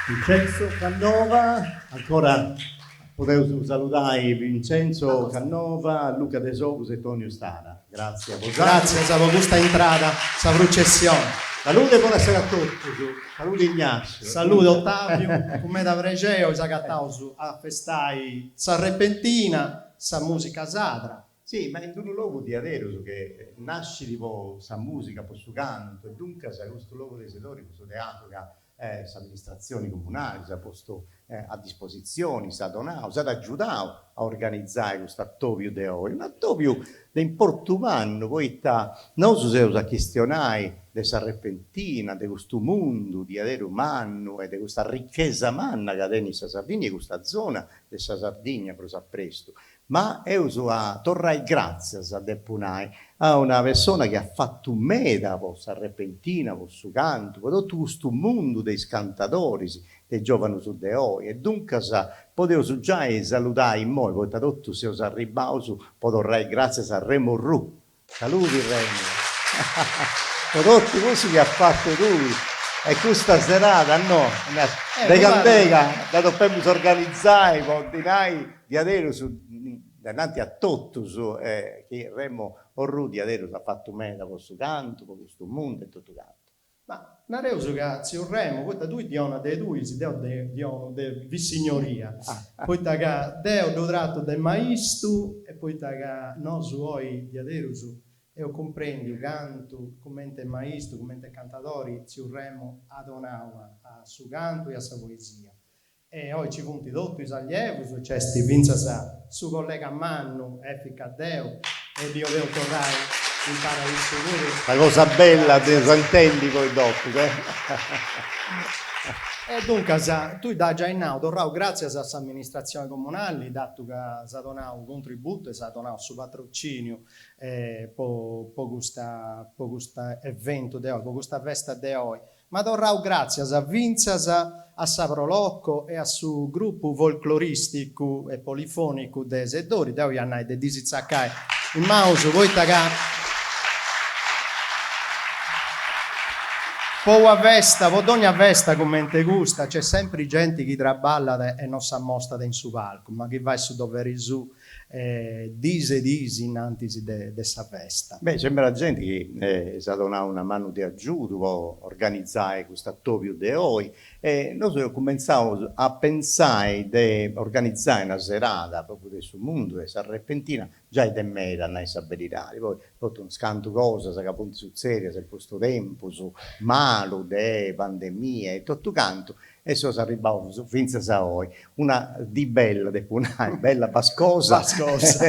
Vincenzo Cannova, ancora podeus saludai Vincenzo Cannova, Luca Desogus e Tonio Stara. Gratzias a bosatrus. Gratzias po custa intrada, sa prucessioni. Salude e bonasera a totus. Salude Ignazio. Salude Ottaviu, cun meda prexei oi s'agataus a festai sa repentina, sa musica sadra. Si, ma in d'unu logu diaderus che nascit po sa musica, po su cantu e duncas custu logu de Seddori, custu teatru ca s'amministratzioni comunali s'at postu a dispositzioni, s'at donau, s'at agiudau a organizai custu atobiu de oi, un'atobiu de importu mannu poita nosu seus a chistionai de sa repentina, de custu mundu diaderu mannu e de custa richesa manna ca tenit sa Sardigna e custa zona de sa Sardigna prus a prestu Ma eus a torrai gràtzias, depu nai, a una persona chi at fatu meda po sa repentina, po su cantu, po totu custu mundu de is cantadoris, de is giòvanus de oi. E duncas podeus giai saludai immoi, poita totus seus arribbaus po torrai gràtzias a Remo Orrù. Saludi Remo, po totu cussu chi as fatu tui e custa serada no, de cand'est ca dda depemus organizai po ddi nai diaderus dainanti a totus chi Remo Orrù diaderus at fatu meda po su cantu, po custu mundu e totu cantu. Ma nareus ca tziu Remo, poita tui ddi 'onas de tui, si deu ddi 'onu de vissignoria, poita ca deu ddu tratu de maistu e poita ca nosu oi diaderus eus cumprendiu cantu cumenti maistu, cumenti cantadori tziu Remo at donau a su cantu e a sa poesia. E oi ci funt totu is allievus, nc'est fintzas su collega mannu Efis Caddeo e ddi 'oleus torrai impari a issu puru. Sa cosa bella de s'intendi poi dopu, eh. E duncas, tui dd'as giai nau, torraus gràtzias a s'amministratzioni comunali, datu ca s'at donau contributu e s'at donau su patrocìniu po po custa po custu eventu de oi, po custa festa de oi. Ma torraus gràtzias fintzas a sa Pro Loco e a su grupu folclorìsticu e polifònicu de Seddori, deu ia nai de ddis tzacai is manus poita ca po una festa, po dogna festa cumenti custa, nc'est sempri genti chi traballat e non s'ammostat in su palcu, ma chi fait su doveri suu diis e diis innantis de sa festa. Beh, nc'est meda genti chi s'at donau una manu de agiudu po organizai custu atobiu de oi e nosu eus cumentzau a pentzai de organizai una serada propriu de su mundu de sa repentina giai de meda, a nai sa beridadi, poi totu unus cantu cosas ca funt sutzedias in custu tempus malu de pandemia e totu cantu E seus arribbaus fintzas a oi. Una dì bella, depu nai, bella bascosa. Bascosa.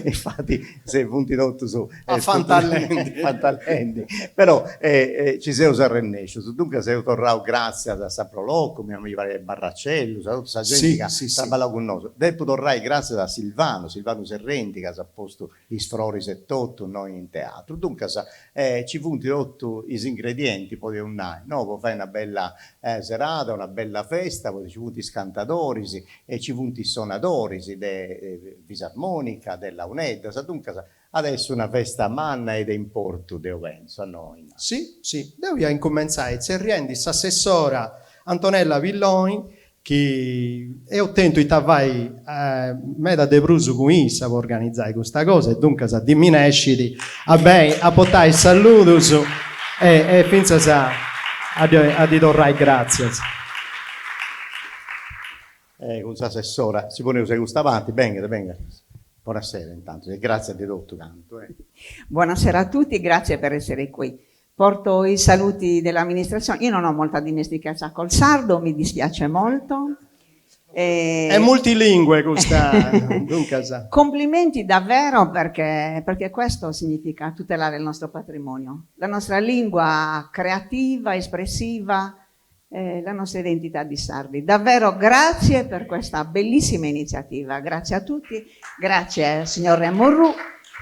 Infati si funt totus Afantallendi. Afantallendi. Però ci seus arrennescius. Duncas eus torrau gràtzias a sa Pro Loco, mi parit Barracellus, a totu sa genti ca at traballau cun nosu. Depu torrai gràtzias a Silvano, Silvanu Serrenti ca s'at postu is froris e totu innoi in teatru. Duncas ci funt totu is ingredienti, podeus nai, no, po fai una bella serada, una bella festa, poita ci funt is cantadoris e ci funt is sonadoris de fisarmonica, de launeddas, duncas at essi una festa manna e de importu, deu pentzu, a no? Si, si, deu ia incumentzai tzerriendi s'assessora Antonella Pilloni chi eus tentu ita fai meda de prus cun issa po organizai custa cosa e duncas ddi minescit a benni a portai is salludus e fintzas a ddi torrai gràtzias. E cun s'assessora si poneus de custa parti, bengat, bengat. Bonasera intantu e gràtzias de totu cantu. Buonasera a tutti, grazie per essere qui. Porto i saluti dell'amministrazione, io non ho molta dimestichezza col sardo, mi dispiace molto. E... È multilingue custa, duncas. Complimenti davvero perché, perché questo significa tutelare il nostro patrimonio, la nostra lingua creativa, espressiva, eh, la nostra identità di sardi. Davvero grazie per questa bellissima iniziativa, grazie a tutti, grazie al signor Remo Orrù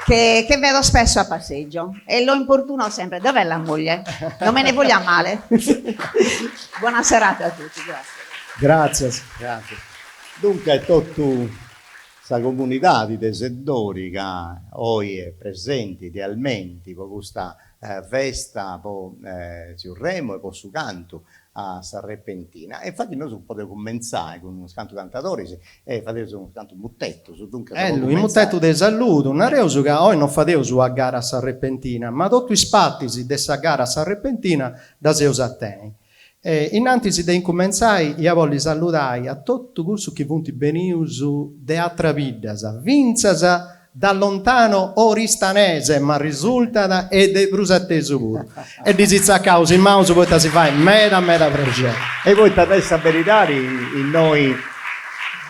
che, che vedo spesso a passeggio e lo importuno sempre, dov'è la moglie? Non me ne voglia male. Buona serata a tutti, grazie. Grazie. Grazie. Dunque totu sa comunidadi de Seddori ca oi est presenti idealmenti po custa. festa po tziu Remo e po su cantu a s'arrepentina. E infati nosu podeus cumentzai cun unus cantu cantadoris e fadeus unus cantu mutetus, duncas po Ellu, is cumentzai. mutetus de saludu, nareus ca oi non fadeus ua gara a s'arrepentina, ma totu is partis de sa gara a s'arrepentina ddas eus a tenni. E innantis de incumentzai ia bolli saludai a totu cussus chi funt benius de atras biddas, fintzas da lontano oristanese m'arrisultat e de prus atesu puru. E ddis tzacaus is manus poita si fait meda meda prexeri. E poita a nai sa beridadi innoi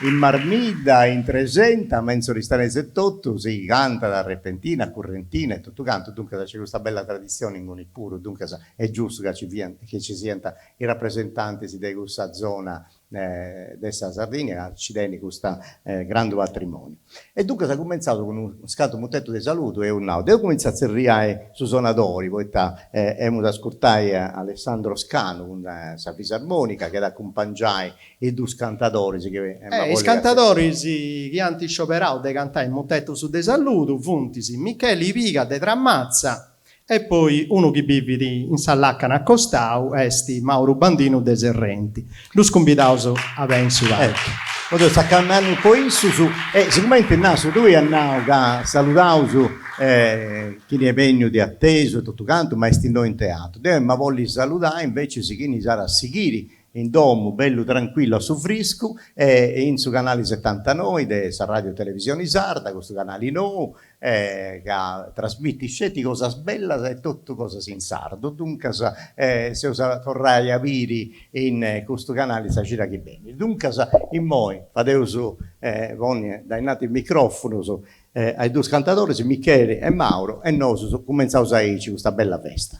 in Marmidda in Trexenta ma in s'oristanese etotu si cantat a repentina, a currentina e totu cantu, duncas nc'est custa bella traditzioni inguni puru, duncas est giustu ca ci fiant chi ci siant is rapresentantis de cussa zona de sa Sardigna ca ci tenit custa grandu patrimoniu. E duncas cumentzaus cun unus cantu mutetus de saludu, eus nau, deu cumentzu a tzerriai su sonadori, poita emus a ascurtai a Alessandro Scanu cun sa fisarmonica chi at a acumpangiai is dus cantadoris chi emu a bolli. Is cantadoris chi ant scioberau de cantai mutetus de saludu funt Micheli Piga de Tramatza E poi unu chi bivit in sa làcana a costau est Mauru Bandinu de Serrenti. Ddus cumbidaus a beni in su palcu. Podeus tzacai una manu po issus e sigumenti Nassu tui as nau ca saludaus chini est benniu de atesu e totu cantu ma est innoi in teatru, deu emu a bolli saludai invecis chini s'at a sighiri in domu bellu tranquillu a su friscu e in su canali setantanoi de sa Radio Televisioni Sarda, custu canali nou ca trasmitit sceti cosas bellas e totu cosas in sardu, duncas s'eus a torrai a biri in custu canali sa cida chi benit. Duncas immoi fadeus ponni dainanti is microfonus a is dus cantadoris Micheli e Mauro e nosus cumentzaus aici custa bella festa.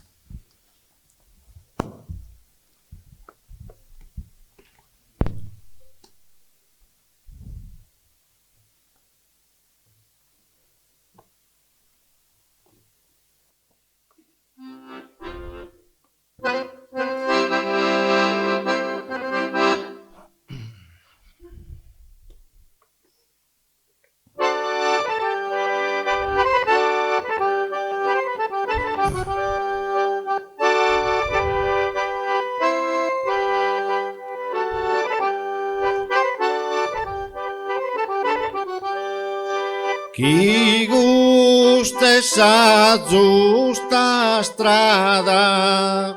Chi custa est sa giusta strada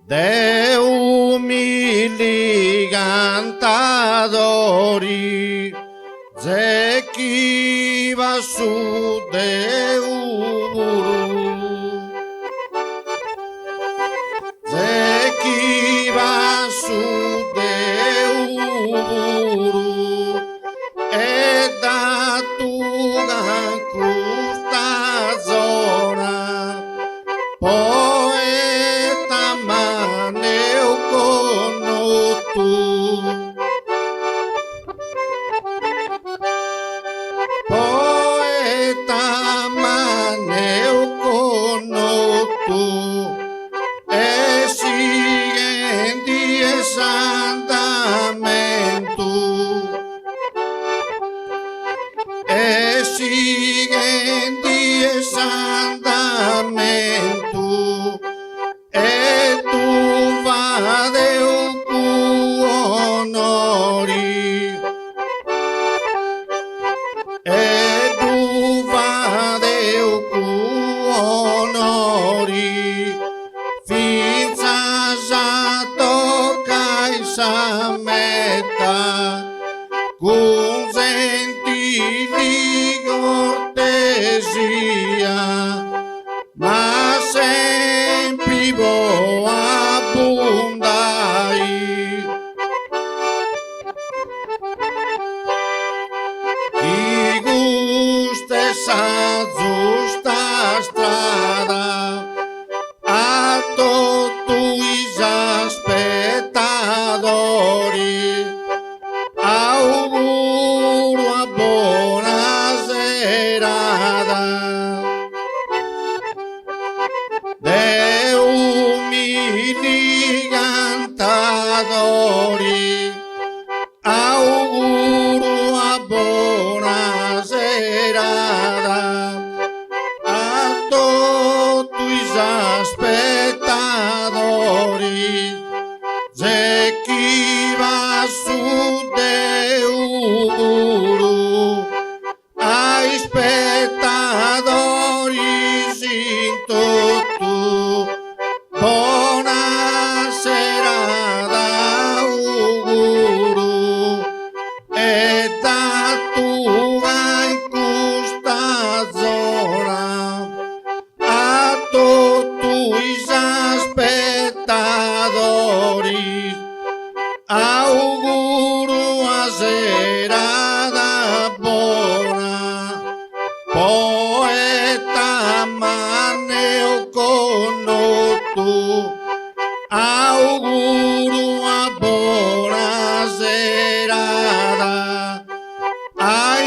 De umili cantadori Ze chi passu deu puru Ze chi passu deu puru E datu ca in custa zona Poeta m'an connotu. Poeta m'an connotu e sighendi s'andamentu e sighendi s'andamentu E ddu fadeus cun onori. E ddu fadeus cun onori. Fintzas a tocai sa meta. Cun gentili cortesia. Ma sempri po abbundai. Chi custa est sa giusta strada a totu is aspetadoris. Auguru a bona serada. De umili cantadori. Auguru a bona serada. A Ispettadoris c'est chi passu deu puru a ispettadoris in totu bona serada auguru E datu ca in custa zona a totu is aspetadoris auguru una serada bona poeta mannu connotu Auguru una bona serada a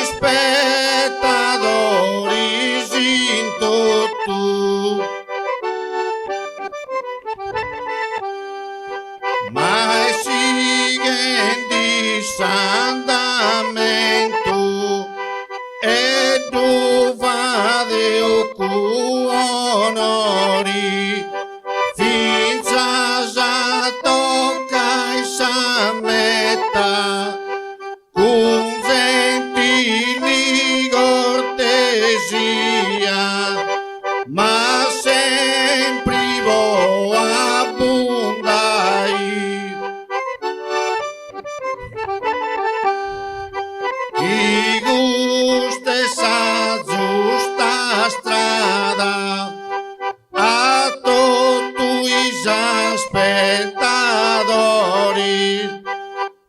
ispetadoris in totu. Ma est sighendi s'andamentu e ddu fadeus cun onori. Fintzas a tocai sa meta cun gentili cortesia, ma sempri po abbundai. Chi custa est sa giusta strada A totu is aspetadoris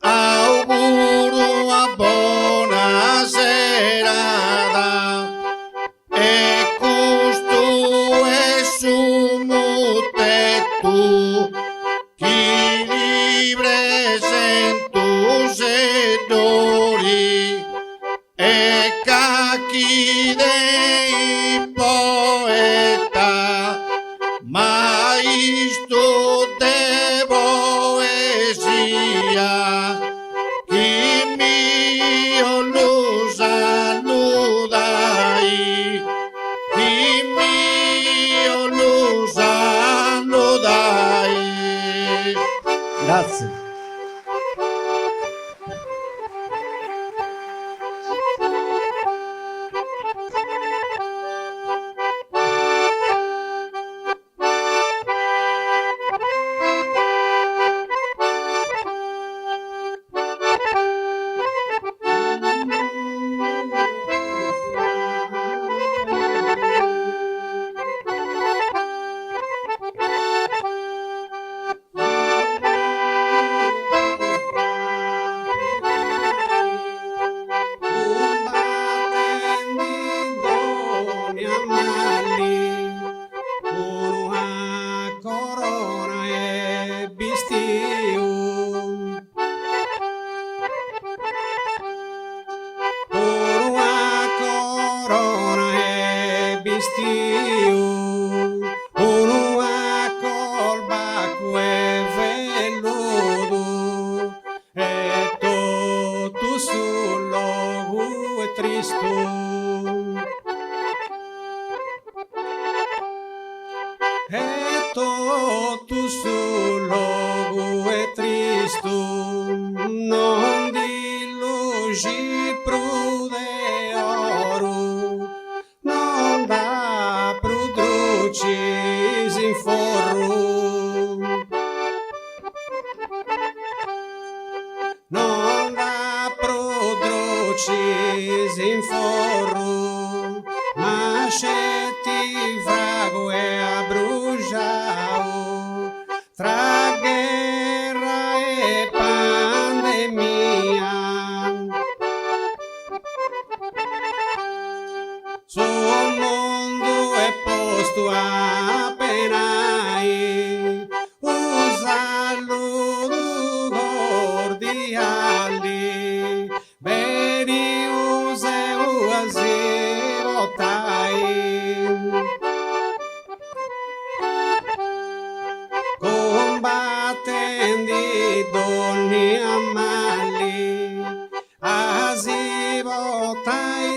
auguru una bona serada e custu est su mutetu chi li presentu seddori. E ca chi tenit poeta maistu de poesia chi mi 'ollu saludai chi mi 'ollu saludai. Grazie.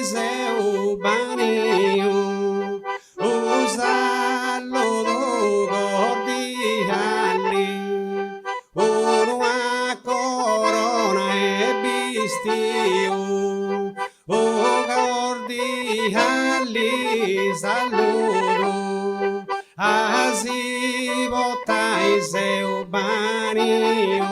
Seu baniu, u saludu. Cordiali saludu a si portai seu baniu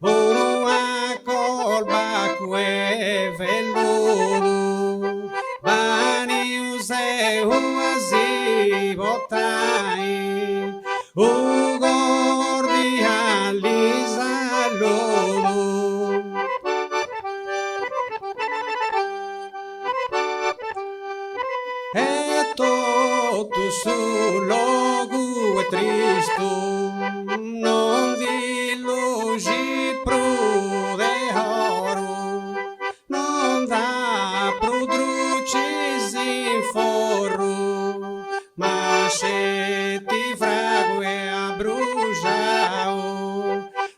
unu a corbacu 'e velludu baniu seu a si portai u cordiali saludu. E totu su logu est tristu, non ndi luxit prus de oru, non nd'at prus drucis in forru, ma sceti fragu 'e abruxau.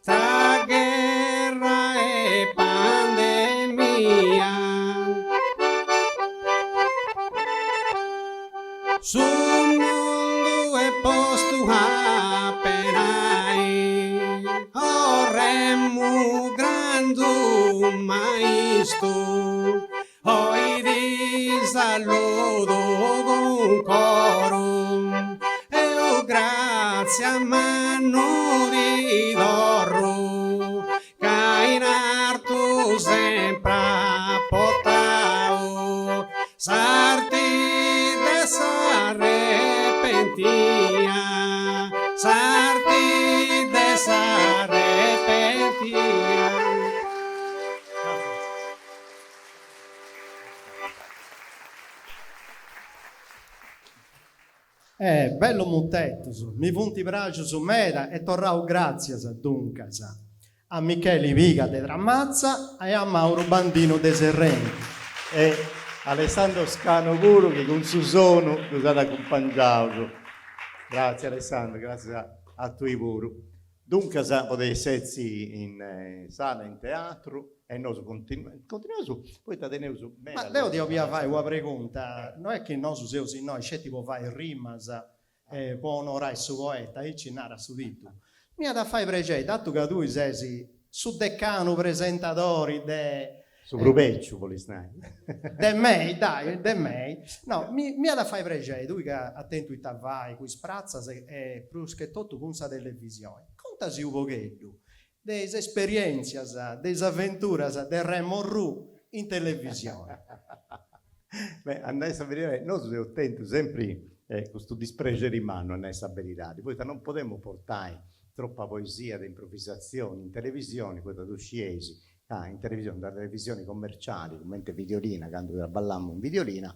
Tra gherra e pandemia. Su mundu est postu a penai. O Remu grandu maistu. Oi ti saludu cun coru e u gratzias mannu ti torru ca in artu sempri as portau s'arti de sa repentia s'arti de sa repentia. Eh, bellus mutetus, mi funt praxus meda e torraus gràtzias, duncas, a Micheli Piga de Tramatza e a Mauru Bandinu de Serrenti. E Alessandro Scano puru chi cun su sonu ddus at acumpangiaus. Gràtzias Alessandro, gràtzias a tui puru. Duncas podeis setzi in sala in teatru e nosu continuaus poita teneus meda. Ma deu ti 'olia fai una pregunta, no est chi nosu seus innoi sceti po fai rimas e po onorai su poeta, aici narat su titulu. M'iat a fai prexeri, datu ca tui ses su decanu presentadori de Su prus beciu, bolis nai. De mei, dai, de mei. No, mi m'iat a fai prexeri, tui ca as tentu ita fai cun is pratzas e prus che totu cun sa televisioni, contasi u' pogheddu de is esperientzias, de is aventuras de Remo Orrù in televisioni. Beh, a nai sa beridadi, nosu eus tentu sempri custu disprexeri mannu, a nai sa beridadi, poita non podemu portai tropa poesia de improvisatzioni in televisioni, poita ddu scieis ca in televisioni, in una televisioni commerciali cumenti Videolina, candu traballamu in Videolina,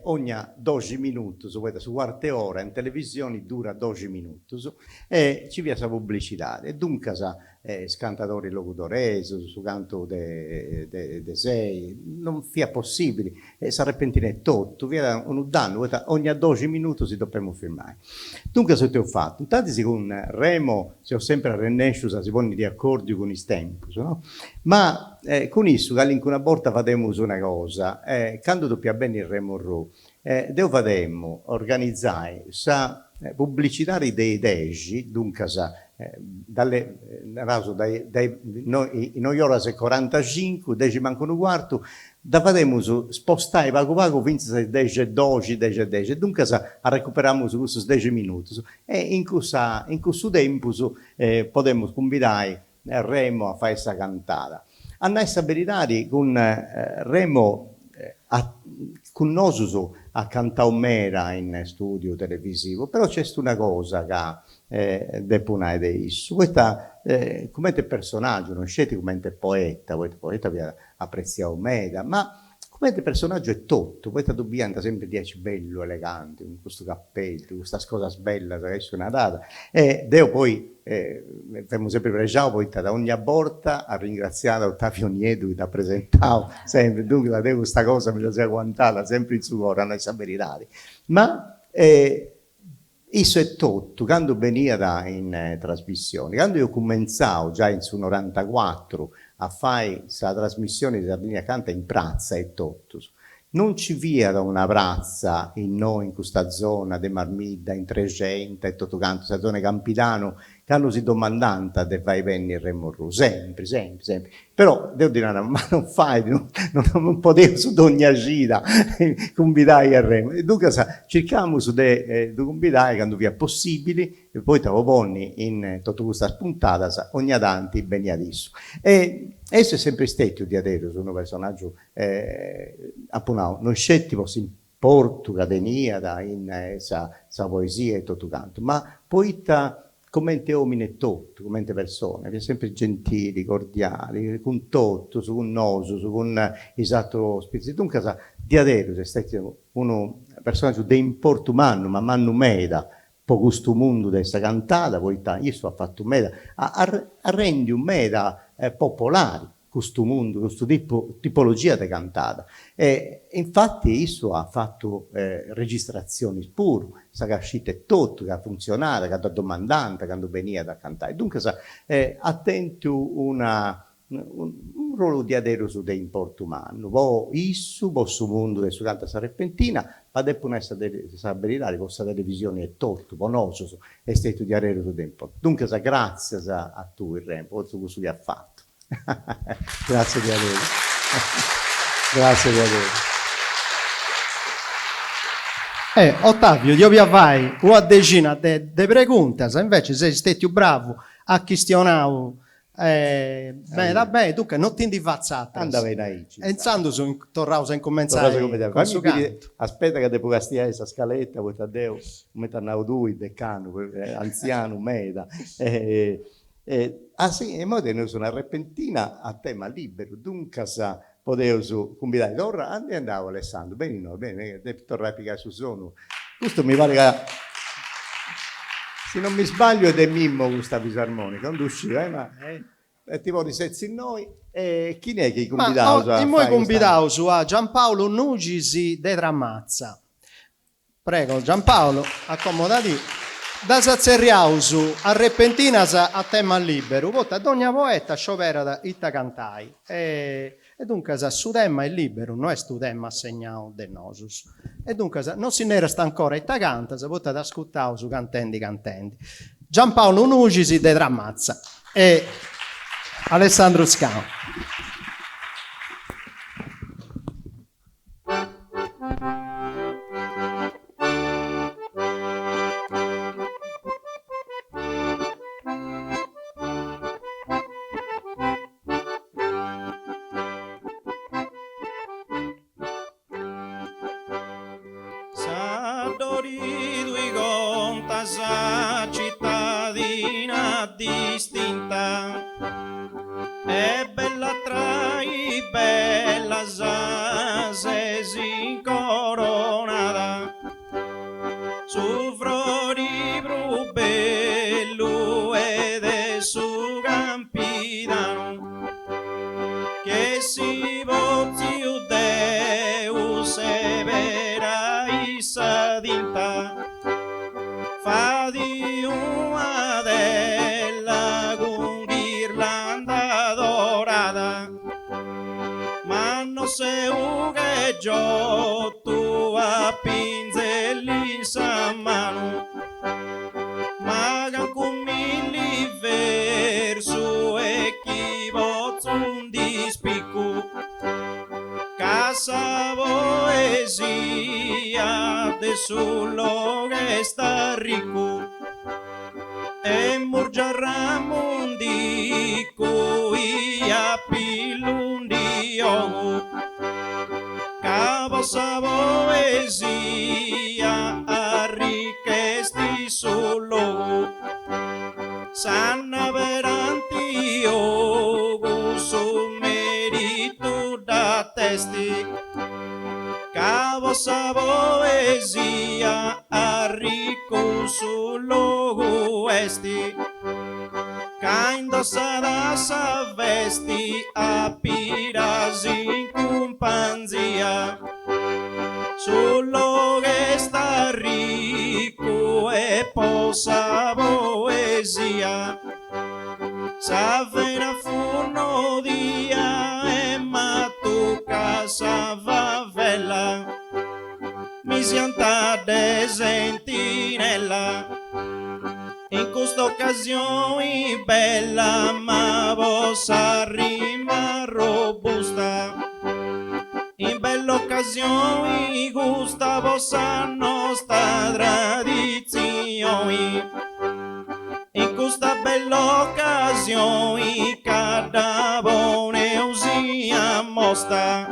ogna doxi minutus, poita su cuartu 'e ora in televisioni durat doxi minutus, e nci fiat sa pubblicidadi e duncas is cantadoris logudoresus, su cantu de de sei, non fiat possibili, s'arrepentina e totu, fiat unu dannu, poita ogna doxi minutus si depemus firmai. Duncas ita eus fatu? Intantis cun Remo seus sempri arrennescius a si ponni de acordiu cun is tempus, no? Ma cun issu calincuna borta fademus una cosa, candu depiat benni Remo Orrù, deu fademu organizai sa pubblicidadi de is dexi, duncas dalle, naraus dai dai noi oras e corantacincu, dexi mancu unu cuartu, Dda fademus spostai pagu pagu fintzas a is dexi e doxi, dexi e dexi, e duncas arrecuperamus cussus dexi minutus e in cussa in cussu tempus podemus cumbidai Remo a fai sa cantada. A nai sa beridadi cun Remo cun nosus at cantau meda in studiu televisivu, però nc'est una cosa ca depu nai de issu, poita cumenti personaggiu, non sceti cumenti poeta, poita poeta fiat apretziau meda, ma cumenti personaggiu etotu, poita ddu biiant sempri diaici bellu, eleganti, cun custu capeddu, custas cosas bellas ca issu narat, e deu poi femu sempri prexau poita da ogna borta arringratziat Ottavio Nieddu chi dd'at presentau sempri, duncas deu custa cosa mi dda seu aguantada sempri in su coru, a nai sa beridadi, ma Issu etotu, candu beniat in trasmissioni, candu eus cumentzau giai in su norantacuatru a fai sa trasmissioni de Sardigna Canta in pratza etotu, non nci fiat una pratza innoi in custa zona de Marmidda, in Trexenta e totu cantu, sa zona 'e Campidanu. Candu si domandant de fai benni Remu Orrù, sempri, sempri, sempri. Però deu ddi nara, ma non fait, non podeus dogna cida cumbidai a Remu. E duncas circamus de ddu cumbidai candu fiat possibili, poita po ponni in totu custas puntadas ogna tanti beniat issu. E issu est sempri stetiu diaderus unu personaggiu, apu nau, non sceti po s'importu ca teniat in sa poesia e totu cantu, ma poita Comente omine etotu, comente persona, fiat sempri gentili, cordiali, cun totus, cun nosus, cun is atrus ospitis. Duncas, diaderus est stetiu unu personaggiu de importu mannu, ma mannu meda, po custu mundu de sa cantada, poita issu at fatu meda, at rendiu meda popolari custu mundu, custu tipu, tipologia de cantada. E infati issu at fatu registratzionis puru, sa cascita etotu ca funtzionat, ca dda domandant candu beniat a cantai. Duncas at tentu una unu ruolu diaderus de importu mannu po issu, po su mundu de su cantu a sa repentina, ma depu nai sa beridadi po sa televisioni etotu, po nosus est stetiu diaderus de importu. Duncas gratzias a tui Remo po totu cussu chi as fatu. Grazie diaderus. Grazie diaderus. Eh, Ottavio, ti 'obia fai una dexina de de preguntas, invece ses stetiu bravu, as chistionau meda beni, duncas non ti ndi fatzu ateras. Anda beni aici. E intzandus torraus a incumentzai cun su cantu. Aspetta ca depu castiai sa scaletta, poita deu, cumenti as nau tui, decanu, antzianu meda, Ah si, e immoi teneus una repentina a tema liberu, duncas podeus cumbidai torra, aundi est andau Alessandru, beni innoi, beni, depit torrai a pigai su sonu, custu mi parit ca, si non mi sbagliu est de Mimmo custa fisarmonica, non ddu sciu, eh, ma ti podis setzi innoi, e chini est chi cumbidaus a fai custa. Immoi cumbidaus a Giampaolo Nugis de Tramatza Prego Giampaolo, accomodadì. Ddas tzerriaus arrepentinas a tema liberu, poita dogna poeta scioberat ita cantai e duncas su tema est liberu, no est unu tema assegnau de nosus. E duncas non si nerast ancora ita cantas, poita t'ascurtaus cantendi cantendi. Giampaolo Nugis de Tramatza e Alessandru Scanu. S'Addori tui contas citadina distinta E bella tra is bellas ses incoronada Su frori prus bellu est de su Campidanu Chi essi potziu Deus seberai sa tinta Fadi una tela cun ghirlanda dorada, ma no seu che Giotto a pinzellu in sa manu, ma cancu milli versu e chi potzu ndi spicu. Ca sa poesia de su logu est arricu e Murgia Ramundicu i a pillu ndi 'ogu ca po sa poesia arricu est su logu. Sanna per Antiogu su meritu dd'atesti ca po sa poesia arricu su logu esti ca indossat sa vesti a Piras in cumpanzia. Su logu est arricu e po sa poesia Sa vena fut nodia e matuca sa favella Mi sianta de sentinella. In custa occasioni bella ma po sa rima robusta. In bella occasioni custa po sa nosta traditzioni. In custa bella occasioni ca dda poneus in ammosta.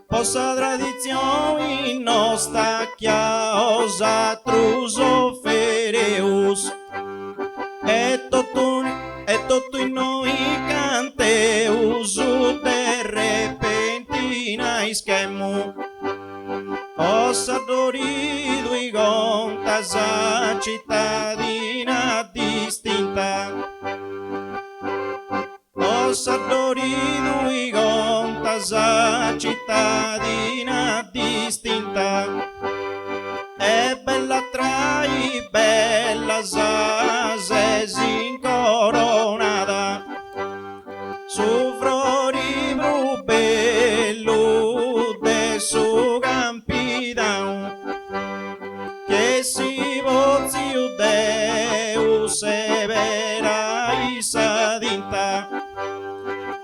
Po sa traditzioni nosta chi a 'osatrus ofereus. E totu e totu innoi canteus de repentina ischemu. Po s'addori tui contas citadina distinta. Po s'addori tui contas citadina distinta. E bella tra is bellas ses incoronada. Su frori prus bellu de su Campidanu. Chi essi potziu Deus seberai sa tinta.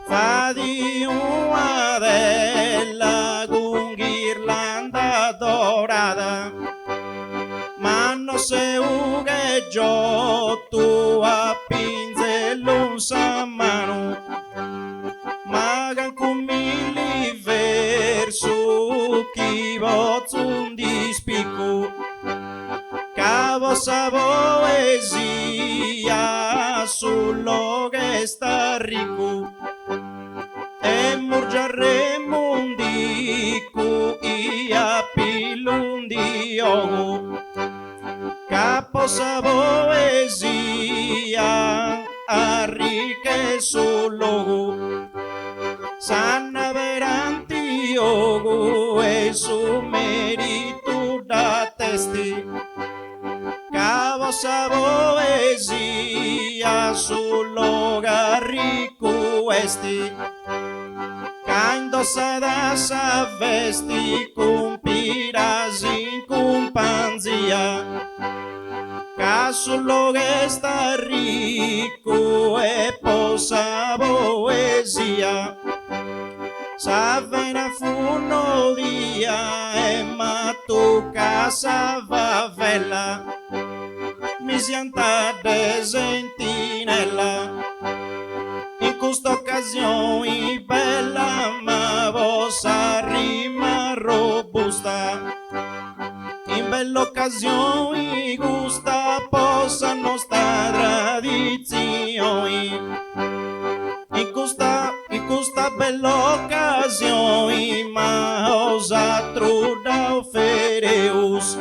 Fadi una tela cun ghirlanda dorada. Ma no seu che Giotto a pinzellu in sa manu. Ma cancu milli versus chi potzu ndi spicu. Ca po sa poesia su logu est arricu. E Murgia Remundicu i a pillu ndi 'ogu. Ca po sa poesia arricu est su logu. Sanna per Antiogu e su meritu dd'atesti. Ca po sa poesia su logu arricu esti. Ca indossat sa vesti cun Piras in cumpanzia. Ca su logu est arricu e po sa poesia. Sa vena fut nodia e m'at sa favella. Mi sianta de sentinella. In custa occasione bella ma po sa rima robusta. In bella occasione custa po sa nostra tradizione. In custa, in custa bella occasione ma a 'osatrus dda ofereus.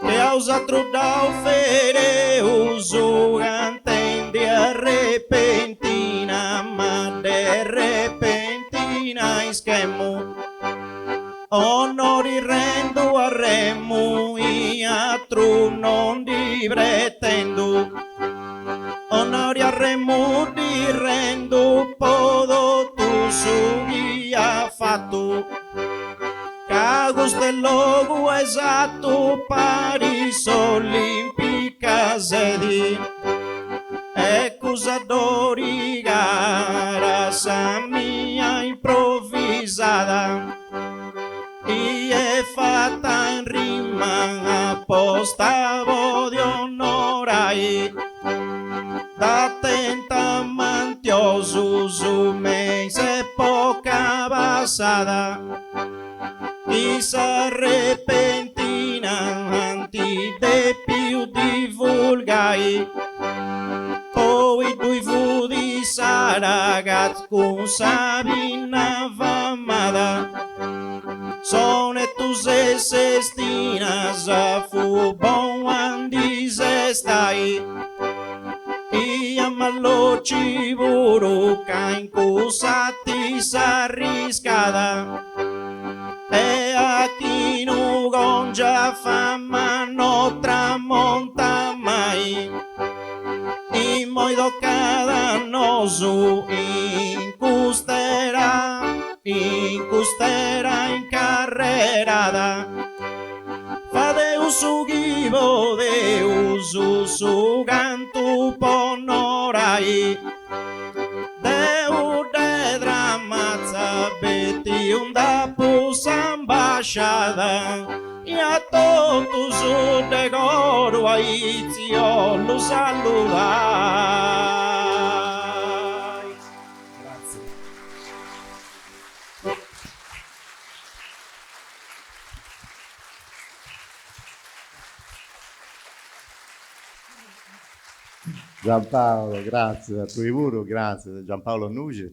Che a 'osatrus dda ofereus cantendi a repentina ma de repentina ischemu. Onori rendu a Remu i atru non ndi pretendu. Onori a Remu ddi rendu po totu su chi at fatu. Ca custu est logu esatu parit s'Olimpica sedi. E cuss'addori cara sa mia improvisada. I est fata in rima apposta po ti onorai. Da tenta amantiosus me in s'epoca passada. Chi sa repentina ant depiu divulgai. Poi ddui fut Saragat cun sa pinna famada. Sonetus e sestinas fut bonu a ndi sestai. I a Mallocci puru ca in cussa ti s'arriscada. E Achinu Congia fama no tramonta mai. Immoi tocat a nosu in cust'era, in cust'era incarrerada. Fadeus su chi podeus. Su cantu po onorai Deu de Tramatza betiu nd'apu s'ambasciada I a totus de coru aici 'ollu saludai. Giampaolo, gràtzias a tui puru, gràtzias a Giampaolo Nuxis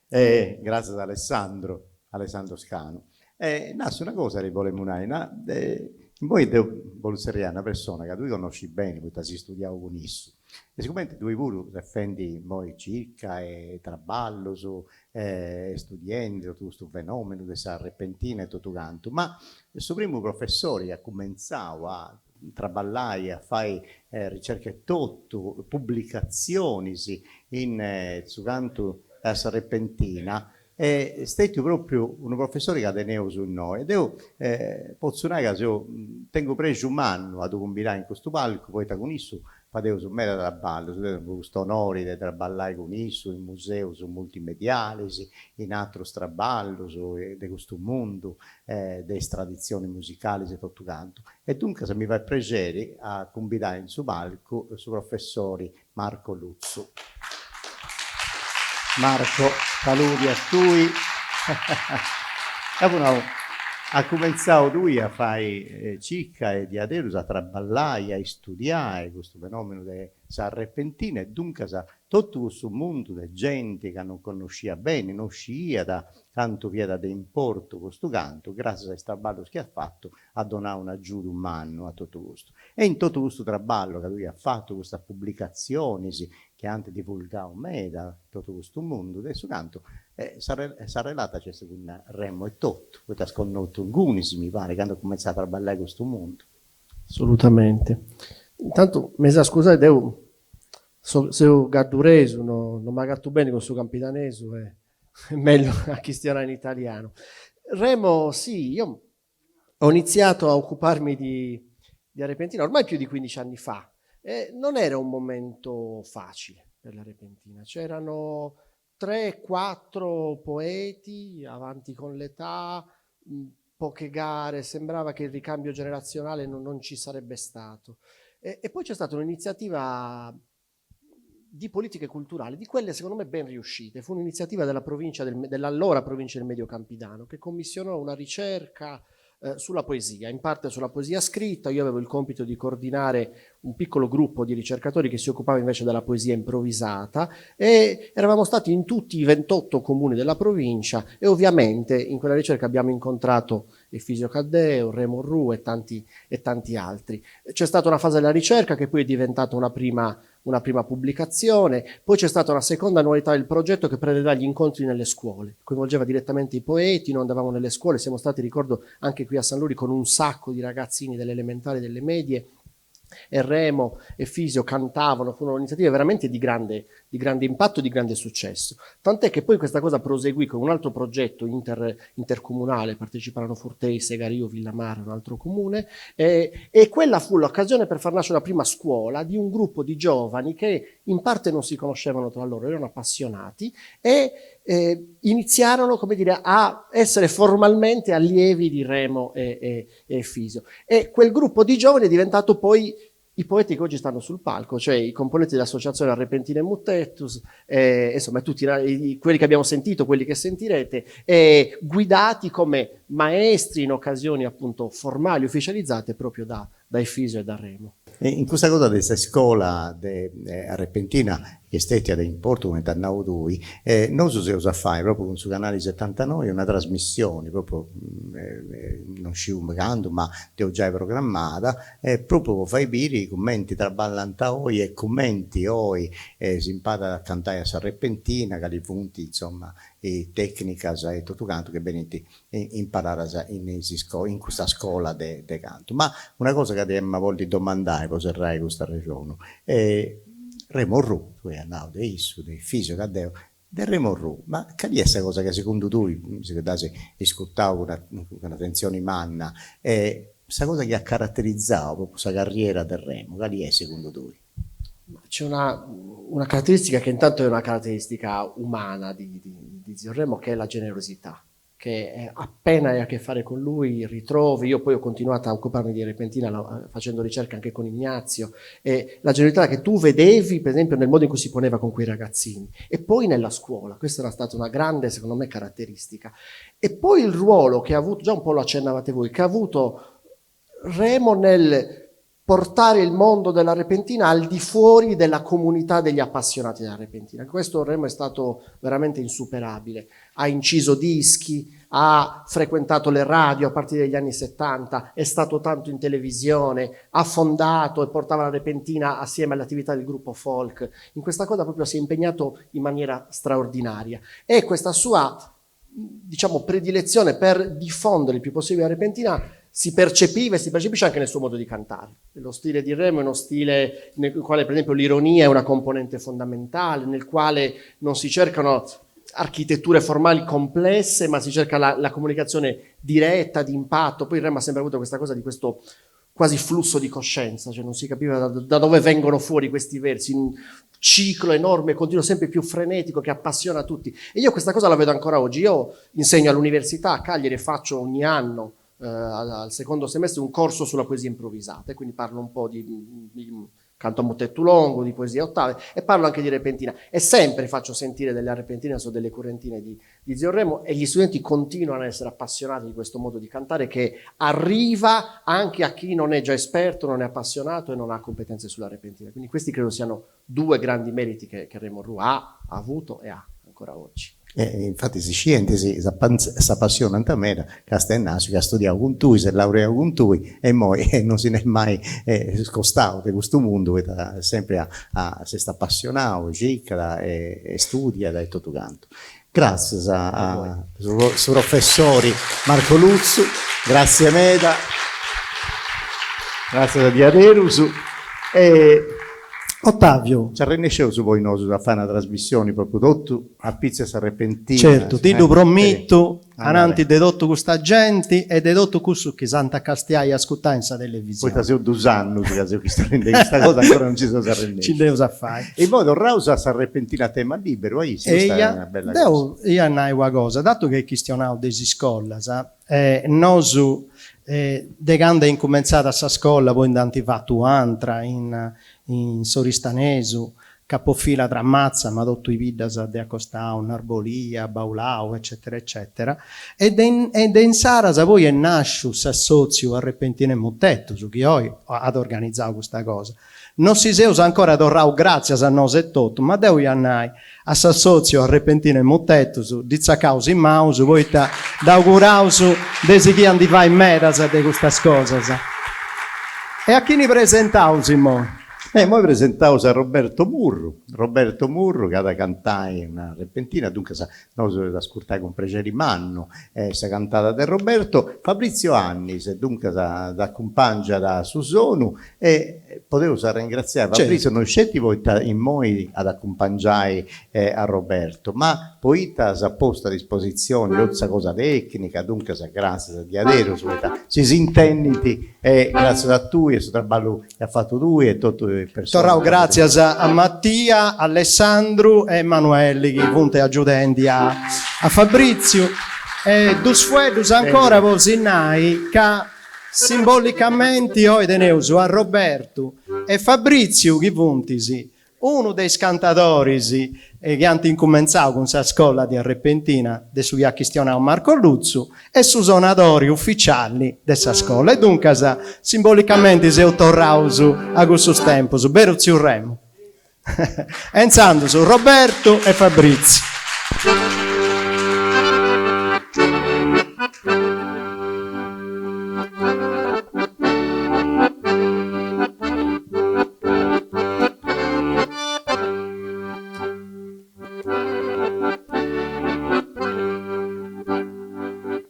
e gràtzias a Alessandro, Alessandro Scanu. E nassu una cosa ti bolemu nai, na, immoi deu bollu tzerriai una persona ca tui connoscis beni poita as istudiau cun issu e sigumenti tui puru ses fendi immoi circa e traballus e studiendi totu custu fenomenu de sa repentina e totu cantu, ma su primu professori chi at cumentzau a traballai, a fai ricerca e totu, pubblicatzionis in su cantu a sa repentina, est stetiu propriu unu professori ca teneus innoi e deu potzu nai ca seu, tengu prexu mannu a ddu cumbidai in custu palcu poita cun issu Fadeus meda traballus, deu tengu custu onori de traballai cun issu in museus multimedialis, in atrus traballus de custu mundu de is traditzionis musicalis e totu cantu. E duncas mi fait prexeri a cumbidai in su palcu su professori Marco Lutzu. Marco, saludi a tui. Apu nau, as cumentzau tui a fai circa e diaderus a traballai, a istudiai custu fenomenu de sa repentina e duncas totu cussu mundu de genti ca non connosciat beni, non sciiat cantu fiat de importu custu cantu, gràtzias a is traballus chi at fatu at donau un'agiudu mannu a totu custu. E in totu custu traballu ca tui as fatu, custas publicatzionis chi ant divulgau meda totu custu mundu de su cantu, sa relata nc'est cun Remo etotu, poita as connotu ingunis, mi parit, candu as cumentzau a traballai custu mundu. Assolutamente. Intantu m'eis a scusai, deu seu gadduresu, no no m'agatu beni cun su campidanesu e est mellus a chistionai in italianu. Remo, sì, io Ho iniziato a occuparmi di di Arrepentina ormai più di 15 anni fa e non era un momento facile per la Repentina, c'erano tre, quattro poeti avanti con l'età, poche gare, sembrava che il ricambio generazionale non non ci sarebbe stato. E e poi c'è stata un'iniziativa di politiche culturali, di quelle secondo me ben riuscite. Fu un'iniziativa della provincia del, dell'allora provincia del Medio Campidano che commissionò una ricerca eh, sulla poesia, in parte sulla poesia scritta, io avevo il compito di coordinare un piccolo gruppo di ricercatori che si occupava invece della poesia improvvisata e eravamo stati in tutti i 28 comuni della provincia e ovviamente in quella ricerca abbiamo incontrato Efisio Caddeo, Remo Orrù e tanti, e tanti altri. C'è stata una fase della ricerca che poi è diventata una prima, una prima pubblicazione, poi c'è stata una seconda annualità del progetto che prevedeva gli incontri nelle scuole, coinvolgeva direttamente i poeti, noi andavamo nelle scuole, siamo stati, ricordo, anche qui a Sanluri con un sacco di ragazzini delle elementari e delle medie, e Remo e Fisio cantavano, furono iniziative veramente di grande, di grande impatto e di grande successo. Tant'è che poi questa cosa proseguì con un altro progetto inter, intercomunale, parteciparono Furtei, Segariu, Villamara, un altro comune, e, e quella fu l'occasione per far nascere la prima scuola di un gruppo di giovani che in parte non si conoscevano tra loro, erano appassionati e eh, iniziarono, come dire, a essere formalmente allievi di Remo e, e, e Efisio. E quel gruppo di giovani è diventato poi i poeti che oggi stanno sul palco, cioè i componenti dell'associazione Arrepentina e Muttettus, eh, insomma tutti i, quelli che abbiamo sentito, quelli che sentirete, eh, guidati come maestri in occasioni appunto formali, ufficializzate proprio da, da Efisio e da Remo. In custa cosa de sa iscola de Arrepentina, chi est stetia de importu cumenti as nau tui, nosu seus a fai propriu cun su canali setantanoi una trasmissioni, propriu non sciu candu ma dd'eus giai programmada, propriu po fai biri cumenti traballant oi e cumenti oi s'imparat a cantai a s'arrepentina, cali funt insoma is tecnicas e totu cantu chi benint imparadas in is in custa scola de de cantu. Ma una cosa ca t'em'a bolli domandai po serrai custu arrexonu, Remo Orrù, tui as nau de issu, de Efisio Caddeo, de Remo Orrù, ma cali est sa cosa ca segundu tui, si che dd'as iscurtau cun cun atentzioni manna, sa cosa chi at caraterizau propriu sa carriera de Remo, cali est segundu tui? C'è una una caratteristica che intanto è una caratteristica umana di di zio Remo che è la generosità, che appena hai a che fare con lui ritrovi, io poi ho continuato a occuparmi di Repentina facendo ricerca anche con Ignazio, e la generosità che tu vedevi per esempio nel modo in cui si poneva con quei ragazzini e poi nella scuola, questa era stata una grande secondo me caratteristica. E poi il ruolo che ha avuto, già un po' lo accennavate voi, che ha avuto Remo nel portare il mondo della Repentina al di fuori della comunità degli appassionati della Repentina. Questo Remo è stato veramente insuperabile. Ha inciso dischi, ha frequentato le radio a partire dagli anni 70, è stato tanto in televisione, ha fondato e portava la Repentina assieme all'attività del gruppo folk. In questa cosa proprio si è impegnato in maniera straordinaria. E questa sua, diciamo, predilezione per diffondere il più possibile la Repentina si percepiva e si percepisce anche nel suo modo di cantare. Lo stile di Remo è uno stile nel quale, per esempio, l'ironia è una componente fondamentale, nel quale non si cercano architetture formali complesse, ma si cerca la, la comunicazione diretta, di impatto. Poi Remo ha sempre avuto questa cosa di questo quasi flusso di coscienza, cioè non si capiva da, da dove vengono fuori questi versi, un ciclo enorme, continuo, sempre più frenetico, che appassiona tutti. E io questa cosa la vedo ancora oggi. Io insegno all'università a Cagliari e faccio ogni anno al secondo semestre un corso sulla poesia improvvisata, e quindi parlo un po' di canto a muttettu longu, di poesia ottave, e parlo anche di repentina. E sempre faccio sentire delle repentine o delle currentine di Zio Remo, e gli studenti continuano a essere appassionati di questo modo di cantare che arriva anche a chi non è già esperto, non è appassionato e non ha competenze sulla repentina. Quindi questi credo siano due grandi meriti che Remo Orrù ha avuto e ha ancora oggi. E infatti si scienti si s'appassionant meda ca est nàsciu, ca at studiau cun tui, s'est laureau cun tui e immoi non si nd'est mai scostau de custu mundu poita sempri a s'est appassionau, circat e studiat e totu cantu. Gràtzias a su professori Marco Lutzu, gràtzie meda, gràtzias diaderus e Ottavio. Nci arrennesceus poi nosu a fai una trasmissioni propriu totu a pitzu 'e sa repentina. Certu, ti ddu promitu ananti de totu custa genti e de totu cussus chi s'ant a castiai e ascutai in sa televisioni. Poita seus dus annus ca seus chistionendi de custa cosa ancora non ci seus arrennescius. Ci dd'eus a fai. E immoi torraus a sa repentina a tema liberu, aici, custa est una bella cosa. Deu ia a nai una cosa, datu chi eis chistionau de is iscolas, nosu de candu est incumentzada sa scola poi nd'ant fatu u'antra in in s'Oristanesu, capofila Tramatza, ma totu i biddas de acostau, Narbolia, Baulau, eccetera eccetera, e de e de insaras poi est nasciu s'assotziu Arrepentina e Mutetus, chi oi at organizau custa cosa. No si seus ancora torrau gratzias a nosu etotu, ma deu ia a nai a s'assotziu Arrepentina e Mutetus, ddi tzacaus is maus poita dd'auguraus de sighì a ndi fai medas de custas cosas. E a chini presentaus immoi? E immoi presentaus a Roberto Murru, Roberto Murru ca at a cantai una repentina, duncas nosu eus a ascurtai cun prexeri mannu sa cantada de Roberto. Fabrizio Annis duncas dd'acumpangiat a su sonu E podeus arrengratziai Fabrizio non sceti poita immoi at acumpangiai a Roberto, ma poita s'at postu a dispositzioni totu sa cosa tecnica, duncas gràtzias diaderus poita si s'intendit e gràtzias a tui e su traballu chi as fatu tui e totu is personas. Torrau gràtzias a Mattia, Alessandru e Emanuelli chi funt agiudendi a Fabrizio. E dus fueddus ancora po si nai ca Simbolicamenti oi teneus a Robertu e Fabritziu chi funt unu de is cantadoris chi ant incumentzau cun sa scola di Arrepentina de su chi at chistionau Marco Lutzu e su sonadori uficiali de sa scola e duncas simbolicamenti seus torraus a cussus tempus, beru tziu Remu? E intzandus Robertu e Fabritziu.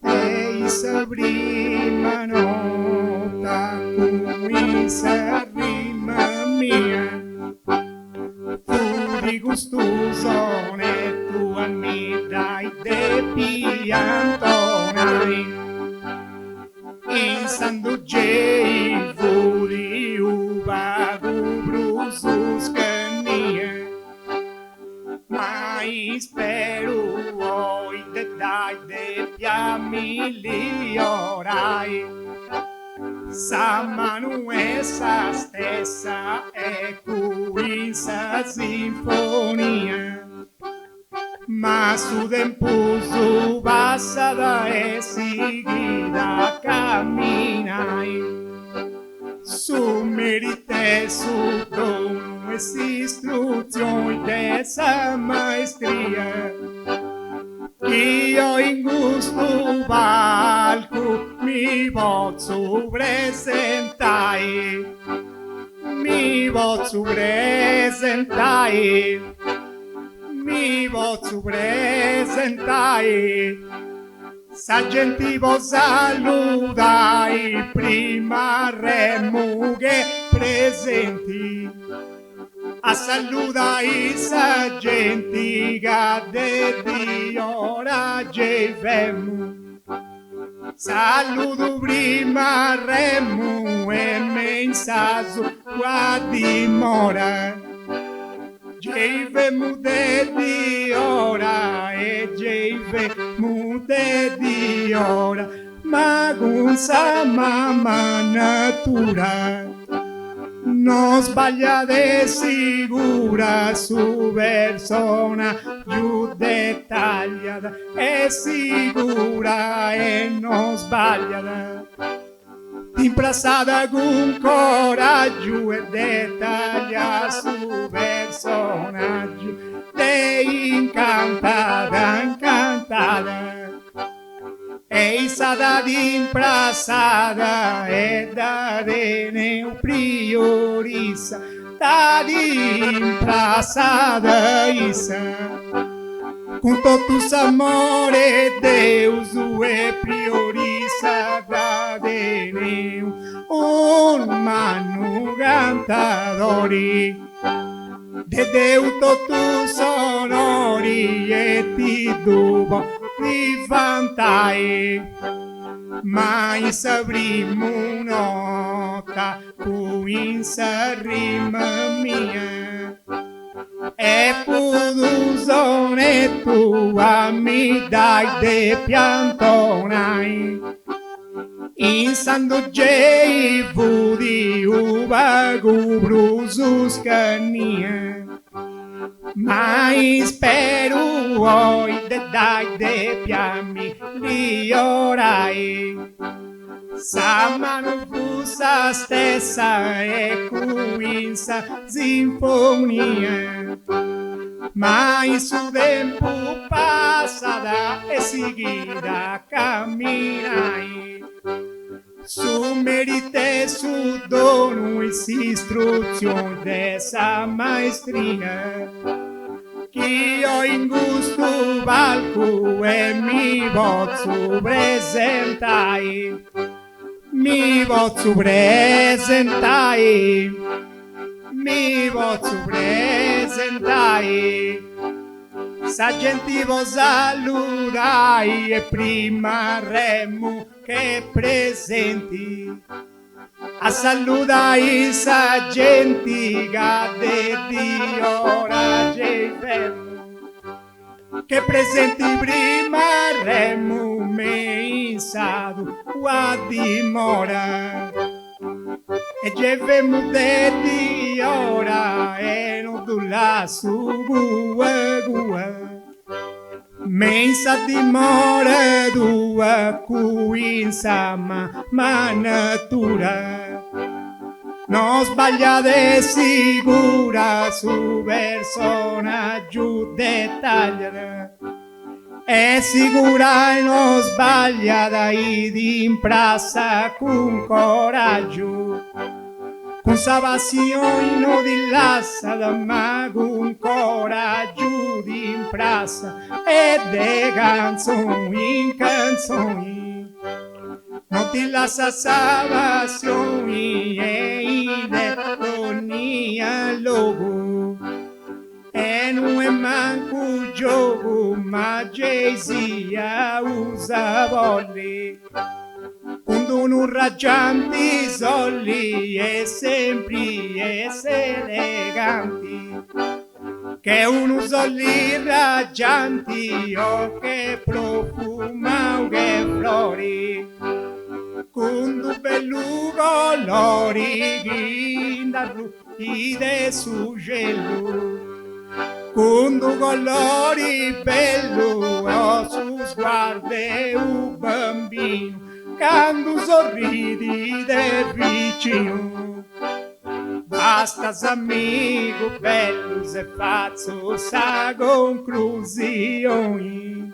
Ei sa prima nota cun sa rima mia Fudi custu sonettu a mi dd'ai depia intonai Intzandu gei fudi u pagu prus che milliorai. Sa manu est sa stessa e cun sa sinfonia. Ma su tempus passat e sighit a camminai. Su meritu 'e su donu e s'istrutzioni de sa maestria chi oi in custu palcu mi potzu presentai, mi potzu presentai, mi potzu presentai. Sa genti po saludai prima Remu che presenti a saludai sa genti ca de diora gei femu. Saludu prima Remu e me in sa sua dimora. Gei femu de diora e gei femu de diora ma cun sa mama natura no sbagliat e sigura su personaggiu dettagliat e sigura e no sbagliat. Imprassat cun coraggiu e dettagliat su personaggiu de incantada incantada e issa dd'at imprassada e dda teneus priorissa dd'at imprassada issa cun totu s'amore 'e Deus e priorissa dda teneus unu mannu cantadori de Deus totu s'onori e ti ddu podit vantai ma in sa primu nota cun sa rima mia e fut unu sonettu a mi dd'ai dèpiu intonai. Intzandus gei fut unu pagu prus scania ma isperu oi de dd'ai dèpia milliorai. Sa manu fut sa stessa e cun sa sinfonia ma in su tempus passat e sighit a camminai. Su meritu 'e su donu e s'istrutzioni de sa maestria chi oi in custu palcu e mi potzu presentai, mi potzu presentai, mi potzu presentai. Sa genti po saludai e prima Remu che presenti a saludai sa genti ca de diora gei femu che presenti prima Remu me in sa tua dimora e gei femu de diora e no ddu lassu cua cua. Me in sa dimora tua cun sa mama natura no sbagliat e sigura su personaggiu dettagliat e sigura e no sbagliat dd'imprassat cun coraggiu. Cun sa passioni no ti lassat ma cun coraggiu dd'imprassat e de cantzoni in cantzoni no ti lassat sa passioni e in de dònnia logu e no est mancu giogu ma gei dd'iaus a bolli. Cun d'unu raggianti soli e sempri est eleganti. Che unu soli raggianti o che profumau che frori cun d'u bellu colori chi nd'arruit de su celu cun d'u colori bellu o su sguardu 'e u bambinu candu sorrit de vicinu. Bastas amigu bellu se fatzu sa conclusioni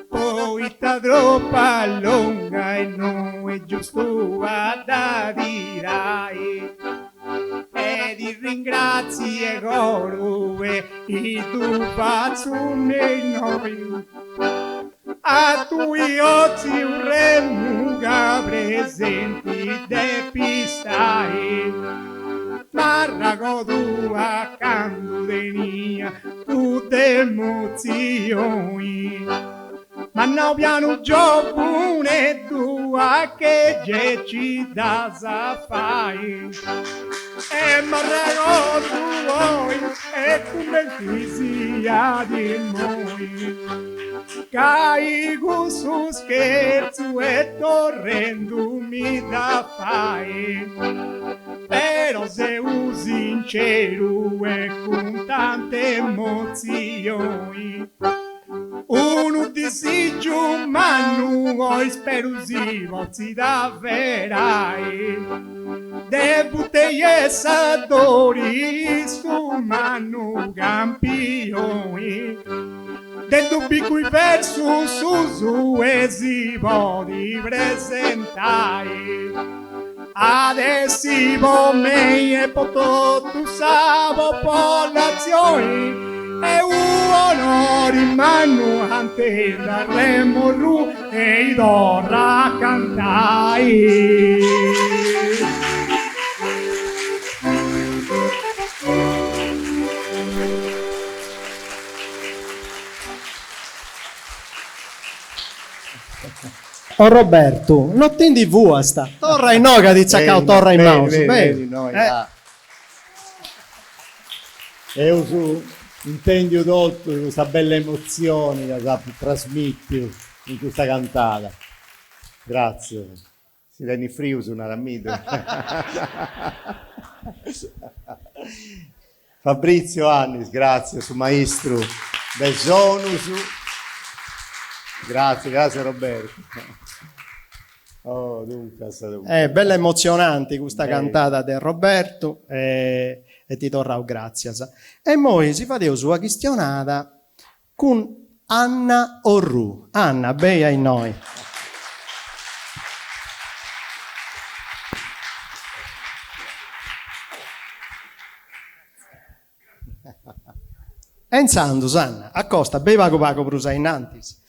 poita tropa longa e no est giustu a dda tirai e ti ringratziu 'e coru e ddu fatzu innoi A tui o tziu Remu ca presenti depis stai M'arragodu a candu tenia cudd'emotzioni M'at nau pianu giovuneddu a che ge ci dd'as a fai E m'arragodu oi e cumenti siat immoi Ca i cussu scherzu e torrendumidda a fai Però seu sinceru e cun tanta emotzioni Unu disigiu mannu oi speru si potzit avverai De Futei e Seddori su mannu campioni De ddu bì cun is versus suus e si podi presentai At essi po mei e po totu sa popolatzioni E u onori mannu cantendu a Remu Orrù e torra a cantai. O Robertu, no ti ndi fuast, torra innoi ca ti tzacau torra is manus, beni. Eus intendiu totu custa bella emotzioni ca s'at trasmitiu in custa cantada. Gratzias. Si tenit frius naramiddu. Fabrizio Annis, gratzias, su maistru de sonus. Gratzias, gratzias Roberto. Oh, duncas, duncas. Eh, bella emotzionanti custa cantada de Robertu e ti torraus gratzias. E immoi si fadeus una chistionada Cun Anna Orrù. Anna, beni a innoi. E intzandus, Anna, acosta, beni pagu pagu prus a innantis.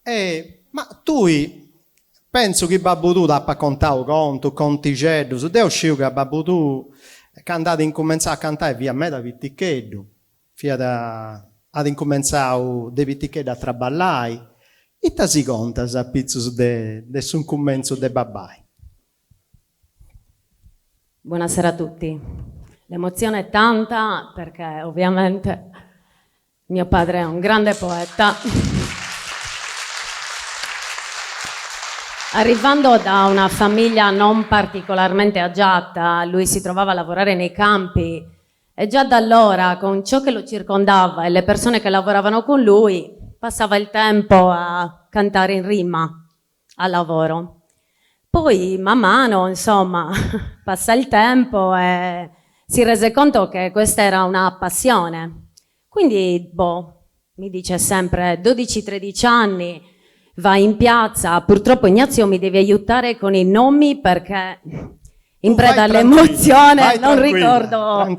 E, ma tui, pentzu chi babbu tuu t'apat contau contus, contixeddus, deu sciu ca babbu tuu candu at incumentzau a cantai fiat meda piticheddu Fiat at incumentzau de piticheddu a traballai. Ita si contas a pitzus de de su incumentzu de babbai? Buonasera a tutti. L'emozione è tanta perché ovviamente mio padre è un grande poeta. Arrivando da una famiglia non particolarmente agiata, lui si trovava a lavorare nei campi E già da allora, con ciò che lo circondava e le persone che lavoravano con lui, passava il tempo a cantare in rima al lavoro. Poi, man mano, insomma, passa il tempo e si rese conto che questa era una passione. Quindi, boh, mi dice sempre, 12-13 anni, vai in piazza, purtroppo Ignazio mi devi aiutare con i nomi perché in preda all'emozione non ricordo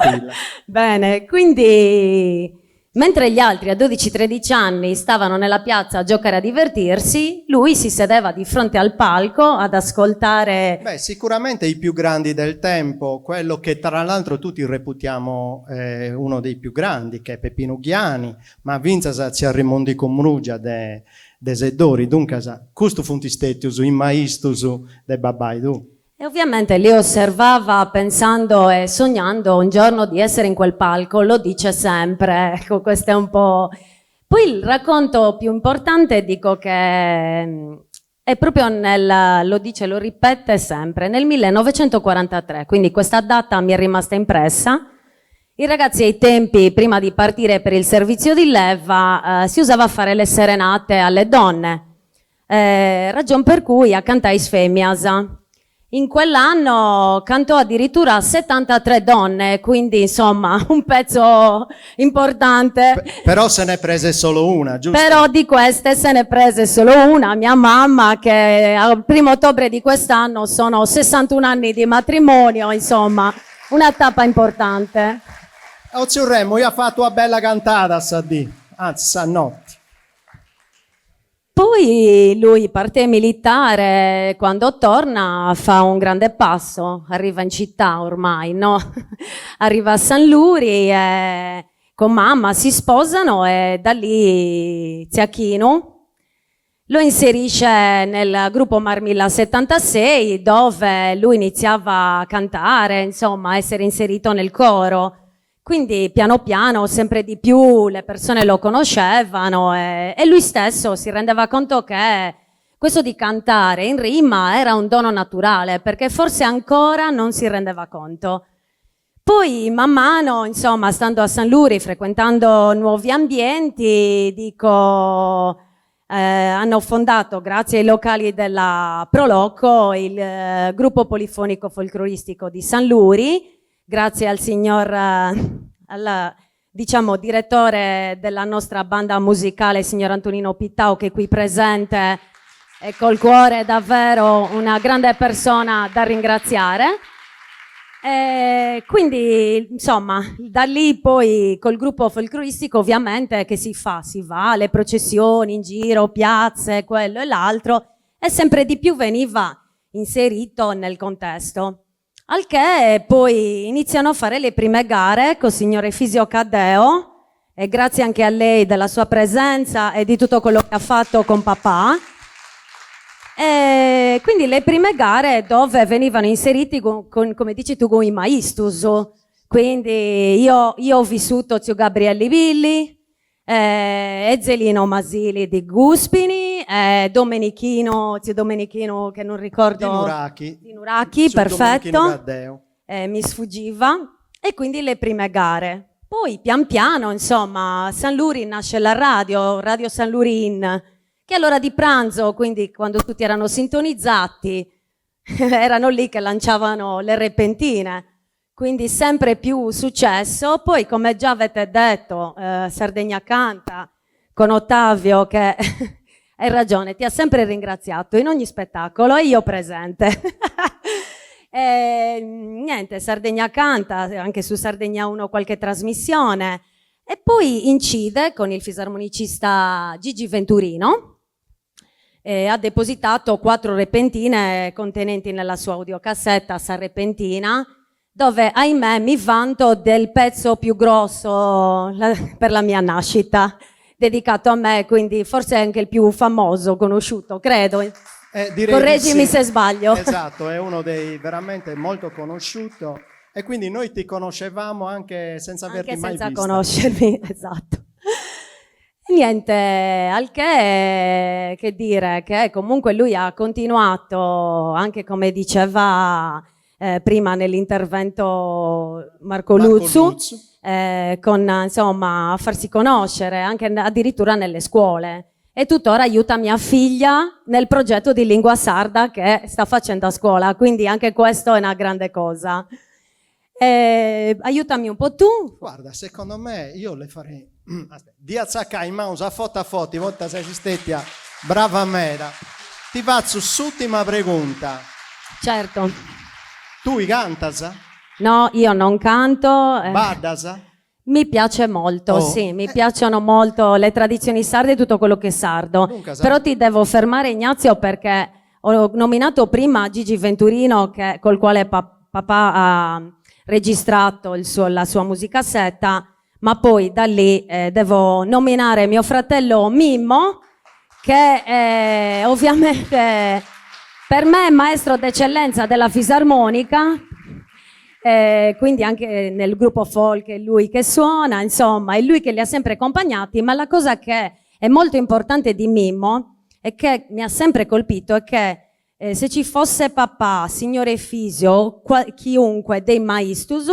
bene. Quindi mentre gli altri a 12-13 anni stavano nella piazza a giocare a divertirsi, lui si sedeva di fronte al palco ad ascoltare... Beh, sicuramente i più grandi del tempo, quello che tra l'altro tutti reputiamo eh, uno dei più grandi, che è Peppino Ghiani, ma fintzas tziu Arremondicu Murgia de de Seddori, duncas custus funt stètius is maistus de babbai tuu. E ovviamente li osservava pensando e sognando un giorno di essere in quel palco, lo dice sempre, ecco questo è un po'... Poi il racconto più importante dico che è proprio nel, lo dice, lo ripete sempre, nel 1943, quindi questa data mi è rimasta impressa, i ragazzi ai tempi, prima di partire per il servizio di leva, eh, si usava a fare le serenate alle donne, eh, ragion per cui a cantai is femias. In quell'anno cantò addirittura 73 donne, quindi insomma un pezzo importante. Però se ne prese solo una, giusto? Però di queste se ne prese solo una, mia mamma, che al primo ottobre di quest'anno sono 61 anni di matrimonio, insomma, una tappa importante. O tziu Remo, iat fatu una bella cantada sa dì, anzi sa notti. Poi lui parte militare, quando torna fa un grande passo, arriva in città ormai, no? Arriva a Sanluri e con mamma si sposano e da lì tzia Chinu lo inserisce nel gruppo Marmilla 76 dove lui iniziava a cantare, insomma, a essere inserito nel coro. Quindi piano piano sempre di più le persone lo conoscevano e, e lui stesso si rendeva conto che questo di cantare in rima era un dono naturale, perché forse ancora non si rendeva conto. Poi man mano, insomma, stando a Sanluri, frequentando nuovi ambienti, dico, eh, hanno fondato, grazie ai locali della Proloco, il eh, gruppo polifonico folcloristico di Sanluri, grazie al signor, eh, al, diciamo, direttore della nostra banda musicale, signor Antonino Pittau, che è qui presente e col cuore davvero una grande persona da ringraziare. E quindi, insomma, da lì poi col gruppo folcloristico ovviamente che si fa? Si va alle processioni, in giro, piazze, quello e l'altro, e sempre di più veniva inserito nel contesto. Al che poi iniziano a fare le prime gare col signor Efisio Caddeo, e grazie anche a lei della sua presenza e di tutto quello che ha fatto con papà. E quindi le prime gare dove venivano inseriti, con, con, come dici tu, con i maistus. Quindi io, io ho vissuto zio Gabrielli Billi, eh, Ezzelino Masili di Guspini, eh, Domenichino, zio Domenichino che non ricordo... Di Nurachi. Di Nurachi, perfetto. Eh, mi sfuggiva. E quindi le prime gare. Poi pian piano, insomma, a Sanluri nasce la radio, Radio Sanlurin, che all'ora di pranzo, quindi quando tutti erano sintonizzati, erano lì che lanciavano le repentine. Quindi sempre più successo. Poi, come già avete detto, eh, Sardegna Canta con Ottavio, che hai ragione, ti ha sempre ringraziato in ogni spettacolo e io presente. e, niente, Sardegna Canta, anche su Sardegna 1 qualche trasmissione. E poi incide con il fisarmonicista Gigi Venturino, e ha depositato quattro repentine contenenti nella sua audiocassetta Sa Repentina, dove ahimè mi vanto del pezzo più grosso per la mia nascita, dedicato a me, quindi forse è anche il più famoso, conosciuto, credo. Eh, Correggimi sì. se sbaglio. Esatto, è uno dei veramente molto conosciuto e quindi noi ti conoscevamo anche senza averti anche mai senza vista. conoscermi, esatto. E niente, al che, che dire, che comunque lui ha continuato, anche come diceva eh, prima nell'intervento Marco, Marco Lutzu, Lutzu. Eh, con, insomma, a farsi conoscere anche addirittura nelle scuole. E tuttora aiuta mia figlia nel progetto di lingua sarda che sta facendo a scuola, quindi anche questo è una grande cosa. Eh, aiutami un po' tu. Guarda, secondo me io le farei... Aspetta, di azzaccai in mouse a foto a foto, volta sei stetia, brava meda. Ti faccio l'ultima pregunta. Certo. Tu cantas? No, io non canto. Eh. Ballas? Mi piace molto, oh. sì, mi eh. piacciono molto le tradizioni sarde e tutto quello che è sardo. Dunque, Però ti devo fermare Ignazio perché ho nominato prima Gigi Venturino che, col quale pa- papà ha registrato il suo, la sua musicassetta, ma poi da lì eh, devo nominare mio fratello Mimmo che eh, ovviamente... Per me è maestro d'eccellenza della fisarmonica, eh, quindi anche nel gruppo folk è lui che suona, insomma, è lui che li ha sempre accompagnati, ma la cosa che è molto importante di Mimmo e che mi ha sempre colpito è che eh, se ci fosse papà, signor Efisio, chiunque dei maistus,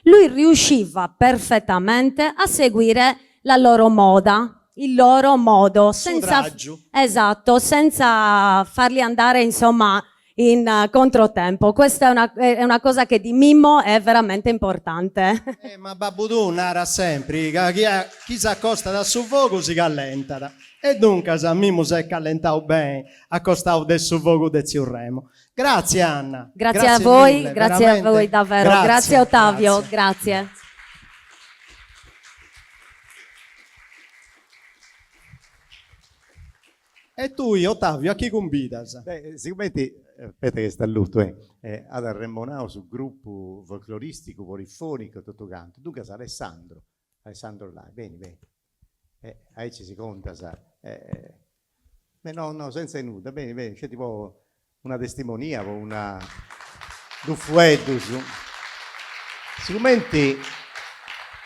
lui riusciva perfettamente a seguire la loro moda, il loro modo, senza, esatto, senza farli andare insomma in controtempo. Questa è una, è una cosa che di Mimmo è veramente importante. Eh, ma babbu tuu narat sempri ca chi, chi s'acostat a su fogu si callentat. E duncas Mimmu s'est callentau beni a costau de su fogu de tziu Remo. Grazie Anna. Grazie, grazie a voi, mille, grazie a voi davvero. Grazie, grazie Ottavio, grazie. grazie. E tui, Ottavio, a chi cumbidas? Beh, sigumenti, aspetta che est allutu, eh, eh, at arremonau su gruppu folcloristicu, polifonicu e totu cantu, duncas Alessandro, Alessandro Lai, beni, beni, eh, aici si contas, eh, beh no, no, senza 'e nudda, beni, beni, sceti po una testimonia, po una dus fueddus. Sigumenti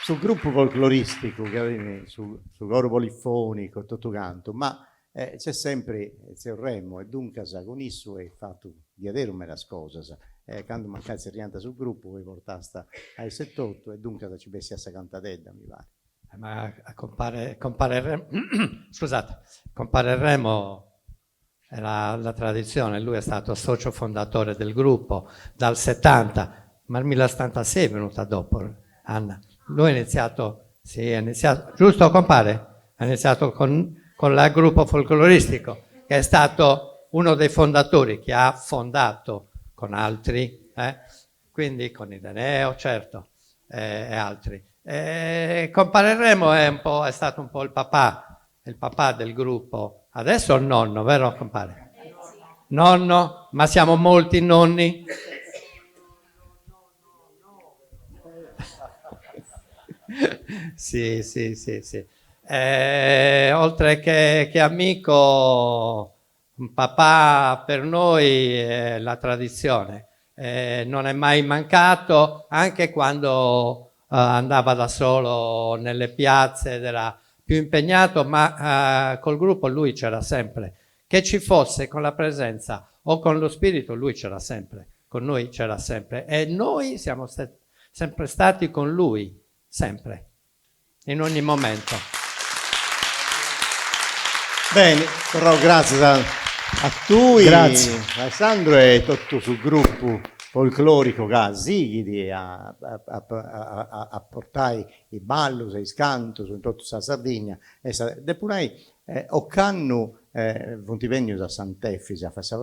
su gruppu folcloristicu chi tenit su su coru polifonicu e totu cantu, ma nc'est sempri tziu Remo e duncas cun issu eis fatu diaderus medas cosas, candu mancai tzerriant su gruppu poi portast a issu etotu e duncas nci bessiat sa cantadedda mi parit. Ma compare compare Remo scusate, compare Remo È la, la tradizione, lui è stato socio fondatore del gruppo dal 70, ma il 1976 è venuta dopo, Anna. Lui ha iniziato, sì, ha iniziato, giusto compare? Ha iniziato con, con il gruppo folcloristico, che è stato uno dei fondatori, che ha fondato con altri, eh? quindi con Ireneo, certo, eh, e altri. E compare Remo è, un po', è stato un po' il papà, il papà del gruppo. Adesso è il nonno, vero compare? Nonno, ma siamo molti nonni? Sì, sì, sì, sì. Eh, oltre che, che amico, un papà per noi è la tradizione. Eh, non è mai mancato, anche quando eh, andava da solo nelle piazze ed era più impegnato, ma eh, col gruppo lui c'era sempre. Che ci fosse con la presenza o con lo spirito, lui c'era sempre, con noi c'era sempre. E noi siamo sempre stati con lui, sempre, in ogni momento. Beni, torraus gràtzias a a tui, Grazie. Alessandro, e totu su gruppu folcloricu ca sighit a a a portai is ballus e is cantus in totu sa Sardigna e sa depu nai ocannu funt bennius a Sant'Efisi a fai sa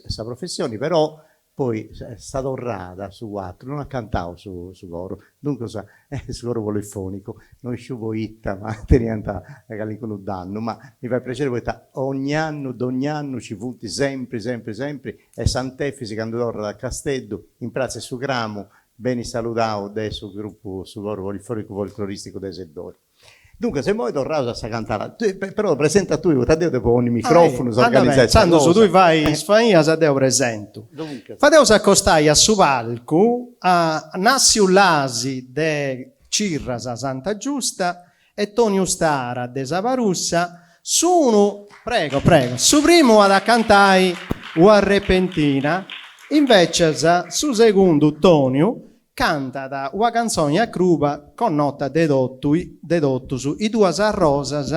sa professioni però Poi sa torrada, su cuatru, non at cantau su su coru, duncas su coru polifonicu, no isciu poita, ma teniant calincunu dannu, ma mi fait prexeri poita ogni annu, dogni annu ci funt sempri sempri sempri e Sant'Efisi candu torrat a Casteddu in pratza 'e su Cramu benit saludau de su gruppu su coru polifonicu folcloristicu de Seddori. Duncas immoi torraus a sa cantada, però presenta tui, poita deu depu ponni microfonus, organizai sa cosa. Tui fai is fainas e deu presentu. Fadeus acostai a su palcu a Nassiu Lasi de Cirras Santa Giusta e Toniu Stara de Sabarussa, s'unu, prego prego, su primu at a cantai Ua repentina, invecias su segundu Toniu Cantat ua cantzoni a cruba connota de totu de totus I duas arrosas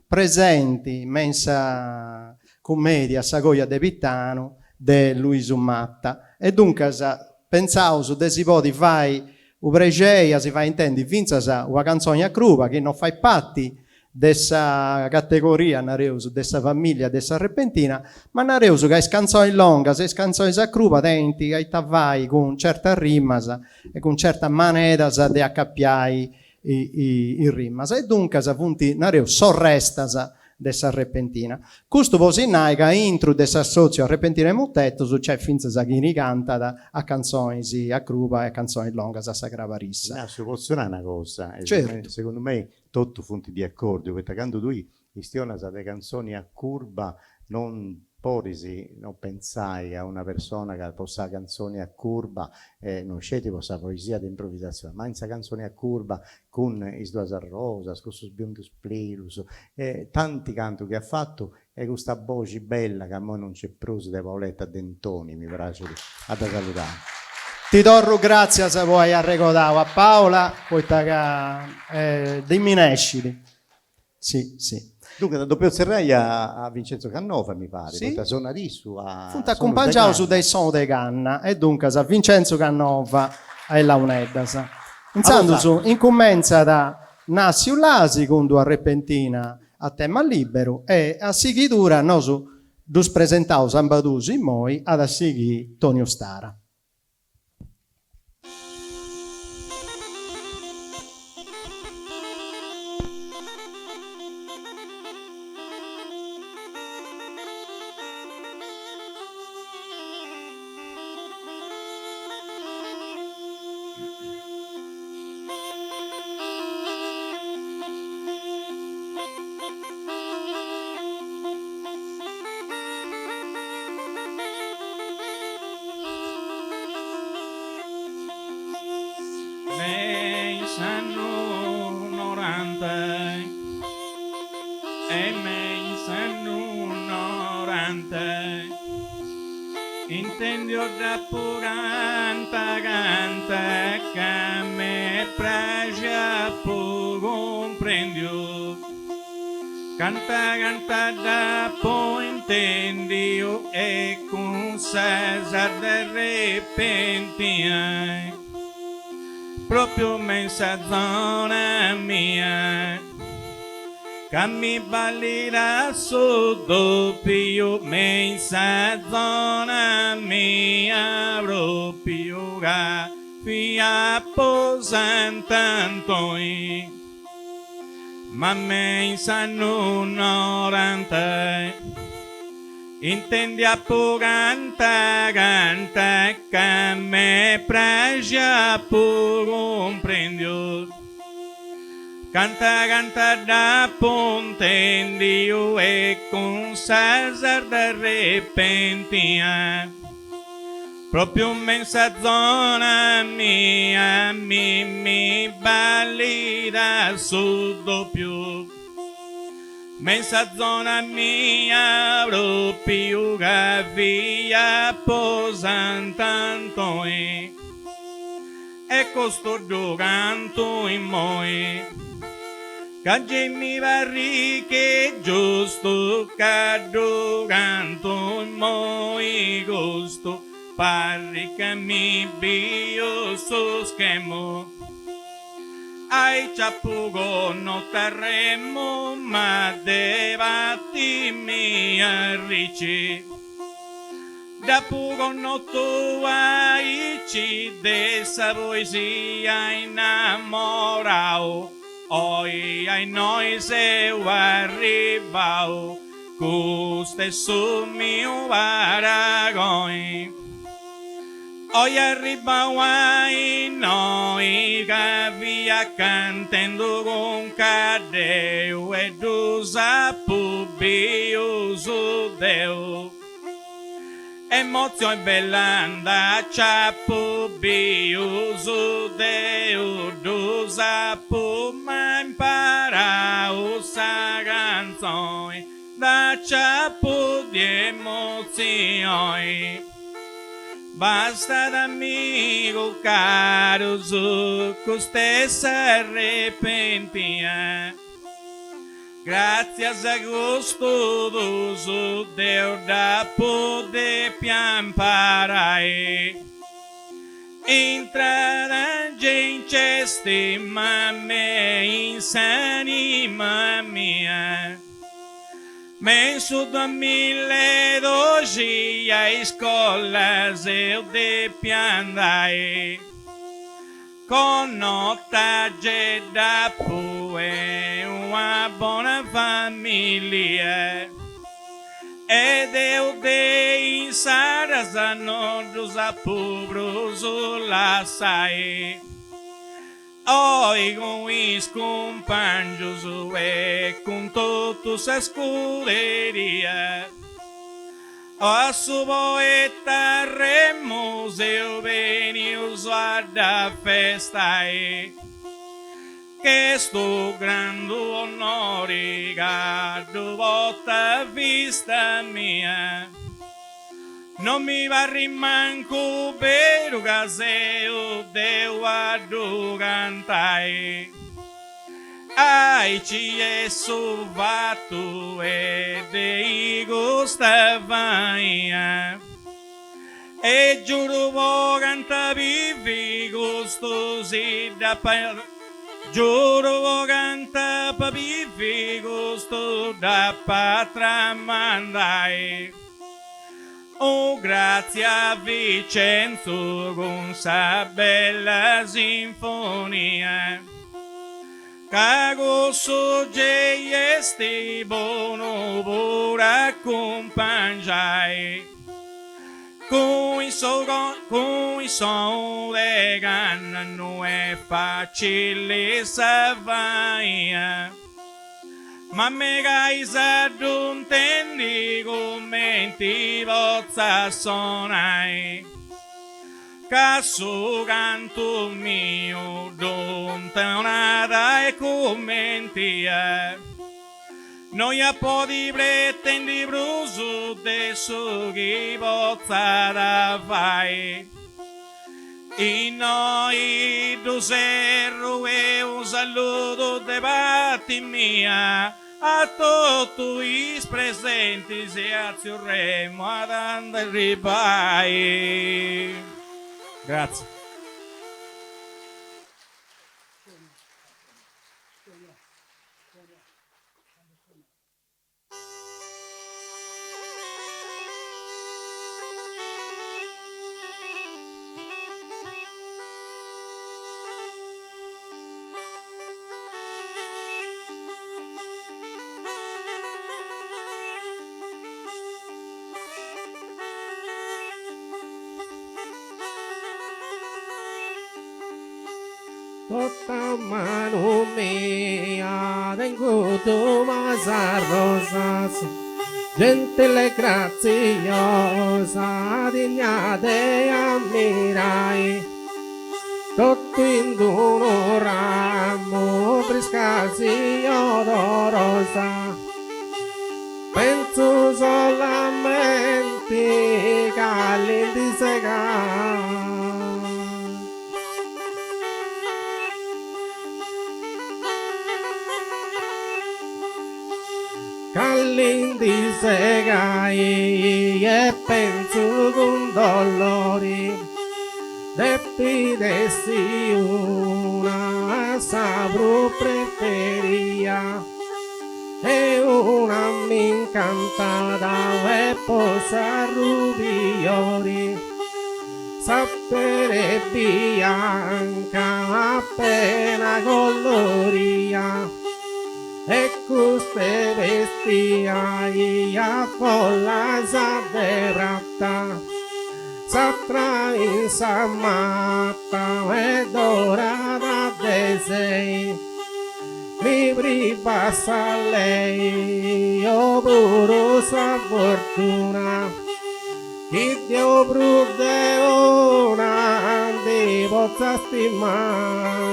presenti me in sa cummedia Sa coja de Pitanu de Luisu Matta e duncas pentzaus de si podi fai u prexei a si fai intendi fintzas ua cantzoni a cruba chi no fait parti de sa categoria, nareus, de sa familia de sa repentina, ma nareus ca is cantzonis longas e is cantzonis a cruba tenint a ita fai cun certas rimas e cun certas maneras de acapiai is rimas e duncas funt, nareus, sorrestas de sa repentina. Custu po si nai ca intru de s'assotziu Arrepentina e Mutetus nc'est fintzas chini cantat a cantzonis a cruba e a cantzonis longas a sa crabarissa. Nassiu, potzu nai una cosa? Certu. Segundu mei Totu funt di acordiu, poita candu tui chistionas de cantzoni a curba non. podis no pentzai a una persona ca po sa cantzoni a curba, e non sceti po sa poesia de improvisatzioni, ma in sa cantzoni a curba cun is duas arrosas, cussus biundus prilus, e tanti cantu chi at fatu e custa boxi bella ca immoi non nc'est prus de Paoletta Dentoni, mi praxit a dda saludai. Ti torru gràtzias po ai arregodau a Paola, poita ca ddi minescit. Si, si. Duncas depeus tzerriai a Vincenzo Cannova, mi parit, poita sonat issu a Funt acumpangiaus de Sonu de Canna e duncas Vincenzo Cannova a is launeddas. Intzandus incumentzat Nassiu Lasi cun d'una arrepentina a tema liberu e a sighidura nosu ddus presentaus ambaduus immoi at a sighì Toniu Stara. Me in s'annu noranta e me in s'annu noranta Intendiu dd'apu canta canta ca m'est praxia apu cumprendiu Canta canta dd'apu intendiu e cun sa sarda arrepentia Propriu me in sa zona mia Ca mi ballit a su doppiu me in sa zona mia propriu ca fia po Sant'Antoi ma me in s'annu noranta intendiu apu canta canta ca m'est praxia apu cumprendiu Canta canta dd'apu intendiu e cun sa sarda arrepentia Propriu me in sa zona mia mi mi ballit a su doppiu Me in sa zona mia propriu ca fia po Sant'Antoi E custu ddu cantu immoi Ca gei mi parrit ch'est giustu Ca ddu cantu immoi custu Parrit ca mi biu su schemu Aici apu connotu a Remu Ma de parti mia arrici Dd'apu connotu aici de sa poesia innamorau Oi a innoi seu arribau Custu est su miu paragoni Oi arribau a innoi ca fia cantendu cun Caddeu e ddus apu bius deu Emotzioni bella nd'apu biu su deu ddus apu ma imparau sa cantzoni nd'apu di emotzioni Bastat amigu carus cust'est s'arrepentia Gràtzias a custu tusu deu dd'apu dèpia imparai. Intrada gei nc'est ma me in s'anima mia. Me in su duamilla e doxi a iscola seu dèpia andai. Connota gei dd'apu e una bona familia E deu de insaras no ddus apu prus lassai Oi cun is cumpangius e cun totu sa scuderia. A su poeta Remu seus benius a dd'afestai. Ch'est unu grandu onori ca ddu portu a vista mia. Non mi parrit mancu beru ca seu deu a ddu cantai. Aici est su fatu e de i custa faina. E giuru po cant'a bivi custu si dd'apa Giuru po cant'apa bivi custu dd'apa a tramandai. Oh gratzie a Vicenzu cun sa bella sinfonia Ca cussu gei est bonu puru a acumpangiai Cun in sonu de canna no est facili sa faina Ma megais a ddu intendi cumenti potzat sonai Ca su cantu miu ddu intonat e cumenti est No ia podi pretendi prus de su chi potzat fai. Innoi ddu serru e unu saludu de parti mia a totu is presentis e a tziu Remu at a nd'arribai. Gratzias. Totta manu mia tengu duas rosas, gentile e graziosa, digna de ammirai. Totu in d'unu ramu friscas i odorosa, pentzu solamenti cali ndi segai. Cali ndi segai e pentzu cun dolori depit essi una sa prus preferia e una m'incantat e po s'arrubiori S'àtera est bianca appena coloria e custa est bestia a follas de prata s'atra in sa mata est dorada de sei mi privat sa lei o puru sa fortuna Chi deu prus de una ndi potza stimai.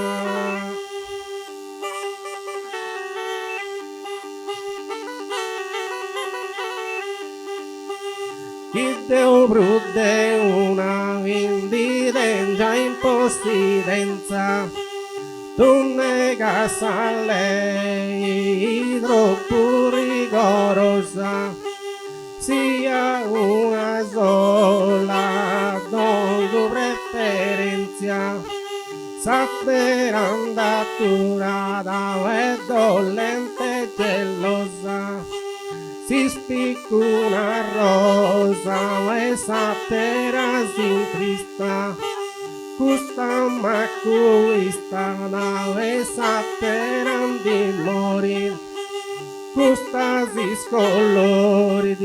Chi deu prus de una ndi tengia in possidenza, ddu negat sa lei tropu rigorosa. Si a una sola dongu preferentzia, s'atera nd'aturat e dolente e gelosa. Si spicu una rosa e s'atera s'intrista, custa m'acuistat e s'atera ndi morit. Custa si scolorit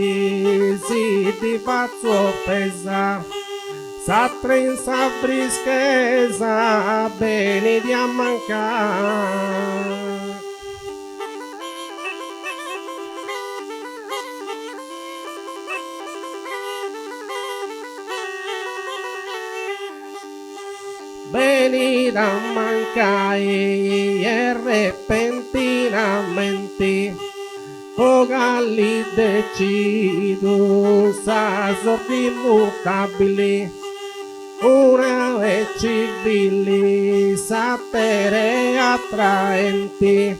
si ddi fatzu ofesa, s'atra in sa frischesa benit a mancai. Benit a mancai e repentinamenti po calli decidu sa sorti immutabili una est civili s'ater'est atraenti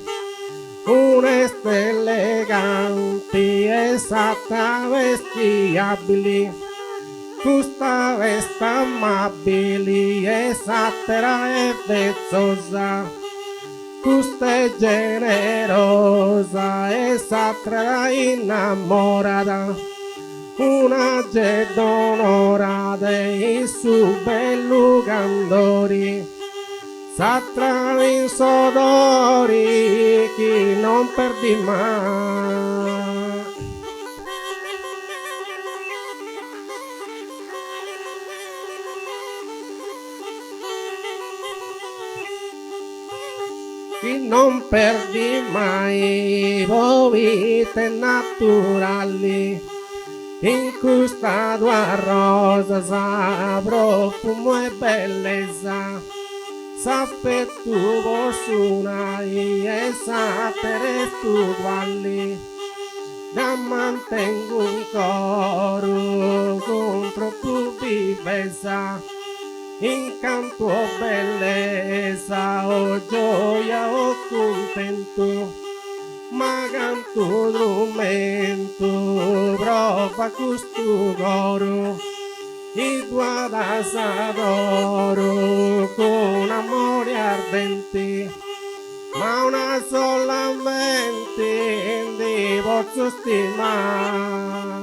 una est eleganti e s'atra est abili Custa est amabili e s'atera est vezzosa, custa est generosa e s'atera innamorada, una ge dd'onorat in su bellu candori, s'atra in s'odori chi non perdit mai. Chi non perdit mai poita est naturali in custas duas rosas profumu e bellesa s'afetu po s'una e s'atera est uguali. Dda mantengu in coru cun tropu vivesa, incantu o bellesa o gioia o cuntentu, ma cantu trumentu provat custu coru, chi ddu at s'adoru cun amori ardenti. Ma una solamenti ndi potzu stimai.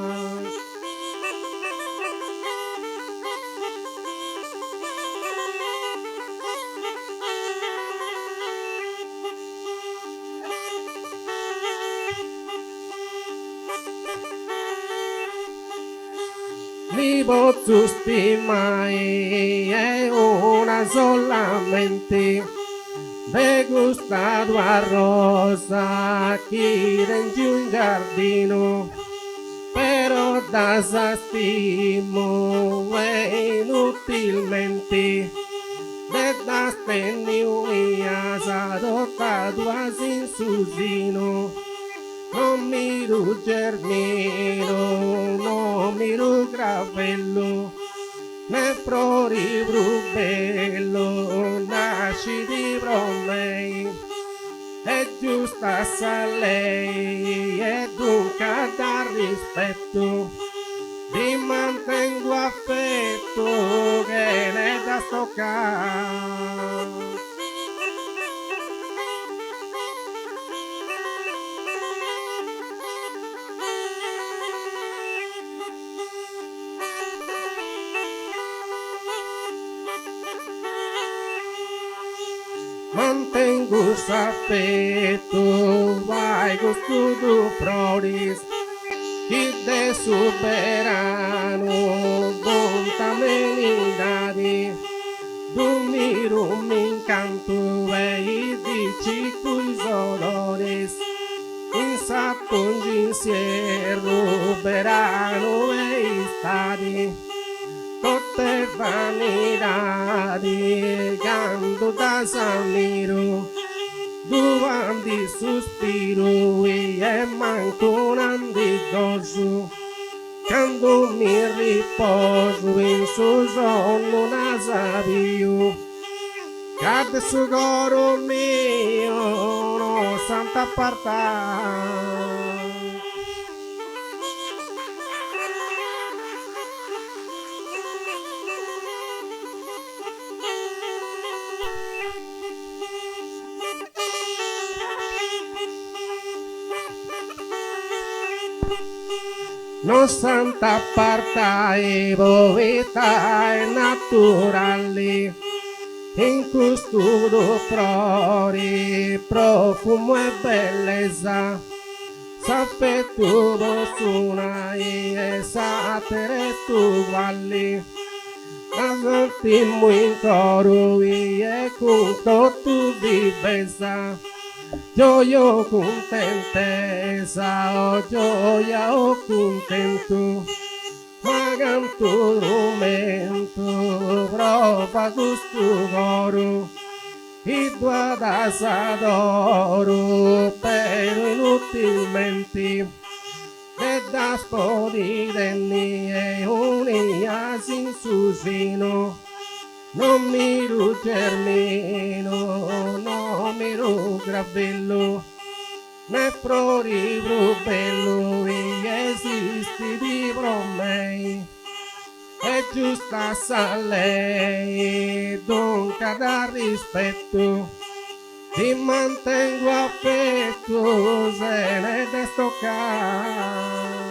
Ndi potzu stimai e una solamenti de custas duas rosas chi tengiu in giardinu, però ddas stimu e inutilmenti de ddas tenni unias totas duas in su sinu. No miru germinu, no miru gravellu, ne frori prus bellu nascit pro mei. Est giusta sa lei e duncas dda rispettu, ddi mantengu afetu chene ddas tocai. Mantengu s'afetu a custus dus froris chi de su beranu funt amenidadi. Ddu miru m'incantu e ddi circu is odoris in s'atongiu in s'ierru beranu e istadi Tot'est vanidadi candu ddas miru ddu andi suspiru e mancu ndi gosu Candu mi riposu in su sonnu ddas biu, ca de su coru miu no s'ant apartai. No s'ant apartai poita est naturali in custus dus froris profumu e bellesa s'afetu po s'una e s'atera est uguali ddas stimu in coru e cun totu vivesa Gioia o cuntentesa o gioia o cuntentu ma. cantu trumentu prova custu coru chi ddu at s'adoru pero inutilmenti de ddas podi tenni e unias in su sinu no miru germinu no miru gravellu Ne frori prus bellu chi esistit pro mei Est giusta sa lei, duncas dd'arrispetu, Ddi mantengu afetu sene ddas tocai.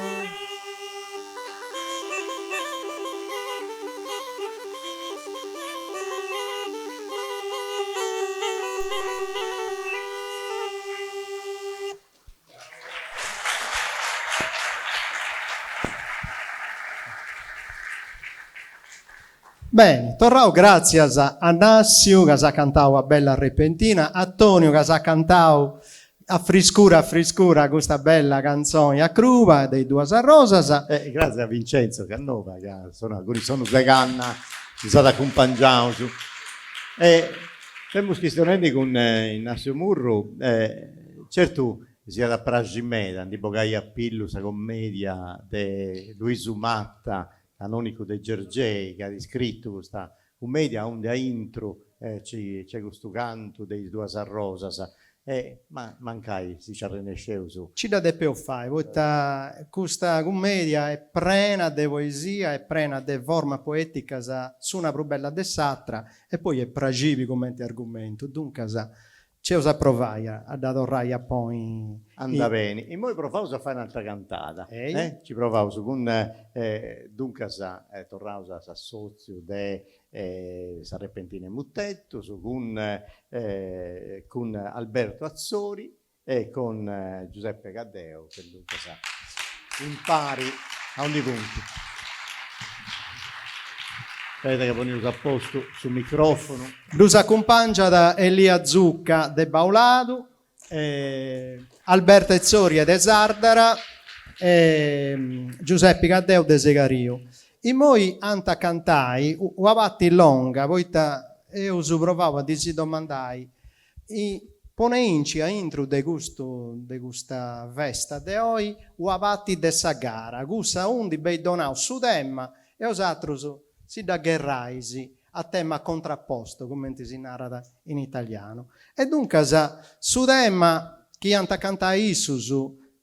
Beni, torraus gràtzias a Nassiu ca s'at cantau una bella arrepentina, a Toniu ca s'at cantau a friscura a friscura custa bella cantzoni a cruba de is duas arrosas. E gràtzias a Vincenzo Cannova ca cun is sonus de canna nos at acumpangiaus. E semus chistionendi cun Innassiu Murru, certu s'iat a praxi meda a ndi bogai a pillu sa commedia de Luisu Matta, canonicu de Gergei, chi at iscritu custa Cummedia aundi aintru nc'est custu cantu de is duas arrosas e ma mancai si nci arrennesceus. Nci dda depeus fai, poita custa cummedia est prena de poesia, est prena de formas poeticas s'una prus bella de s'atra e poi est praxibi cumenti argumentu, duncas Nc'eus a provai a dda torrai a ponni. Andat beni. Immoi provaus a fai un'altra cantada. Ehi. Nci provaus cun, duncas torraus a s'assotziu de s'Arrepentina 'e Mutetus cun cun Alberto Atzori e cun Giuseppe Caddeo che duncas impari aundi funt. Aspetta ca poneus a postu su microfonu. Ddus acumpangiat Elia Zucca de Bauladu, Alberto Atzori de Sardara e Giuseppi Caddeo de Segariu. Immoi ant a cantai una parti longa poita eus provau a ddis domandai Poneinci a intru de custu de custa festa de oi ua parti de sa gara, cussa aundi b'eis donau su tema e osatrus si dda gherrais a tema contrapposto, cumenti si narat in italianu. E duncas su tema chi ant a cantai issus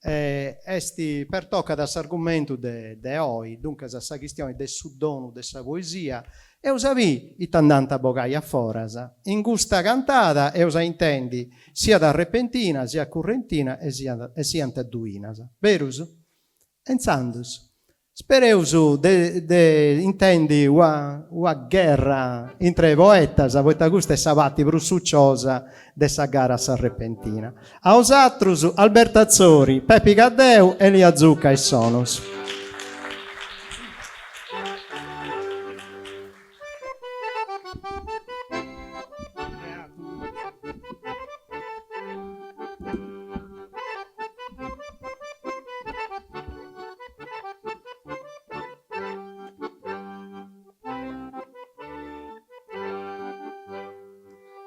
est pertocat a s'argumentu de de oi, duncas a sa chistioni de su donu de sa poesia, eus a biri ita nd'ant a bogai a foras. In custa cantada eus a intendi siat arrepentina, siat currentina e siat e siant duinas. Berus? E intzandus Spereus de de intendi una una gherra intre poetas, poita custa est sa parti prus suciosa de sa gara a s'arrepentina. A osatrus Alberto Atzori, Pepi Caddeu, Elia Zucca a is sonus.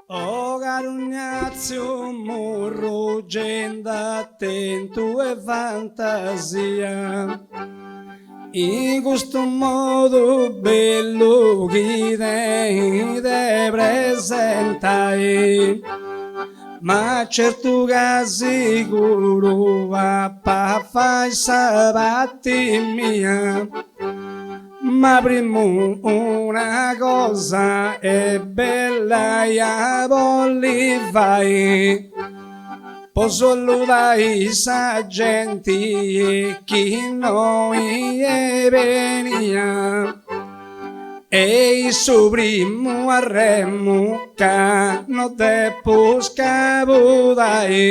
O caru Ignazio Murru, gei nd'at tentu 'e fantasia In custu modu bellu chi tenit de presentai Ma certu ca siguru ap'a fai sa parti mia Ma primu una cosa e bella ia bolli fai Po saludai sa genti chi innoi est benia E su primu arremu ca no depu scabudai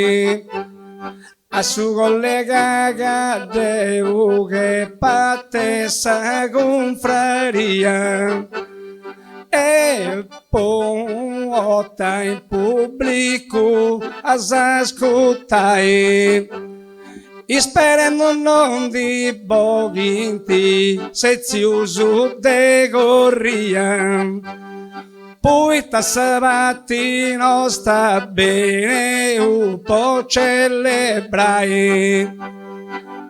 A su collega Caddeu ch'est parte 'e sa cunfraria E po una 'orta in pubblicu as a ascurtai. Isperemus non ndi boghint setzius de corria, poita sa parti nosta beneus po celebrai.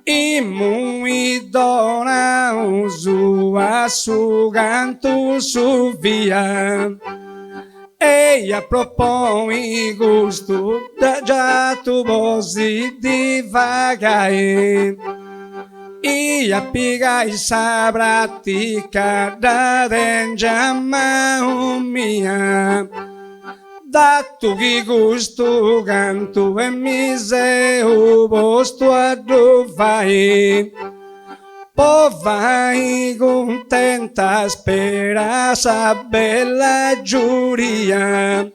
Immui donaus a su cantu su via. Eia proponi custu giatu po si divagai. Ia pigai sa pratica dda tengiu a manu mia. Datu chi custu cantu e mi seu postu a ddu fai. Po fai cuntenta spera sa bella giuria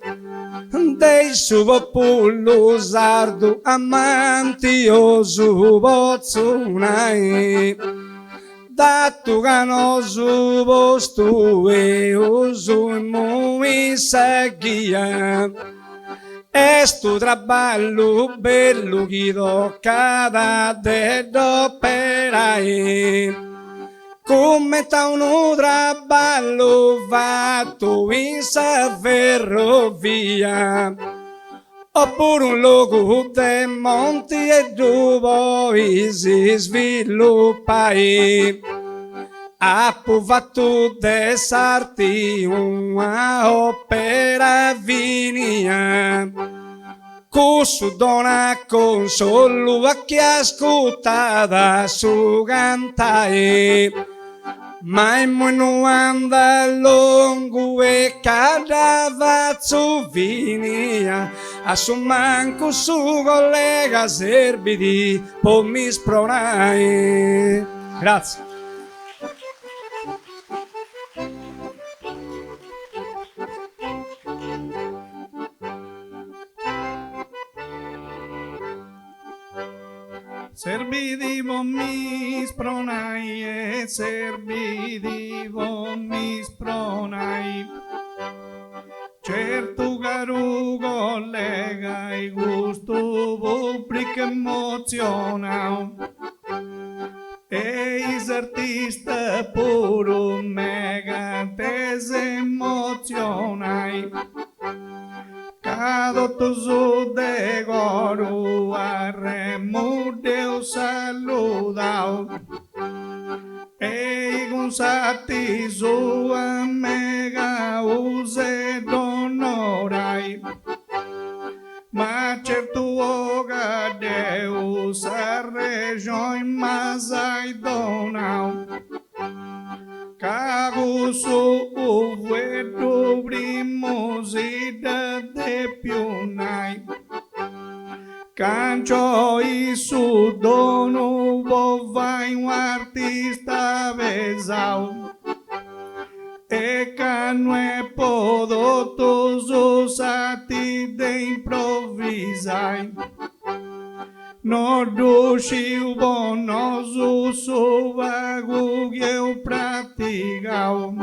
de su populu sardu amantiosu potzu nai datu ca nosu postu eus immui sa ghia. Est u traballu bellu chi tocat de dd'operai, cumenti a unu traballu fatu in sa ferrovia, opuru in logu de monti e ddu podis svilupai. Apu fatu de s'arti una opera finia, cussu donat consolu a chi ascurtat su cantai. Ma immoi no andu a longu e ca dda fatzu finia, a su mancu su collega serbit po mi spronai. Gratzias. Serbit po mi spronai e serbit po mi spronai. Certu caru collega e custu pubbricu emozionau E is artistas puru megant de s'emozionai Ca totus de coru a Remu dd'eus saludau E cun s'arti sua megaus de dd'onorai Ma certu oga deu s'arrexoni m'as ai donau Ca cussu fueddu primu si dd'at depiu nai Ca nc'olit su donu po fai u' artista pesau E ca no est po totus s'arti de improvisai No ddu sciu po nosu su pagu chi eus pratigau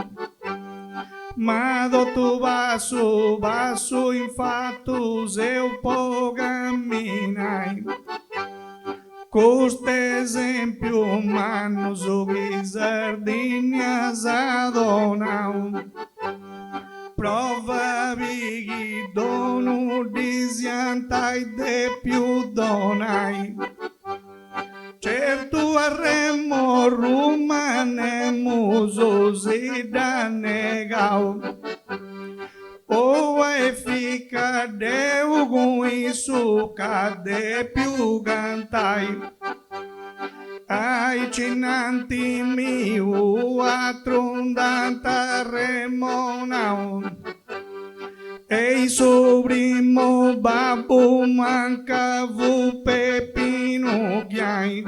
Ma totu passu passu in fatu seus po camminai Custu esempiu mannu su chi Sardigna s'at donau Prova chi donu ddis iant ai depiu donai Certu a Remo Ruma nemus si dd'at negau O e fica deu cun issu ca depiu cantai Aici innanti miu atrus nd'ant arremonau Ei su primu babbu manca fut Pepinu Ghiai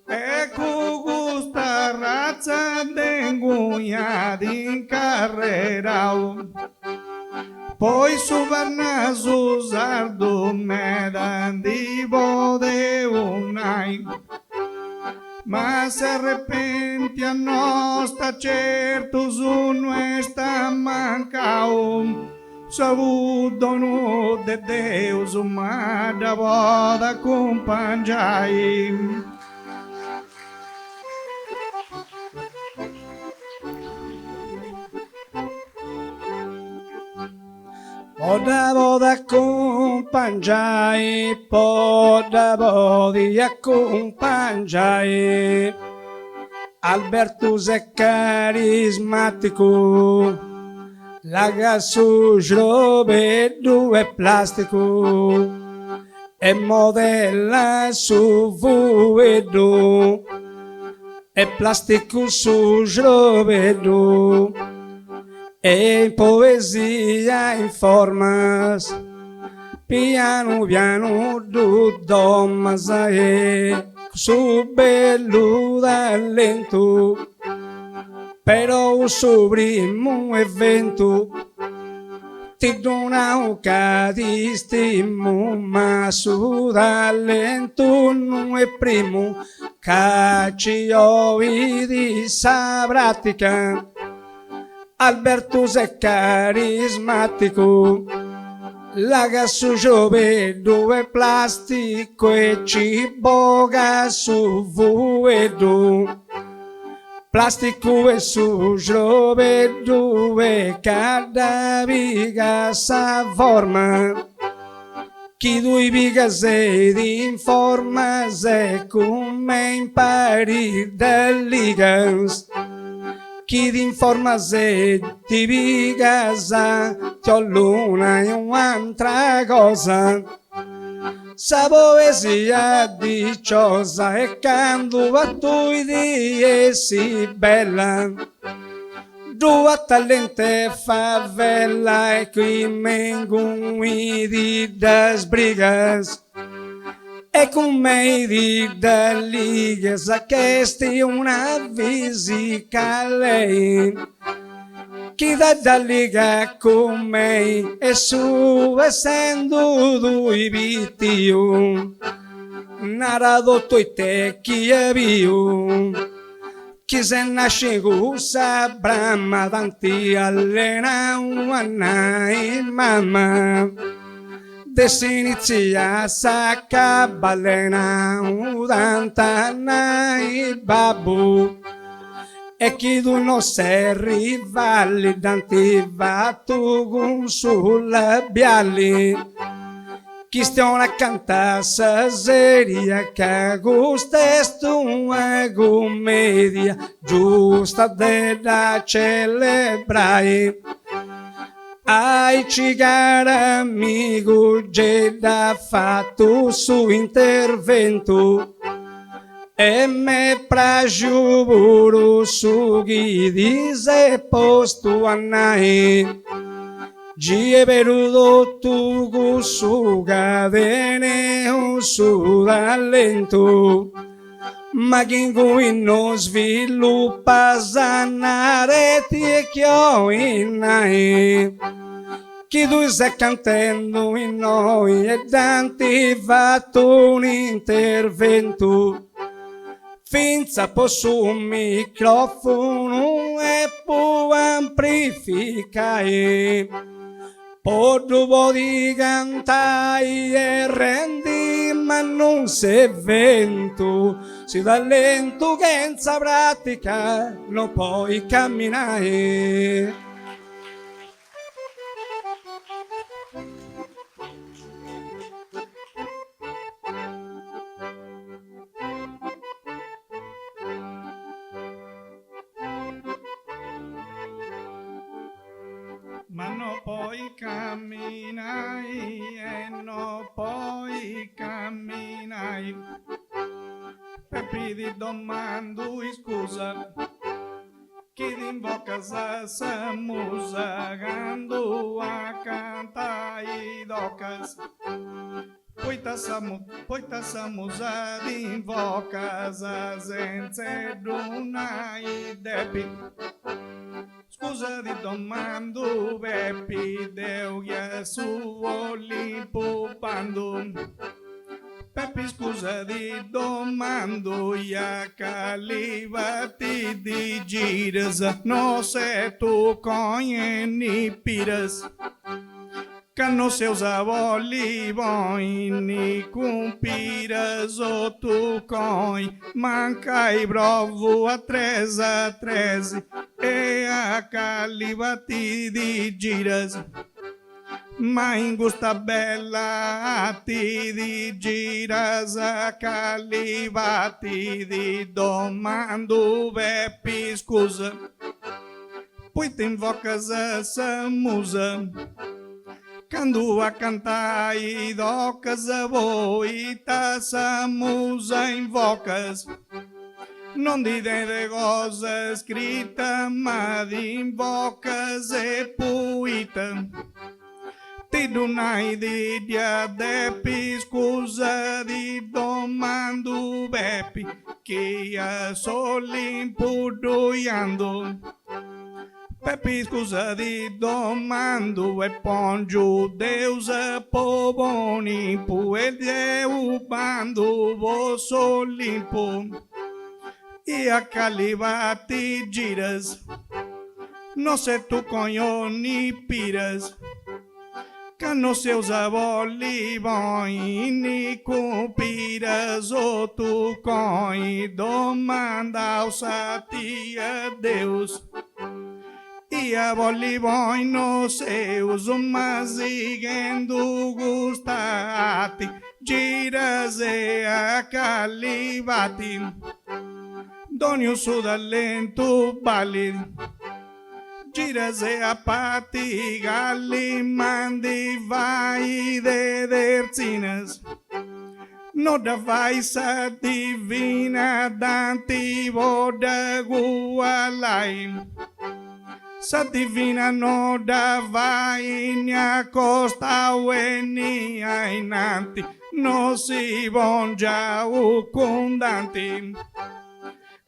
E cun custa arratza de inguni at incarrerau Poi su Parnasu sardu meda ndi podeus nai Ma s'arrepentia nosta certus no est ammancau. Su donu de Deus ma dda podu acumpangiai. Po dda podi acumpangiai, po dda podi acumpangiai. Albertu ses carismaticu, Laga su xrobeddu 'e plasticu e modella su fueddu, 'e plasticu su xrobeddu e in poesia in formas pianu pianu ddu domas e su bellu talentu. Però su primu eventu ti ddu nau ca ti stimu ma su talentu no est primu ca ci 'olit sa pratica. Albertu ses carismaticu laga su xrobeddu 'e plasticu e ci boga su fueddu. Plasticu est su xrobeddu e ca dda pigat sa forma chi tui pigas e t'informas e cun mei impari dda ligas chi t'informas e ti pigas ti 'ollu nai u'antra cosa Sa poesia diciosa e candu a tui ti essit bella ddu at talent'e favella e chi me inguni ti dda sbrigas e cun mei ti dda ligas ch'est una fisica lei Chi ti dda ligat cun mei e su essendu tui pitiu Nara totu ite chi as biu Chi ses nasciu cun sa brama T'anti allenau a nai mama De s'iniziu a s'acabu allenau t'ant a nai babbu E chi tui no ses rivalli dd'ant fatu cun su labiali. Chistiona a canta sa seria ca custa est una cumedia giusta de dda celebrai. Aici caru amigu gei dd'at fatu su interventu. E m'est praxiu puru su chi ti ses postu a nai. Gi est beru totu cussu ca teneus su talentu, ma chi ingui no svilupas nareti e chi 'olit nai. Chi tui ses cantendu innoi e dd'ant fatu un'interventu fintzas po su microfunu e po amplificai po ddu podi cantai e rendi mannu s'eventu si talentu chentza pratica no podit camminai. Ma no poi camminai e no poi camminai Peppi ti domandu iscusa Chi t'invocas sa musa candu a cantai tocas Poita sa poita sa musa t'invocas sentz'e ddu nai depi Scusa ti domandu Pepi deu chi a su Olimpu bandu Pepi scusa ti domandu i a cali parti ti giras no ses tu cogliendi piras. Ca no seus a bolli poi ni cun piras o tucoi mancai provu a tres a tres e a cali parti ti giras ma in custa bella arti ti giras a cali parti ti domandu Pepi iscusa Poita invocas sa musa candu a cantai tocas poita sa musa invocas non ndi tenit cosa scrita ma dd'invocas e poita Ti ddu nai ti dd'ia depi scusa ti domandu Pepi chi a s'Olimpu ddoi andu. Pepi scusa ti domandu e pongiu Deus po bonimpu e deu bandu po s'Olimpu. I a cali parti giras? No c'est tuconi o ni piras, ca no seus a bolli poi ni cun piras o tuconi domandaus a tia Deus. I a bolli poi no seus ma sighendu custa arti giras e a cali parti. Dognu su talentu balit. Giras e a parti cali ma ndi fai de terzinas. No dda fait sa divina Danti po dd'agualai. Sa divina no dda fait ni a costau e ni a innanti, no si pongiaus cun Danti.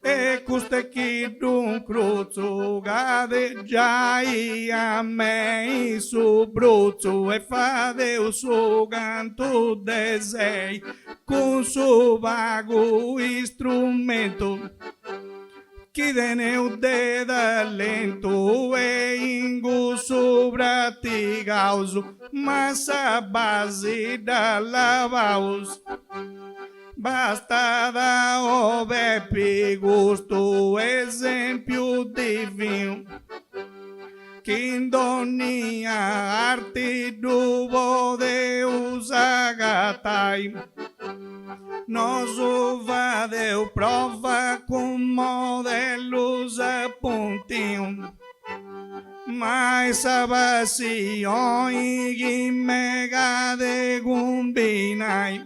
E custu est chi ddu incrutzu ca de giai a mei in su brutzu e fadeus su cantu de sei cun su pagu istrumentu. Chi teneus de talentu e in cussu pratigaus, ma sa basi dda lavaus. Bastat o Pepi custu esempiu divinu, chi in dònnia arti ddu podeus agatai. Nosu fadeus prova cun modellus a puntinu, ma est sa passioni chi megat de cumbinai.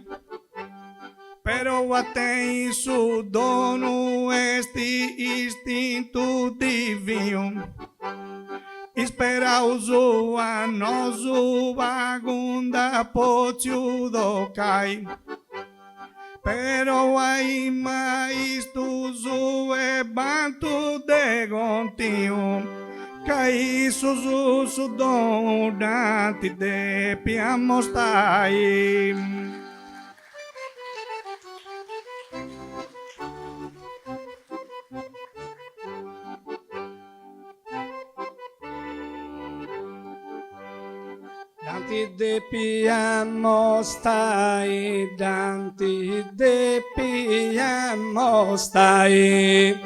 Però a tenni su donu est istintu divinu. Isperaus a nosu pagu nd'at potziu tocai. Però a is maistus est bantu de continu ca issus su donu dd'ant depiu amostai. Dd'ant depiu amostai, dd'ant depiu amostai,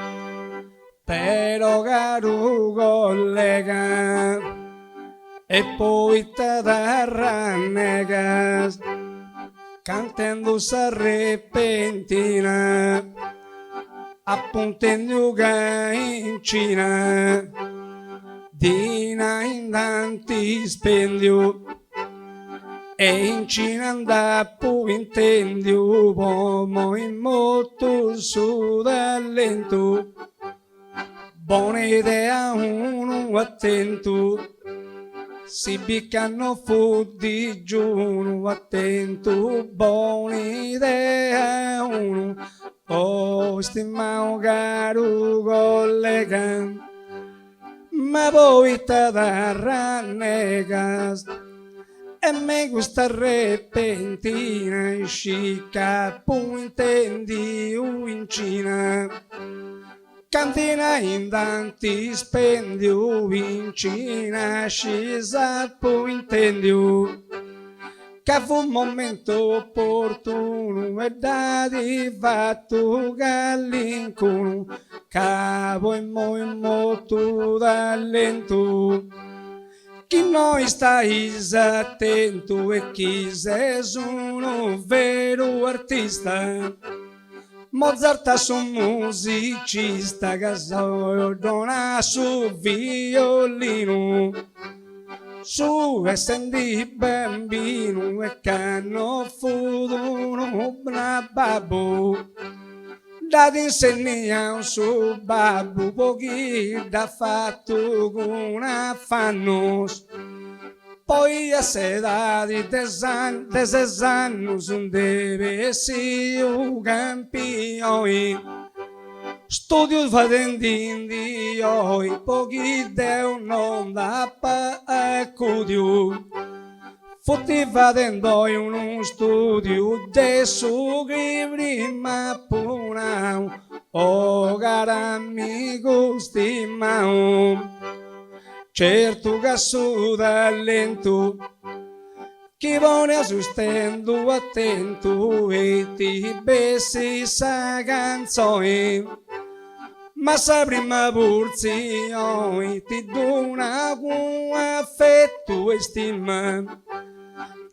però caru collega, e poita t'arrannegas cantendu sa repentina Apu intendiu ca in Cina dinai nd'ant ispendiu e in Cina nd'apu intendiu po ponni in motu su talentu. Bona idea unu at tentu si bit ca no fut digiunu at tentu bona idea unu oh istimau caru collega ma poita t'arrannegas e me custa repentina iscì ca apu intendiu in Cina. Cantu 'inai nd'ant ispendiu in Cina scis apu intendiu ca fut momentu oportunu e dd'at fatu calincunu ca po immoi mortu talentu chi no istais atentu e chi ses unu veru artista. Mozart a su musicista ca sonat su violinu su essendi bambinu e ca no fut unu babbu dd'at insenniau su babbu po chi dd'at fatu cun afannus Poi a s'edadi de ses annus nd'est bessiu campioni, studius fadendi-ndi oi po chi deu no nd'apa acudiu. Fut fadendoi unu studiu de su chi prima apu nau, o caru amigu stimau. Certu ca su talentu chi poneus stendu atentu e ti bessit sa cantzoni, ma sa prima purtzioni ti ddu nau cun afetu e istima.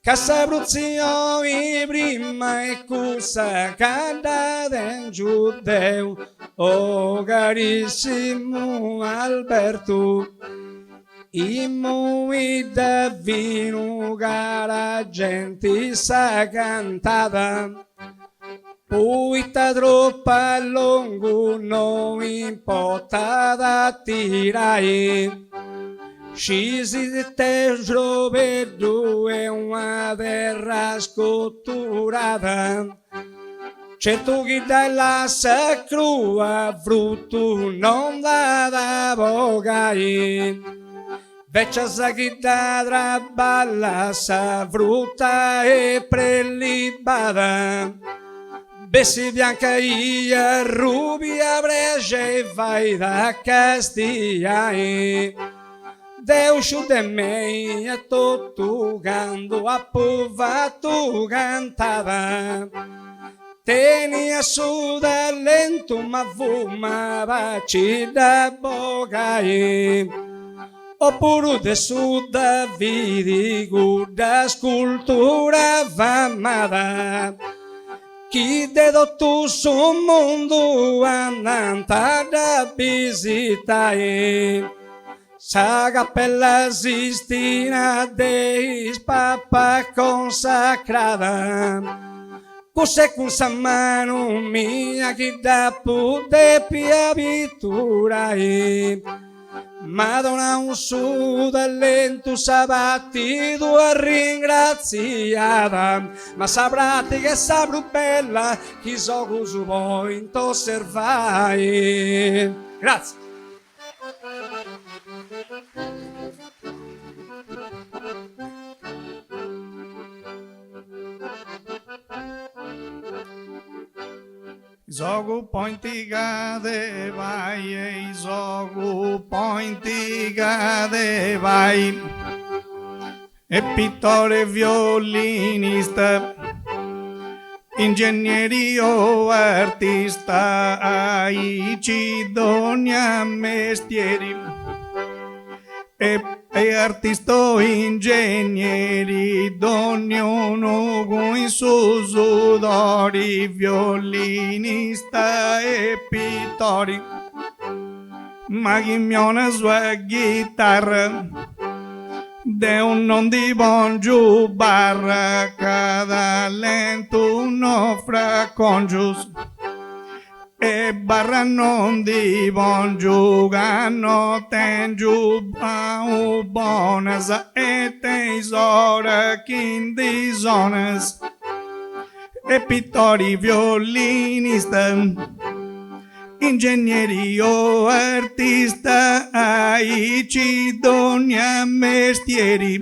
Ca sa prutzioni prima est cussa ca dda tengiu deu, o carissimu Albertu, immoi dda finu cara genti sa cantada, poita tropu a longu no importat a tirai. Scis it'est su xrobeddu est una terra scoturada, certu chi dda lassas crua frutu non nd'at a bogai. Invecias chi dda traballas sa fruta est prelibada, bessit bianca i arrubia prexei fait a castiai. Deu sciu de mei etotu candu apu fatu cantada, tenia su talentu ma fut maba a nci dda bogai. Opuru de su Davidi cudda scultura famada chi de totu su mundu andant a dda bisitai. Sa Capella Sistina de is Papas consacrada, cussa est cun sa manu mia chi dd'apu depia piturai. M'at donau su talentu sa parti tua ringratziada, ma sa pratica est sa prus bella chi is ogus podint osservai. Gratzias. Is ogus point ca de fai e is ogus point ca de fai E pitore violinista Ingegneri o artista Aici dogna mestieri E artista o ingegneri Donniunu cun su sudori Violinista e pitori Ma chi mi 'onas una ghitarra Deu non ndi pòngiu barra Ca talentu no fracongius E barra non ndi pòngiu ca no tèngiu bonas e teis ora chi ndi sonas. E pitori violinista, ingegneri o artista, aici dònnia mestieri.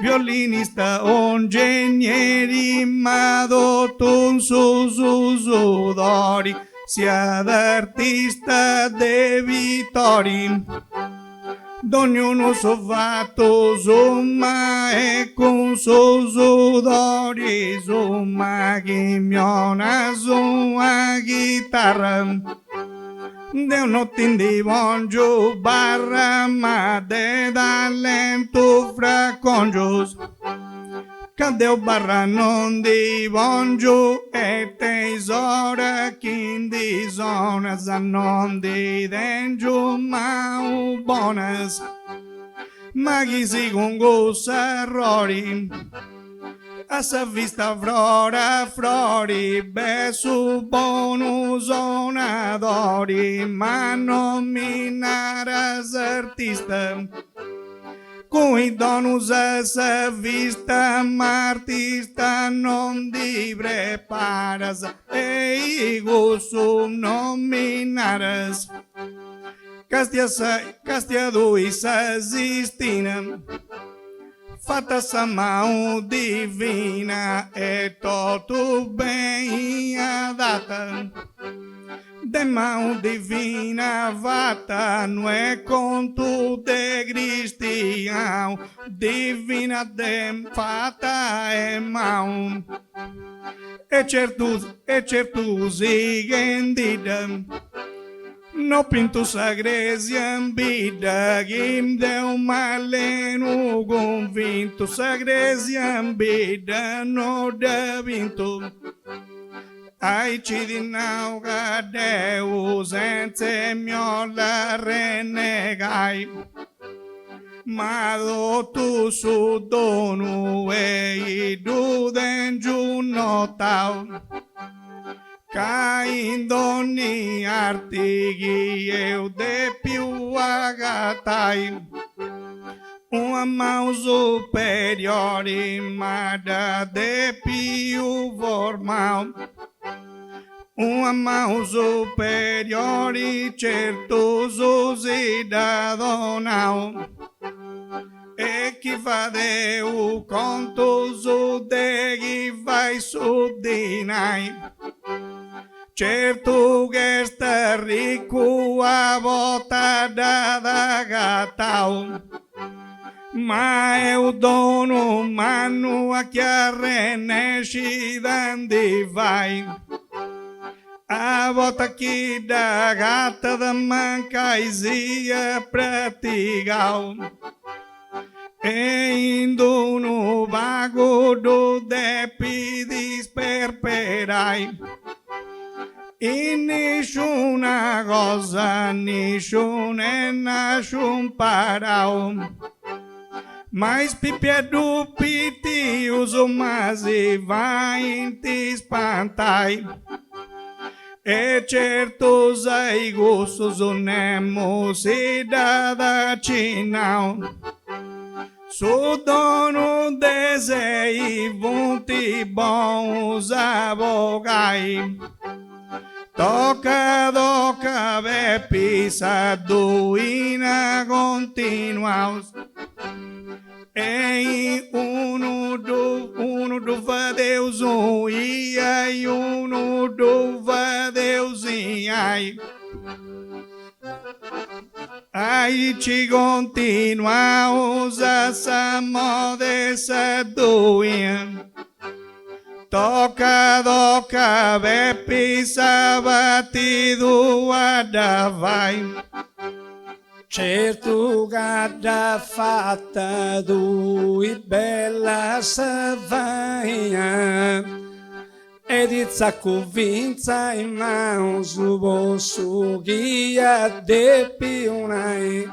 Violinista o ingegneri ma totu cun su sudori. Siat artista de Vittori. Dognunu su fatu su ma e cun su sudori su ma chi mi 'onas una chitarra deu no ti ndi pòngiu barra ma de talentu fracongius Ca deu barra no ndi pòngiu e teis ora chi ndi sonas no ndi tèngiu mau bonas ma chi si cun cuss'arrori a sa vista frora frori bessu bonu sonadori ma no mi naras artista. Cun is donus a sa vista ma artista non ndi preparas e i cussu non mi naras. Castia sa castia tui sa Sistina fata sa manu divina e totu beni adata. De manu divina fata no est contu de cristianu, divina de fata 'e manu. E certu e certu sighendidda no pintu sa cresia in bidda chi deu m'allenu cunvintu sa cresia in bidda no dda pintu. Aici ti nau ca deu sentz'e mi 'olli arrennegai ma totu su donu ei ddu tengiu notau ca in donni arti chi eu depiu agatai Una manu superiori m'at depiu formau. Una manu superiori certus si dd'at donau. E chi fadeus contus de chi fait su dinai. Certu ch'est arricu a bortas dd'at agatau, ma est unu donu mannu a chi arrennescit a ndi fai. A bortas chi dd'agatat mancai siat pratigau. E in d'unu pagu ddu depit sperperai. In nisciuna cosa nisciunu est nasciu imparau. Ma is pipieddus pitius ma si faint spantai. E certus a cussus nemus si dd'at acinnau. Su donu de sei funt bonus a bogai. Toca toca Pepi sa duina continuaus. Ei unu ddu unu ddu fadeus iai unu ddu fadeus iai. Aici continuaus a sa moda 'e sa duina. Toca toca Pepi sa parti tua dda fai. Certu ca dd'as fata tui bella sa faina e ti tzacu fintzas is manus po su chi ia depiu nai.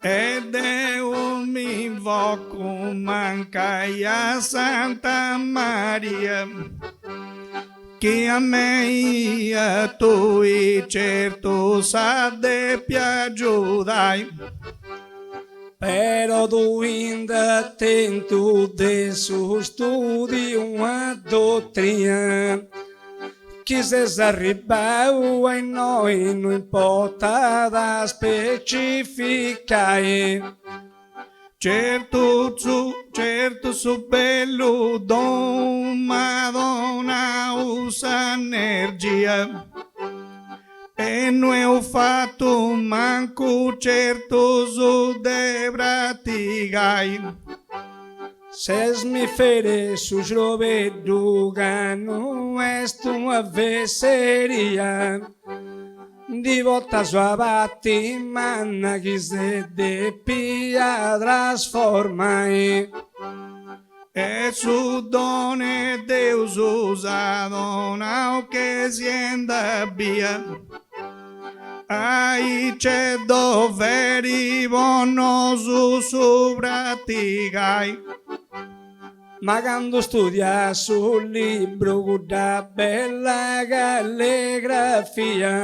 E deu m'invocu mancai a Santa Maria Chi a mei a tui certu s'at depi agiudai. Però tui nd'as tentu de su studiu una dotrina chi ses arribbau a innoi no importat a specificai. Certu su certu su bellu donu m'at donau s'energia. E no eus fatu mancu certus de pratigai. Ses mi ferit su xrobeddu ca no est una fesseria, ndi portas una parti manna chi s'est depia trasformai. E su donu 'e Deus s'at donau che sienda bia. Aici est doveri po nosu su pratigai. Ma candu studias su libru cudda bella calligrafia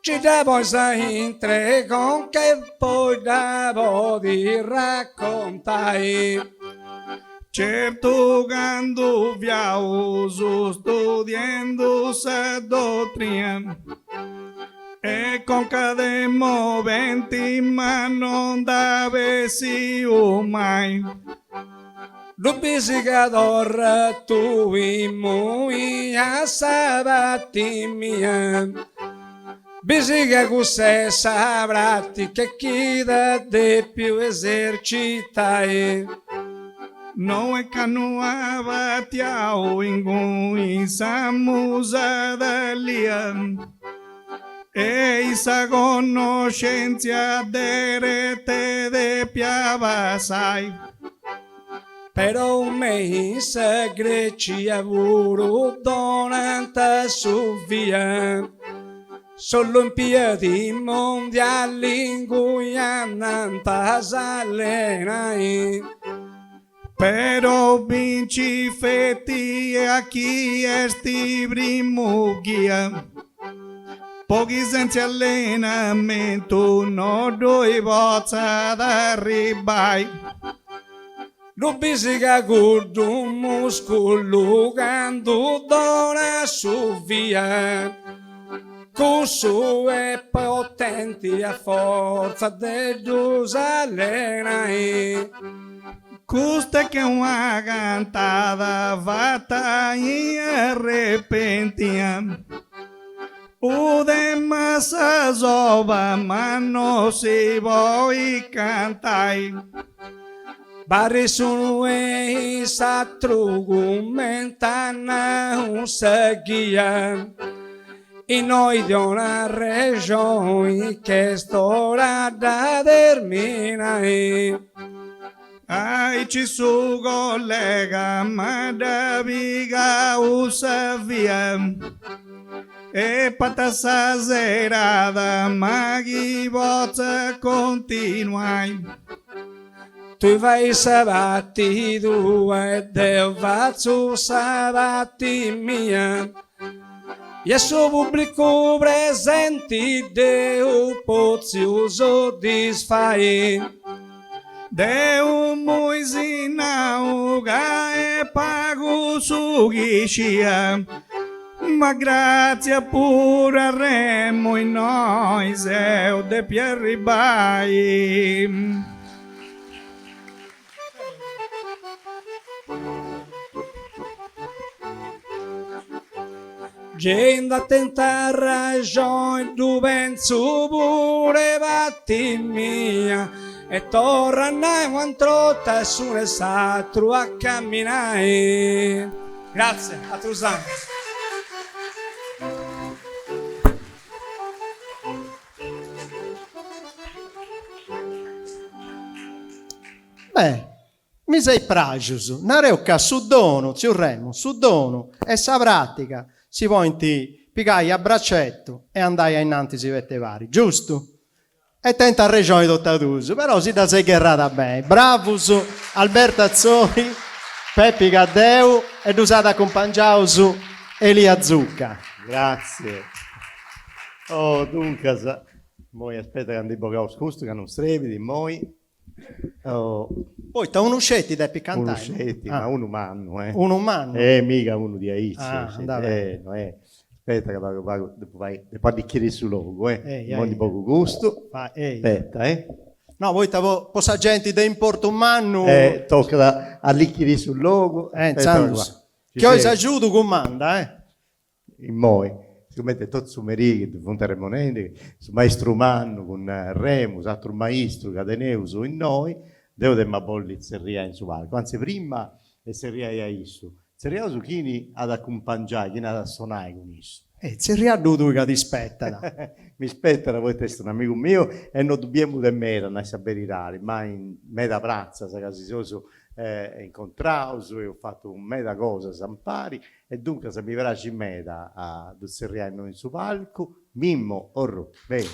Nci dda ponis aintr'e conca e poi dda podis raccontai. Certu candu fiaus studiendu sa dotrina e conca de moventi ma non nd'at bessiu mai. Ddu bisi ca torra tui immoi a sa parti mia. Bisi ca cussa est sa pratica chi t'as depiu esercitai. No est ca no abatiau inguni sa musa Talia e i sa connoscèntzia dereta depia passai. Però me in sa Grecia puru donant su via. S'Olimpiadi mondiali ingui andant a s'allenai. Però bincit feti a chi est primu ghia, po chi sentz'e allenamentu no ddoi potzat arribbai. Ddu bisi ca cuddu musculu candu donat su via, cussu est potenti a fortza de ddus allenai. Custa est che una cantada fata in arrepentia, o de massa soba ma no si podit cantai. Barri s'unu e s'atru cument'at nau sa ghia, innoi ti 'onu arrexoni ch'est ora dda terminai. Aici su collega m'at pigau sa via e pata sa serada ma chi potza continuai. Tui fai sa parti tua e deu fatzu sa parti mia e a su pubblicu presenti dd'eus potziu soddisfai. Deu immoi si nau ca est pagu su chi scia, ma gratzias puru a Remu innoi seu depiu arribbai. Gei nd'at tentu arraxoni ddu pentzu puru de parti mia e torra a nai u'antra 'orta s'unu e s'atru a camminai. Grazie, atrus annus. Beh, mi seis praxus, nareus ca su donu, tziu Remo, su donu e sa pratica si podint pigai a bracettu e andai a innantis feti paris, giustu? E tenint arrexoni totu duus, però si dda seis gherrada beni. Bravus Alberto Atzori, Pepi Caddeu e ddus at acumpangiaus Elia Zucca. Grazie. Oh, duncas, immoi aspetta ca ndi bogaus custu ca non srebit immoi. Oh. Poita unu sceti depit cantai? Unu sceti, ma unu mannu, eh. Unu mannu? Eh, miga unu diaici. Ah, andat beni. Eh, no est. Aspetta ca pagu pagu depu fai, depu allichiri su logu, eh. Immoi ndi bogu custu. Aspetta, eh. No, poita po po sa genti de importu mannu. Eh, tocat a allichiri su logu. Eh, intzandus. Chi 'olis agiudu cumanda, eh. Immoi. Sigomente totu su merì chi ddu funt arremonendi, su maistru mannu cun Remu, s'aturu maistru ca teneus innoi, deu dd'emu a bolli tzerriai in su palcu, anzi prima 'e tzerriai a issu, tzerriaus chini at a acumpangiai, chini at a sonai cun issu. E tzerriaddu tui ca ti spettat. Mi spettat poita est un'amigu miu e no ddu biemu de meda, a nai sa beridadi, ma in meda pratzas ca si seus incontraus, eus fatu meda cosas impari e duncas mi praxit meda a ddu tzerriai innoi in su palcu, Mimmo Orrù, beni.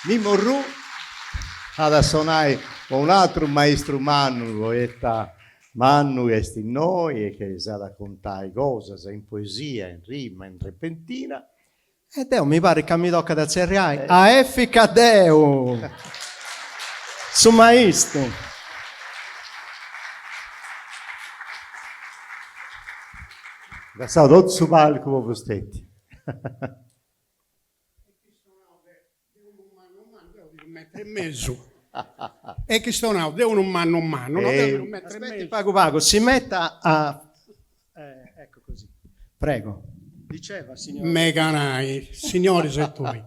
Mimmo Orrù at a sonai po un'atru maistru mannu, poeta mannu chi est innoi e chi s'at a contai cosas in poesia, in rima, in repentina. E deu mi parit ca mi tocat a tzerriai a Efis Caddeo, su maistu. Lassau totu su palcu po fusteti. E chistionau de unu mannu mannu, no deu metru e mesu. Pagu pagu, si metta a ecco così. Prego. Diceva, signor. Mega nai, signoris e tui.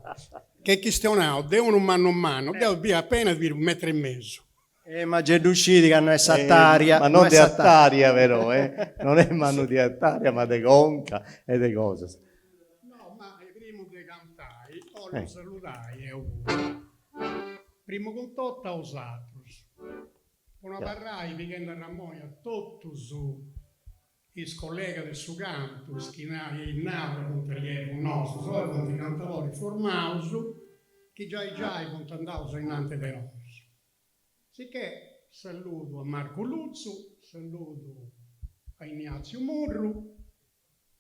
Che chistionau de unu mannu mannu, deu bia appena biu metru e mesu. Eh ma gei ddu scit ca no est s'artària. Ma non de artària però, eh. Non est mannu de artària ma de conca e de cosas. No, ma primu de cantai 'ollu saludai 'eu puru. Primu cun totu a 'osatrus. Po no abarrai pighendi arramoni a totus is collegas de su cantu, is chi eis nau ca funt allievus nostus, oi funt cantadoris formaus chi giai giai funt andaus ainnanti de nosu. Sicchè saludu a Marcu Lutzu, saludu a Ignatziu Murru,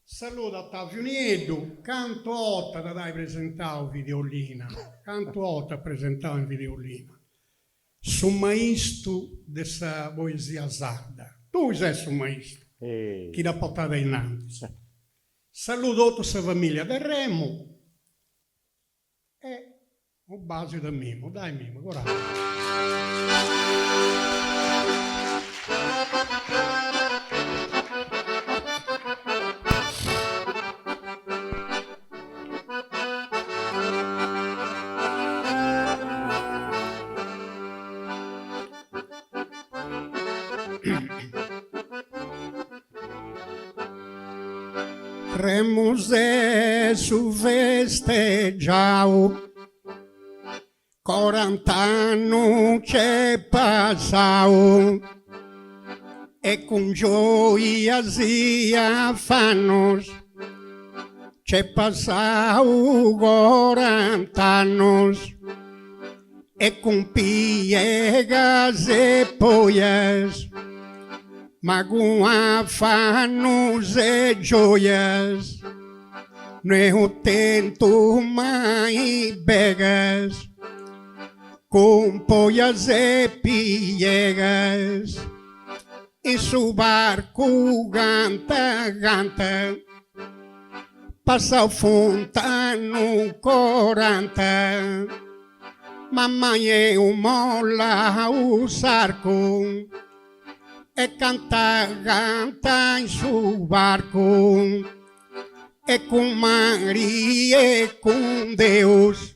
saludu a Ottaviu Nieddu, cantu 'ortas at ai presentau Videolina, cantu 'ortas at presentau in Videolina, su maistu de sa poesia sarda, tui ses su maistu chi dd'at portada ainnantis. Saludu totu sa familia de Remu e Unu basidu a Mimmo, dai Mimmo, coraggiu. Remu ses su festeggiau Corant'annu c'est passau E cun gioias e afannus C'est passau corant'annus E cun piegas e poias Ma cun afannus e gioias No eus tentu mai begas Cun poias e piegas In su parcu canta canta Passau funt annus coranta Ma mai eus mollau s'arcu E canta canta in su parcu E cun Maria e cun Deus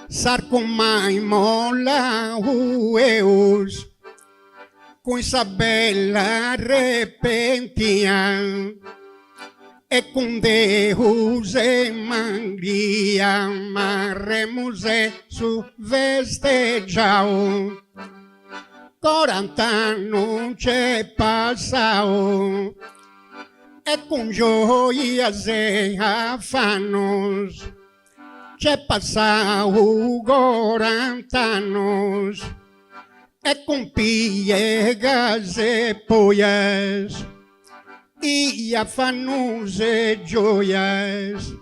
S'arcu mai mollau eus Cun sa bella repentina E cun Deus e Maria Ma Remu ses su festeggiau Corant'annu c'est passau E cun gioias e afannus C'est passau corant'annus E cun piegas e poias E afannus e gioias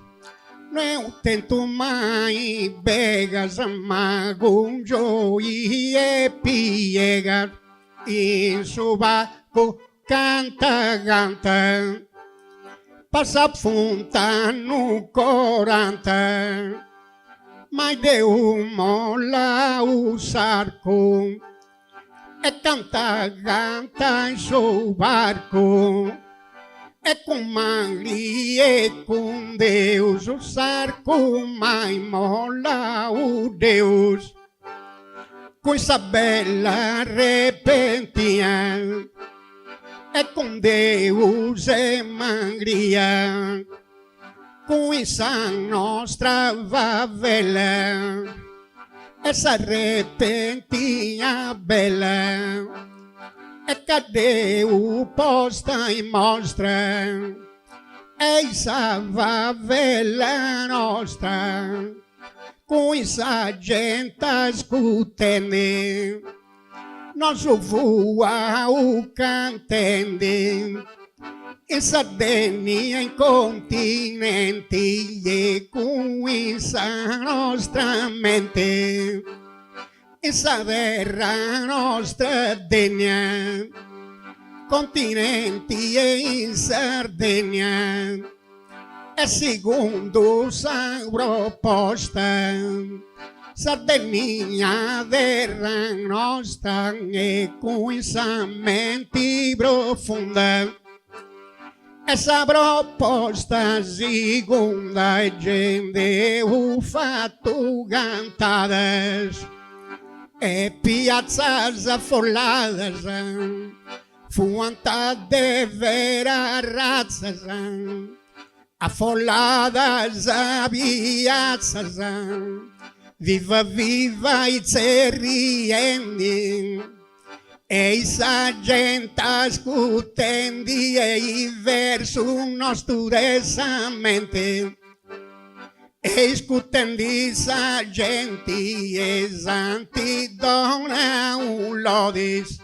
No eus tentu mai begas Ma cun gioia e piegas In su parcu canta canta Passau funt annus coranta Mai dd'eus mollau s'arcu E canta canta in su parcu. E cun Mangri e cun Deus s'arcu mai mollau dd'eus. Cun sa bella repentina e cun Deus e Mangria cun sa nostra favella e sa repentina bella e ca dd'eus posta in mostra e sa favella nostra cun sa genti ascurtendi Nosu fuaus cantendi in Sardegna in continenti e cun sa nostra menti in sa terra nostra degna continenti e in Sardegna E segundu sa proposta Sardegna terra nostra e cun sa menti profunda E sa proposta segunda e gei nd'eus fatu cantadas e piatzas afolladas Fuant de veras ratzas, afolladas piatzas, viva viva itzerriendi e sa genti ascurtendi e is versus nostus de sa menti e iscutendi sa genti e s'anti donau lodis.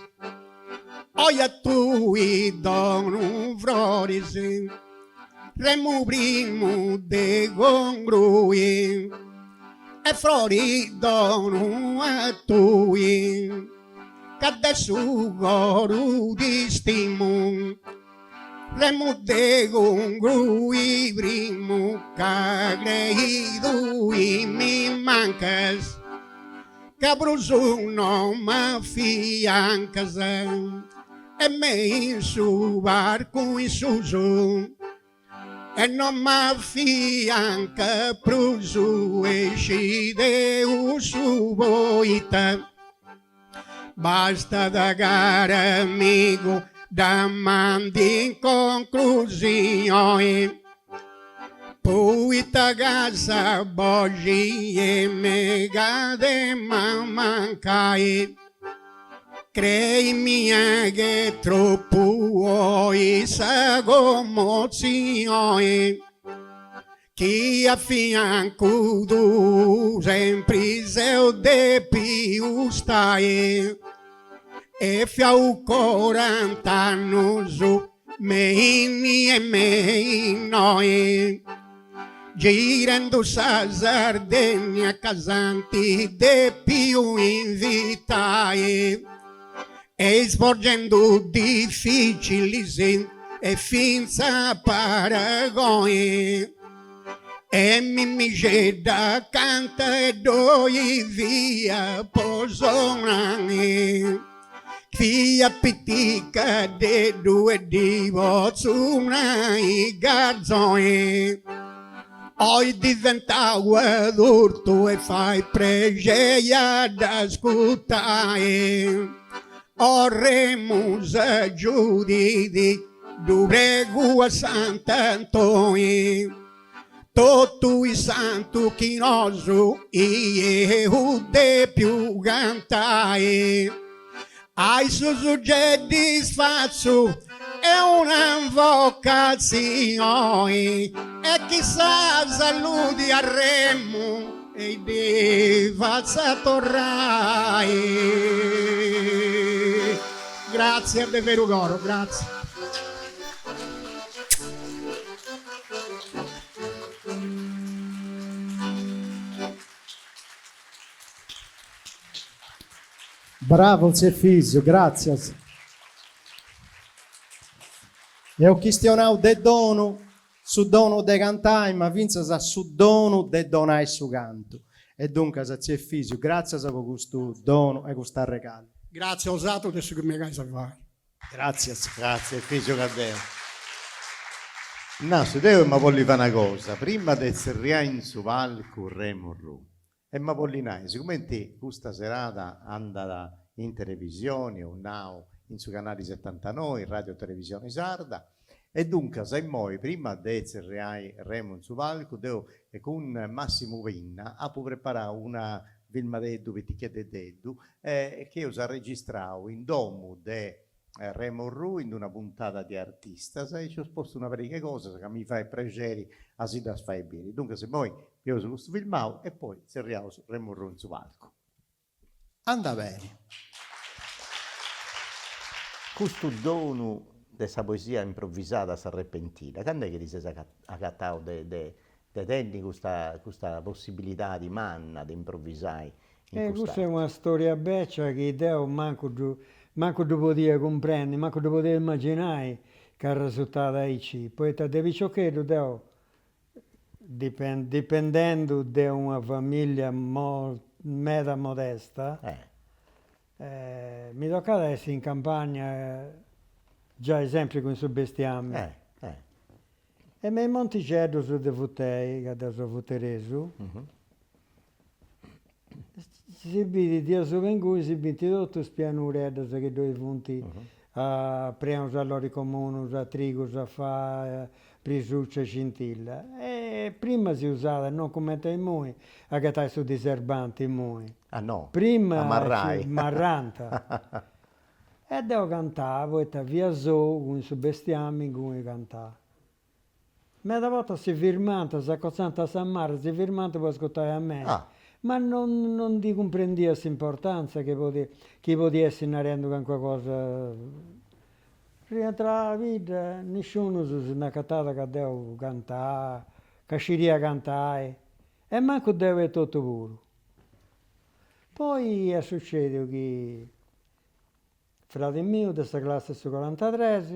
Oi a tui donu froris, Remu primu de congrui, e froris donu a tui, ca de su coru ti stimu, Remu de congrui primu, ca crei tui mi mancas. Ca prus no m'afiancas e me in su parcu in susu e no m'afiancas prus e scideus su poita. Bastat caru amigu dda mandu in conclusioni. Poita ca sa boxi est mega de m'amancai. Crei mia ch'est tropu oi sa commozioni. Chi a fiancu tuu sempri seu depiu stai. E fiau corant'annus Me inni e me innoi. Girendu sa Sardegna ca s'anti depiu invitai e isborgendu dificilis e finza paragoni e Mimixedda acanta e ddoi fia po sonai. Fia piticheddeddu e ddi potzu nai garzoni. Oi diventau adurtu e fait prexei a dd'ascurtai. O Remu s'agiudit, ddu pregu a Sant'Antoni. Totu is santus chi nosu eus depiu cantai. A issus gei ddis fatzu 'eu una invocatzioni e chi sa saludi a Remu ei ddi fatzat torrai. Gratzias de veru coro, gratzias. Bravo tziu Efisio, gràtzias. Eus chistionau de donu, su donu de cantai, ma fintzas su donu de donai su cantu. E duncas, tziu Efisio, gràtzias po custu donu e custu arregalu. Gràtzias a 'osatrus de su chi megais a fai. Gràtzias. Gràtzias Efisio Caddeo. Nasu, deu emu a bolli fai una cosa, prima de tzerriai in su palcu Remu Orrù, emu a bolli nai, sigumenti custa serada andat in televisioni, eus nau in su canali setantanoi, Radio Televisione Sarda, e duncas immoi prima de tzerriai Remu in su palcu, deu cun Massimu Pinna apu preparau una filmadeddu piticheddeddu chi eus arregistrau in domu de Remo Orrù in d'una puntada de artistas e nci eus postu una pariga 'e cosas ca mi fait prexeri a si ddas fai biri. Duncas immoi bieus custu filmau e poi tzerriaus Remo Orrù in su palcu. Anda beni. Custu donu de sa poesia improvisada a s'arrepentina, candu est chi ti ses agatau de de tenni custa custa possibilidadi manna de improvisai in E custa custa est una storia beccia chi deu mancu ddu mancu ddu podia cumprendi, mancu ddu podia immaginai ca arresurtat aici, poita de piciocheddu deu dipendendu de una familia meda modesta, mi tocat a essi in campagna giai sempri cun su bestiamini. E me is montixeddus de Futei, ca deu seu futeresu, si bidit de asuba inguni si bint totu is pianureddas chi ddoi funt prenas a lori comunus, a trigus, a faa, prisucia e scintilla. E prima si usat, non cumenti a immoi, a ghetai su diserbanti immoi. Ah no, Prima a marrai. Marrant. E deu cantà, poita fia sou cun su bestiamini inguni cantà. Meda bortas si firmant, s'acotzant a sa marra, si firmant po ascurtai a mei, ma non non ndi cumprendia s'importanza chi podi chi podia essi narendu calincuna cosa. Rientrà a bidda, nisciunus si nd'acatat ca deu cantà, ca scidia cantai, e mancu deu etotu puru. Poi est sucediu chi Fradi miu de sa classi 'e su corantatres,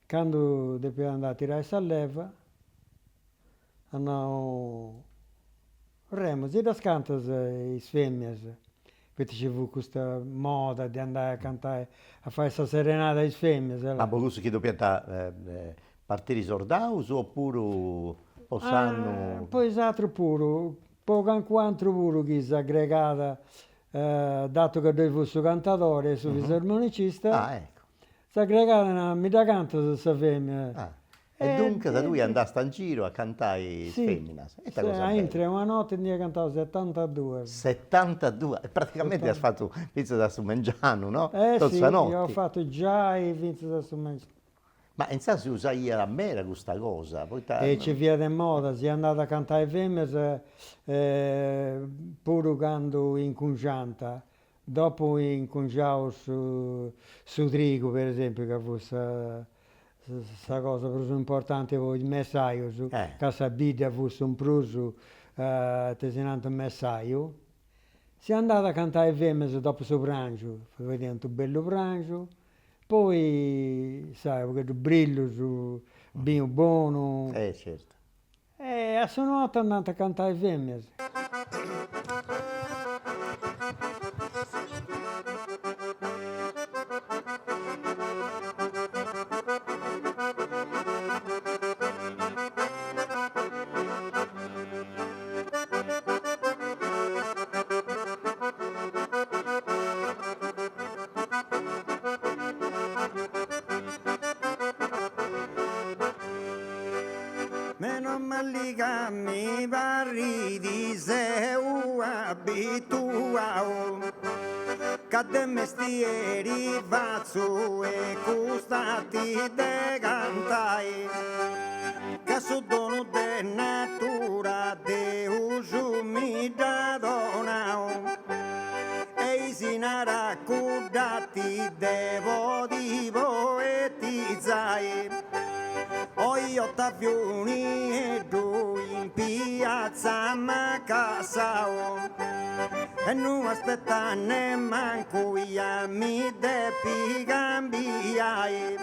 candu depiat andai a tirai sa leva, at nau, Remo, si ddas cantas is feminas, poita nci fut custa moda de andai a cantai, a fai sa serenada a is feminas. Ma po cussu chi depiant partiri sordaus opuru po s'annu? Po is atrus puru, po calincunu puru chi s'agregat Datu ca ddoi fut su cantadori e su fisarmonicista, Ah, ecco. s'agregat, mi dda cantas sa femina. E duncas tui andasta in giru a cantai is feminas. E ita cosa bella. Aintre una notti nd'ia cantau setantaduas. Setantaduas, e praticamenti as fatu finzas a su mengianu, no? Eh si, ia fatu giai finzas a su mengianu. Ma insaras si usaiat meda custa cosa, poita. E nci fiat de moda, si andat a cantai feminas puru candu incungiant, dopu incungiau su su trigu per esempiu ca fut sa sa cosa prus importanti po is messajus, ca sa bidda fut su prus ita si nant messaju, si andat a cantai feminas dopu su prangiu, fadiant u' bellu prangiu Poi, sai, u' pagheddu brillus, binu bonu. Eh certu. E a su notti andant a cantai feminas. Meno mali ca mi parrit seu abituau ca de mestieri fatzu e cust'arti de cantai ca su donu de natura Deus mi dd'at donau E si narat cudd'arti de podi poetizai. Oi Ottaviu Nieddu in piazza m'at cassau e no aspettat nemmancu a mi depi cambiai.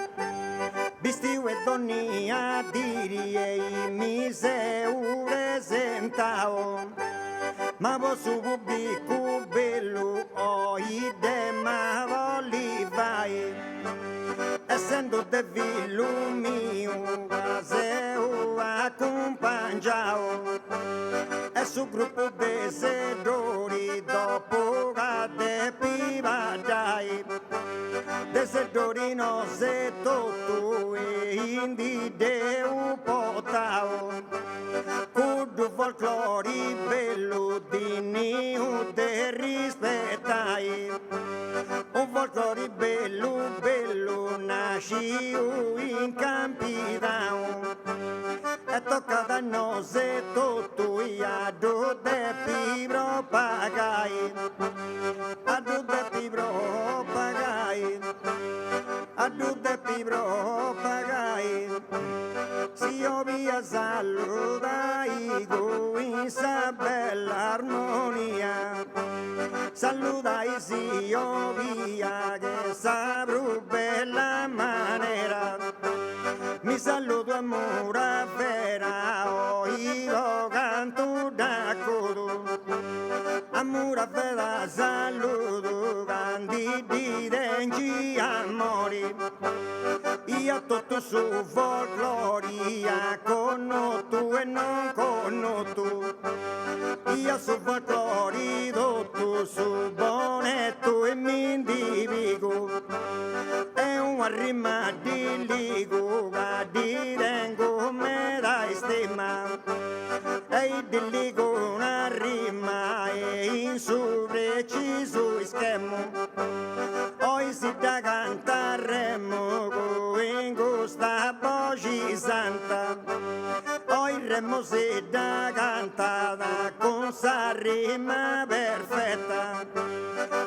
Bistiu 'e donnia diri e mi seu presentau. Ma po su pubblicu bellu oi dd'em'a bolli fai. E se. Chistionendu de fillu miu ca seu acumpangiau e su gruppu de Seddori dopu ca depi baddai de Seddori nosu etotu e indi dd'eus portau cuddu folclori bellu dinniu de rispetai. Un folclori bellu bellu nasciu in Campidanu e tocat a nosu etotu a ddu depi propagai a ddu depi propagai a ddu depi propagai si 'olia saludai cun sa bella armonia Saludai si 'olia che sa prus bella manera Mi saludu a Muravera oi po cantu dd'acudu A Muravera saludu ca ndi ddi tengiu amori I a totu su folclori a connotu e non connotu I a su folclori totu su bonettu e mi ndi pigu E una rima ddi ligu ca ddi tengu meda istima E ddi ligu una rima e in su precisu ischemu Oi si dda cantat Remu cun custa boxi santa Oi Remu si dda cantat cun sa rima perfetta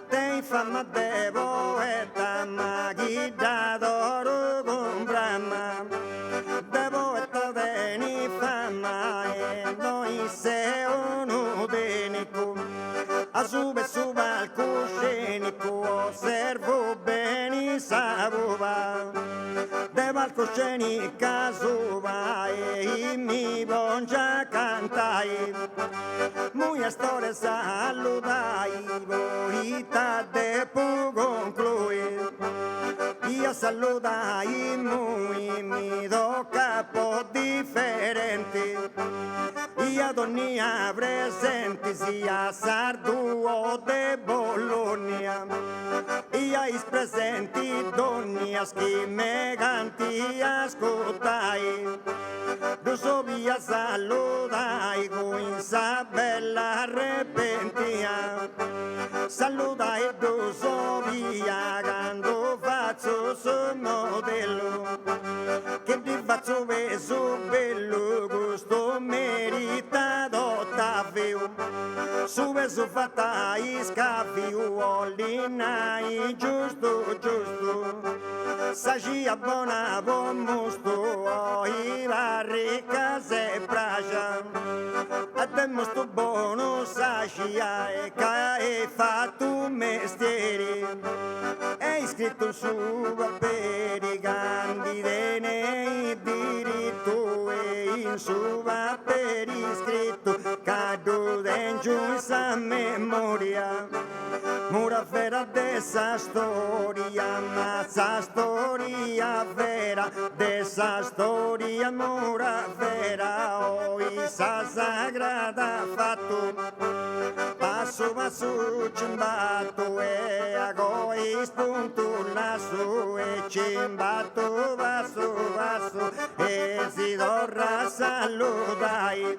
Tenit fama de poeta ma chi dd'adoru cun brama De poeta tenit fama e no iss'est unu tecnicu Asuba 'e su palcuscenicu osservu beni sa pupa de palcuscenica asuba e mi pongiu a cantai Mui Astore saludai poita depu conclui I a saludai immui mi tocat po diferenti I a donnia presenti sia sardu o de Bologna I a is presenti donnias chi megant a ascurtai ddus 'olia saludai cun sa bella arrepentia Saludai ddus 'olia candu fatzu su modellu Chi ddi fatzu pesu bellu custu meritat Ottaviu Su pesu fat'a iscaviu 'olit nai giustu giustu Sa cia bona po mustu oi parrit ca s'est praxa E de mustu bonu sa cia e ca est fatu mestieri E iscritu in su paperi ca ndi tenit diritu E in su paperi iscritu ca ddu tengiu in sa memoria Muravera de sa storia ma sa storia vera de sa storia Muravera oi sa sagrada fatu passu passu c'imbatu e agoa is puntus lassu e c'imbatu passu passu e si torra a saludai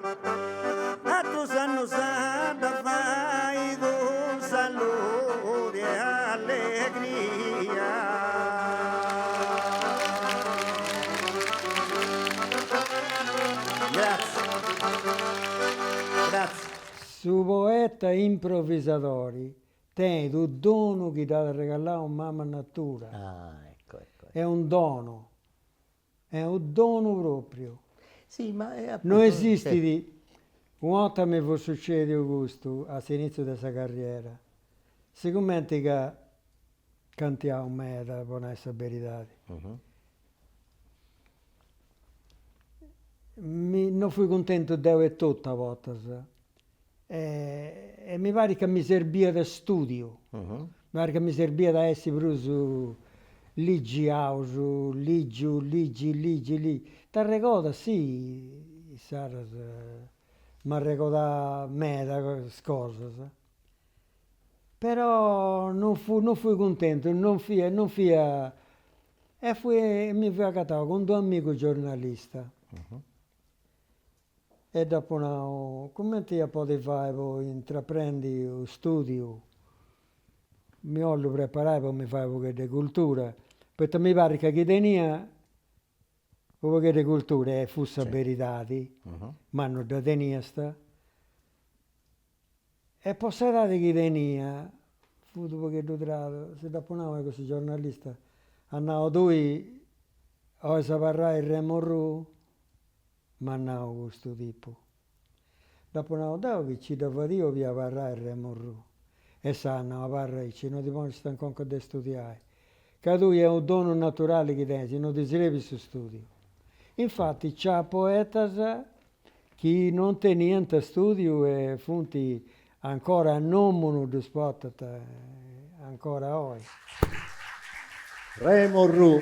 Atrus annus a dda fai cun saludi e allegria. Su poeta improvisadori tenit unu donu chi dd'at arregallau mama natura. Est unu donu Est unu donu propriu. Si, ma è appunto... No esistit, una 'orta mi fut sucediu custu a s'iniziu de sa carriera, sigumenti ca cantiau meda, po nai sa beridadi, mi no fui cuntentu deu etotu a bortas e mi parit ca mi serbiat studiu, mi parit ca mi serbiat a essi prus. Ligiaus, ligiu, ligi, ligi, ligi. T'arregodas, sì, insaras m'arregodà meda cosas. Però non fui non fui cuntentu, non fia non fia e fui mi fui agatau cun d'unu amigu giornalista e dd'apu nau, cumenti ia podi fai po intraprendi unu studiu, mi 'ollu preparai po mi fai u' pogheddu 'e cultura, poita mi parrit ca chi tenia u' pogheddu 'e cultura e fut sa beridadi, ma no dda teniast E po s'edadi chi tenia fut u' pogheddu tradu, si dd'apu nau a cussu giornalista, at nau, tui 'ois abarrai Remo Orrù? M'at nau custu tipu. Dd'apu nau, deu chi nci dda fadia 'olia abarrai Remo Orrù. E issa at nau, abarra aici, no ti pongiast in conca de studiai, ca tui est unu donu naturali chi tenis, no ti srebit su studiu. Infati nci at poetas chi non teniant studiu e funt ancora a nomunu ddus portant ancora oi. Remo Orrù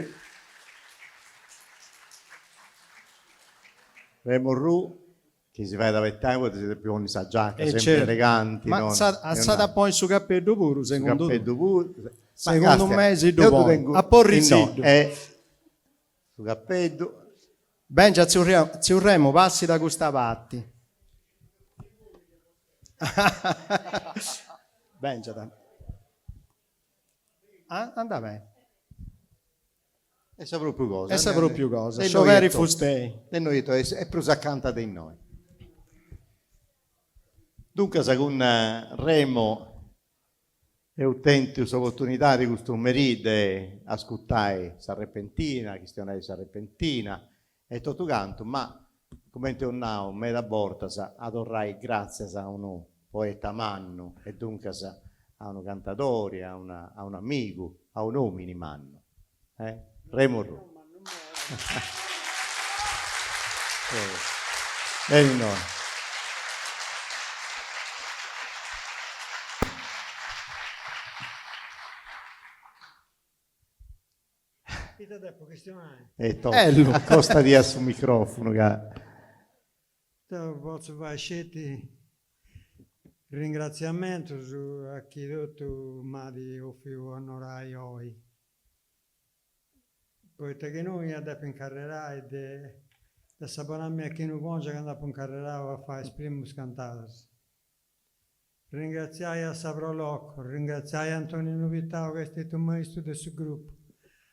Remo Orrù chi si fait abetai poita si depit ponni sa giacca sempri eleganti Ma s'at a ponni su capeddu puru segundu Su capeddu puru Segundu mei si ddu ponit Aporrisiddu Su capeddu. Bengiat tziu Remo, passit a custa parti. Bengiat. Ah, andat beni. Est sa propriu cosa. Est sa propriu cosa. Scioberit fustei. De innoi etotu, est prus acanta de innoi. Duncas cun Remo Eus tentu s'oportunidadi custu merì de ascurtai s'arrepentina, chistionai de s'arrepentina e totu cantu, ma cumenti eus nau meda bortas a torrai gràtzias a unu poeta mannu e duncas a unu cantadori, a a un'amigu, a un'omini mannu. Remo Orrù. Beni innoi. Ita depu chistionai? E totu, acostadi a su microfunu ca. Deu potzu fai sceti ringratziamentus a chi totu m'at 'ofiu onorai oi, poita chi no ia depi incarrerai de de sa bona mia Chinu Congia candu apu incarrerau a fai is primus cantadas. Ringratziai a sa Pro Loco, ringratziai a Antoninu Pittau ca est stetiu maistu de su grupu,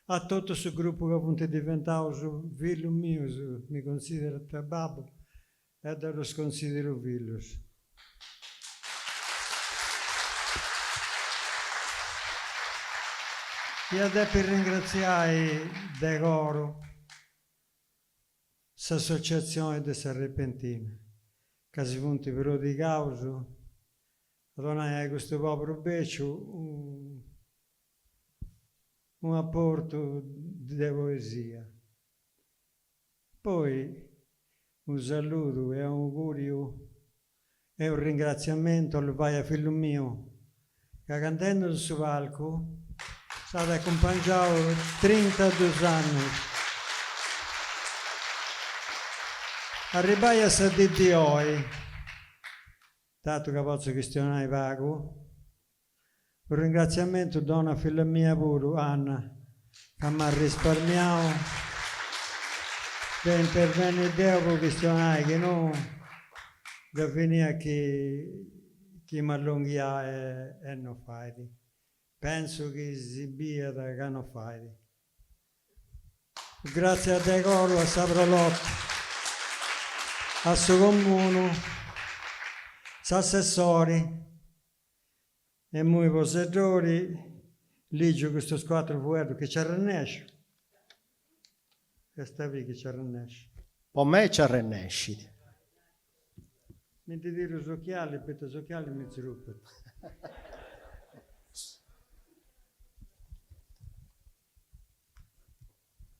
a totu su grupu ca funt diventaus fillus mius, mi considerant babbu e deu ddus consideru fillus. Ia depi ringratziai de coru s'associatzioni de s'Arrepentina, ca si funt prodigaus a donai a custu poberu beciu unu aportu de poesia. Poi unu saludu e unu auguriu e unu ringratziamentu 'ollu fai a fillu miu ca cantendu in su palcu s'at acumpangiau trintadus annus. Arribai a sa dì di oi, datu ca potzu chistionai pagu, Unu ringratziamentu donu a filla mia puru, Anna, ca m'at risparmiau de intervenni deu po chistionai chi no dda finiat chi chi m'allonghià e no fait. Pensu chi si biat ca no fait. Gràtzias de coru a sa Pro Loco, a su Comunu, s'assessori E immoi po Seddori lìgiu custus cuatru fueddus chi nci arrennèsciu. Est a biri chi nci arrennèsciu. Po mei nci arrennescit. Mi ndi tiru s'ochiali poita s'ochiali mi tzrupat.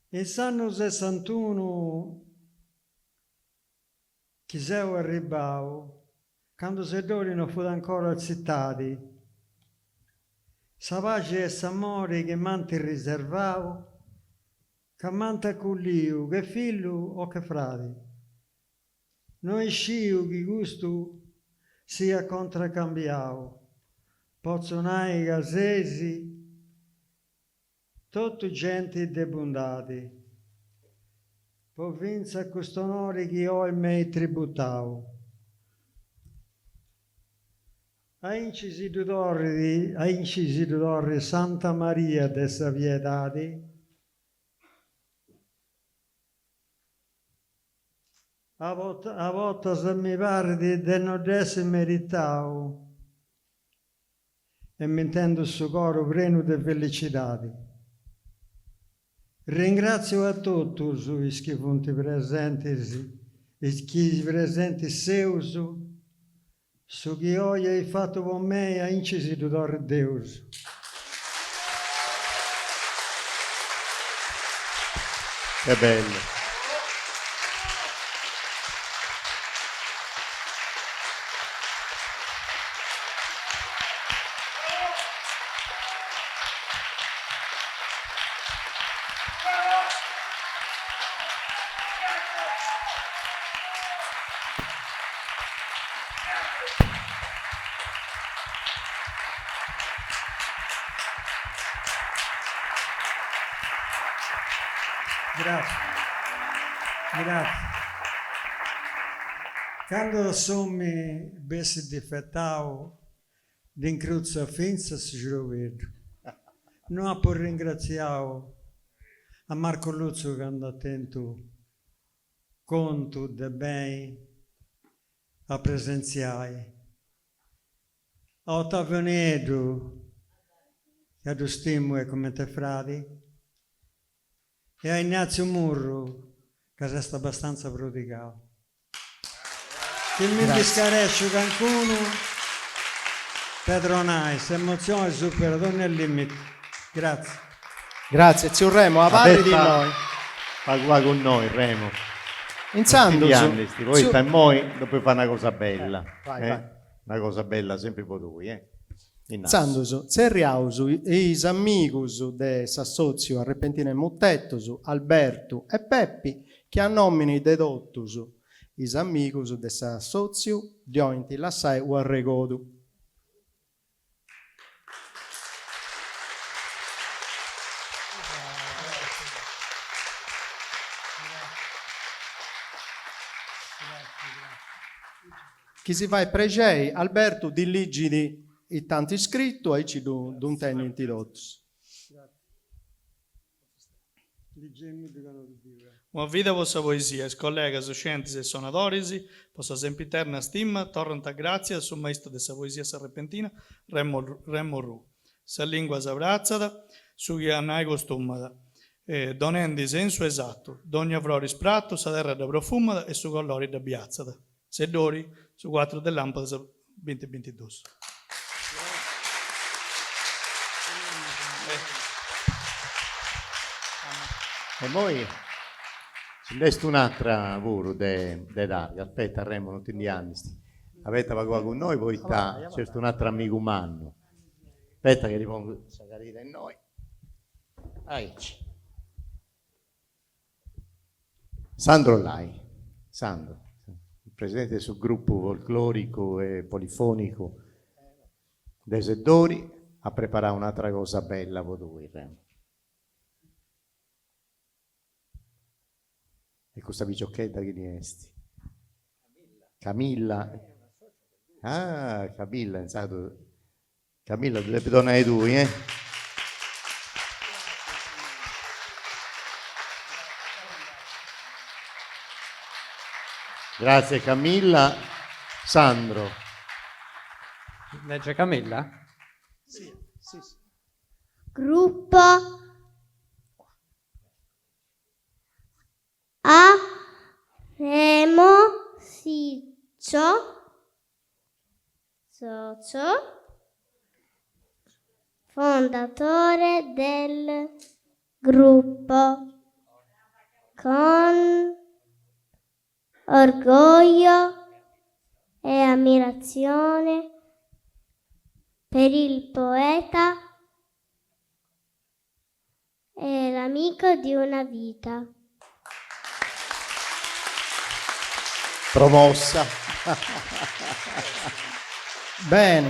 In s'annu sessantunu Chi seu arribbau, candu Seddori no fut ancora tzitadi. Sa paxi e s'amori chi m'ant riservau, ca m'ant aculliu che fillu o che fradi. No isciu chi custu siat contracambiau, potzu nai ca seis Totu genti de bundadi. Po fintzas cust'onori chi oi m'eis tributau. Ainci si ddu torrit, ainci si ddu torrit Santa Maria de sa Piedadi. A bortas mi parit de no dd'essi meritau e m'intendu su coru prenu de felicidadi. Ringratziu a totus is chi funt presentis, is chi presentis seus, su chi oi eis fatu po mei ainci si ddu torrit Deus. Che bellu. Gratzias. Candu s'omini bessit difetau dd'incrutzat fintzas su xrobeddu. No apu ringratziau a Marco Lutzu candu at tentu contu de benni a presentziai. A Ottavio Nieddu, ca ddu stimu e comente fradi, e a Ignazio Murru, ca s'est abbastanza prodigau. Chi mi ndi scaresciu cancunu, pedronai, s'emotzioni superat ogni limiti. Gratzias. Gratzias, tziu Remo, abarrit innoi. Pagu pagu innoi, Remo. Intzandus. Poita immoi depis fai una cosa bella. Vai, vai. Una cosa bella sempri po tui, eh. Intzandus, tzerriaus is amigus de s'assòtziu Arrepentina e Mutetus, Albertu e Peppi, chi a nòmini de totus is amigus de s'assòtziu ddi 'olint lassai u' arregodu. Chi si fait prexei, Albertu ddi ligit ita ant scritu, aici ddu intendint totus. Una vida po sa poesia, is collegas, scientis e sonadoris, po sa sempiterna stima, torrant gràtzias a su maistu de sa poesia s'arrepentina, Remo Orrù. Sa lìngua s'abratzat, su chi a nai costumat, donendi sensu esatu. Dogna frori spratu, sa terra dda profumat e su collori dda biatzat. Seddori, su cuatru de làmpadas bintibintiduus. E immoi nci nd'est un'atra puru de de dai, aspetta Remo non ti ndi andist, abeta pagu pagu innoi poita nc'est un'atru amigu mannu, aspetta chi ti pongu sa cadira innoi, aici. Sandro Lai, Sandro, presidente de su gruppu folcloricu e polifonicu de Seddori, at preparau un'atra cosa bella po tui, Remo. E custa piciochedda chini est? Camilla. Ah, Camilla, intzandus Camilla ddu depis donai tui, eh. Grazie Camilla. Sandro. Legge Camilla? Sì, sì, sì. Gruppo A Remo Siccio Socio fondatore del gruppo con orgoglio e ammirazione per il poeta. È l'amico di una vita. Promossa. Beni.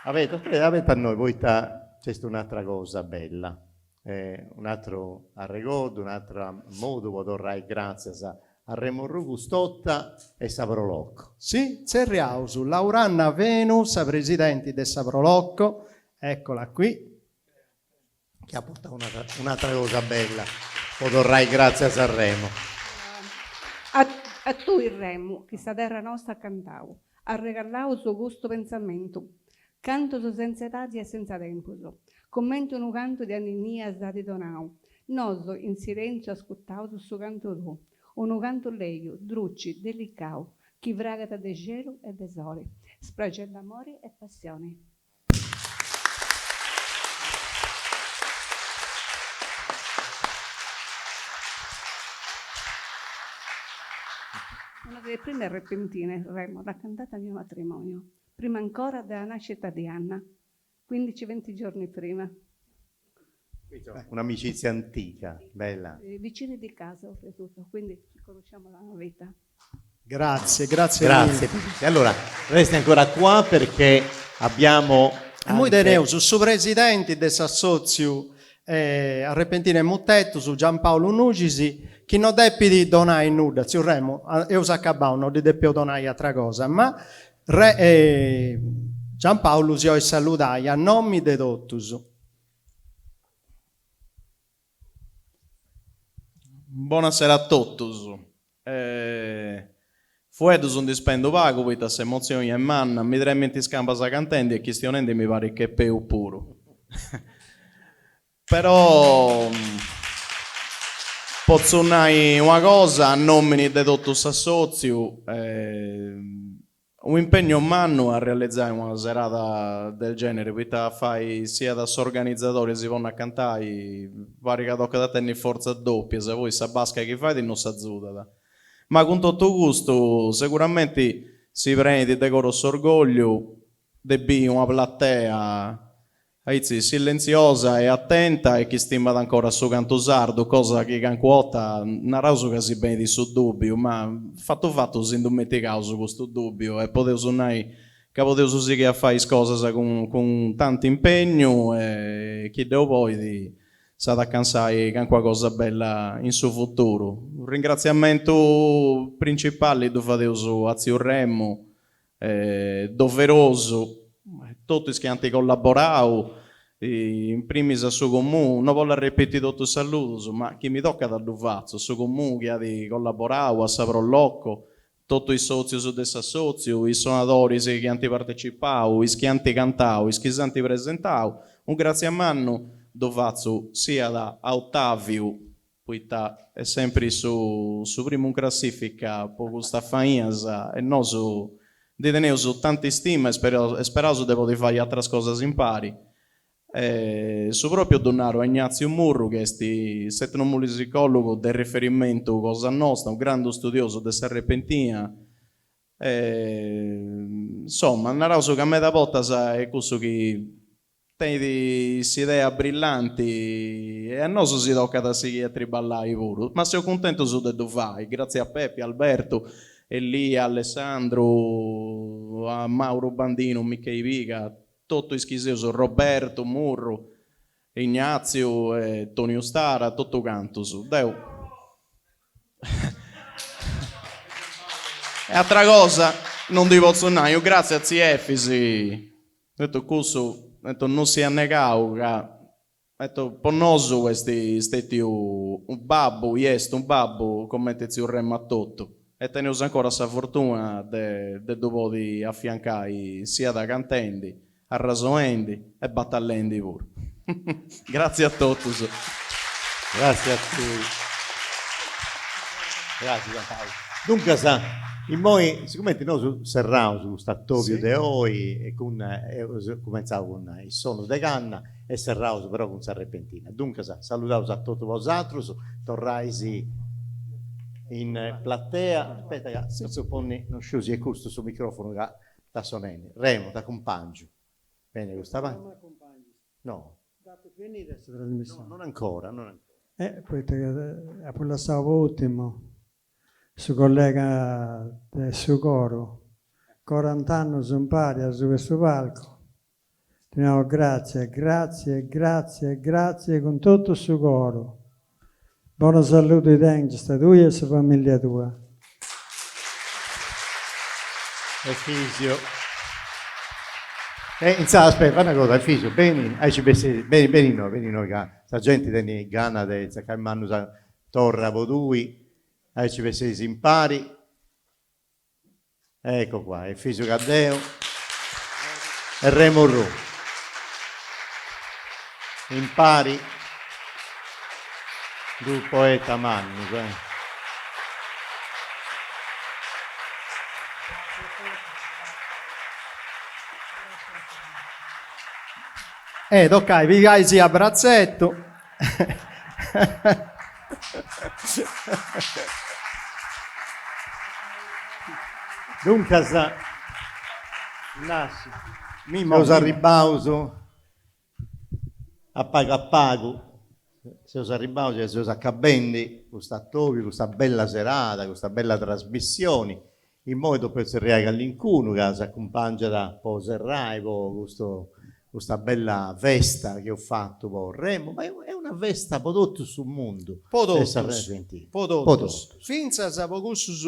Abeta, abeta a noi, poita nc'est un'atra cosa bella, un'atru arregodu, un'atru modu po torrai gràtzias a Remo Orrù Stotta e sa Pro Loco. Si, tzerriaus Lauranna Fenu, sa presidenti de sa Pro Loco, eccola qui. Chi at portau un'atra cosa bella po torrai gràtzias a Remo. A tui Remu, chi sa terra nosta as cantau, arregallaus custu pentzamentu. Cantus senza edadi e senza tempus, cumenti unu cantu de anninnia s'at donau. Nosu in silentziu ascurtaus su cantu tuu, unu cantu leju, druci, delicau, chi fragat de xelu e de soli, spraxendi amori e passioni. Una delle prime repentine, Remo, l'ha cantata al mio matrimonio, prima ancora della nascita di Anna, 15-20 giorni prima. Un'amicizia antica, bella. Vicini di casa oltretutto, quindi ci conosciamo da una vita. Grazie, grazie. Grazie. Allora, resti ancora qua perché abbiamo... Immoi teneus su presidenti de s'assotziu Arrepentina e Mutetus, Giampaulu Nuxis, chi no depit donai nudda, tziu Remu, eus acabau, no ddi depeus donai atra cosa, ma Re Giampaulu si 'olit saludai a nomi de totus. Bonasera a totus. Fueddus ndi spendu pagu poita s'emotzioni est manna, mi tremint is cambas cantendi e chistionendi mi parit ch'est peus puru. Però potzu nai una cosa a nomini de totu s'assotziu, Un'impegnu mannu a realizai una serada del genere, poita a fai siat s'organizadori e si ponni a cantai parit ca tocat a tenni fortzas dòpias, poi sa basca chi fait no s'azudat. Ma cun totu custu seguramenti si prenit de coru s'orgogliu de biri una platea Aici silentziosa e atenta e chi stimat ancora su cantu sardu, cosa chi calincuna 'orta naraus ca si benit su dùbbiu, ma fatu fatu si ndu metigaus custu dùbbiu e podeus nai ca podeus sighiri a fai is cosas cun tantu impegnu e chi Deu bolit s'at a acansai calincuna cosa bella in su futuru. Ringratziamentu principali ddu fadeus a tziu Remu doverosu, totu is chi ant collaborau, in primis a su Comunu, no bollu arrepiti totus is saludus, ma chi mi tocat ddu fatzu, a su Comunu chi at collaborau, a sa Pro Loco, totu is sotzius de s'assotziu, is sonadoris chi ant partecipau, is chi ant cantau, is chi s'ant presentau, unu gratzias mannu ddu fatzu siat a Ottaviu poita est sempri su su primu in classifica po custas fainas e nosu ndi teneus tanta istima e speraus de podi fai atras cosas impari. E su propriu ddu naru a Ignatziu Murru chi est s'etnomusicologu de riferimentu cosa nosta, unu grandu studiosu de s'arrepentina e insoma naraus ca meda bortas est cussu chi Tenit s'idea brillanti e a nosu si tocat a sighiri a triballai puru, ma seus cuntentus de ddu fai, gratzias a Pepi, Albertu, Elia, Alessandru, a Mauru Bandinu, Micheli Piga, totu is chi seus, Robertu Murru, Ignatziu e Toniu Stara, totu cantus. Deu. E atra cosa non ndi potzu nai, unu gratzias a tziu Efis Detto cussu, detto non siat negau ca detto po nosu est stetiu unu babbu, i est unu babbu comente tziu Remu atotu e teneus ancora sa fortuna de de ddu podi afiancai siat cantendi, arrasoendi e batallendi puru. Gratzias a totus. Gratzias a tui. Gratzias Giampaulu. Duncas, immoi, sigumenti nosu serraus custu atobiu de oi cun, eus cumentzau cun is sonus de canna e serraus però cun s'arrepentina. Duncas, saludaus a totu bosatrus, torrais in platea, aspetta ca potzu ponni, non sciu si est custu su microfonu ca est sonendi. Remo, t'acumpangiu. Beni custa parti. No. Dd'apu finida sa trasmissioni. No, non ancora, non ancora. Eh, poita ca apu lassau po ùrtimu su collega de su coru, corant'annus impari asuba 'e su palcu. Ti nau gratzie, gratzie, gratzie, gratzie cun totu su coru. Bona saludi tengiast tui e sa familia tua. Efisio. E insaras, aspetta, fai una cosa, Efisio, beni, aici bessidi, beni, beni innoi, beni innoi ca sa genti tenit gana de tzacai mannus torra po tui, aici besseis impari. Ecco qua, Efisio Caddeo e Remo Orrù. Impari dus poetas mannus, eh. E tocai pigaisi a bratzettu. Duncas, seus arribbaus a pagu a pagu, seus arribbaus e seus acabendi custu atobiu, custa bella serada, custa bella trasmissioni. Immoi depeus tzerriai callincunu ca s'acumpangiat po serrai po custu custa bella festa chi eus fatu po Remo, ma est una festa po totu su mundu Po totus, po totus, fintzas po cussus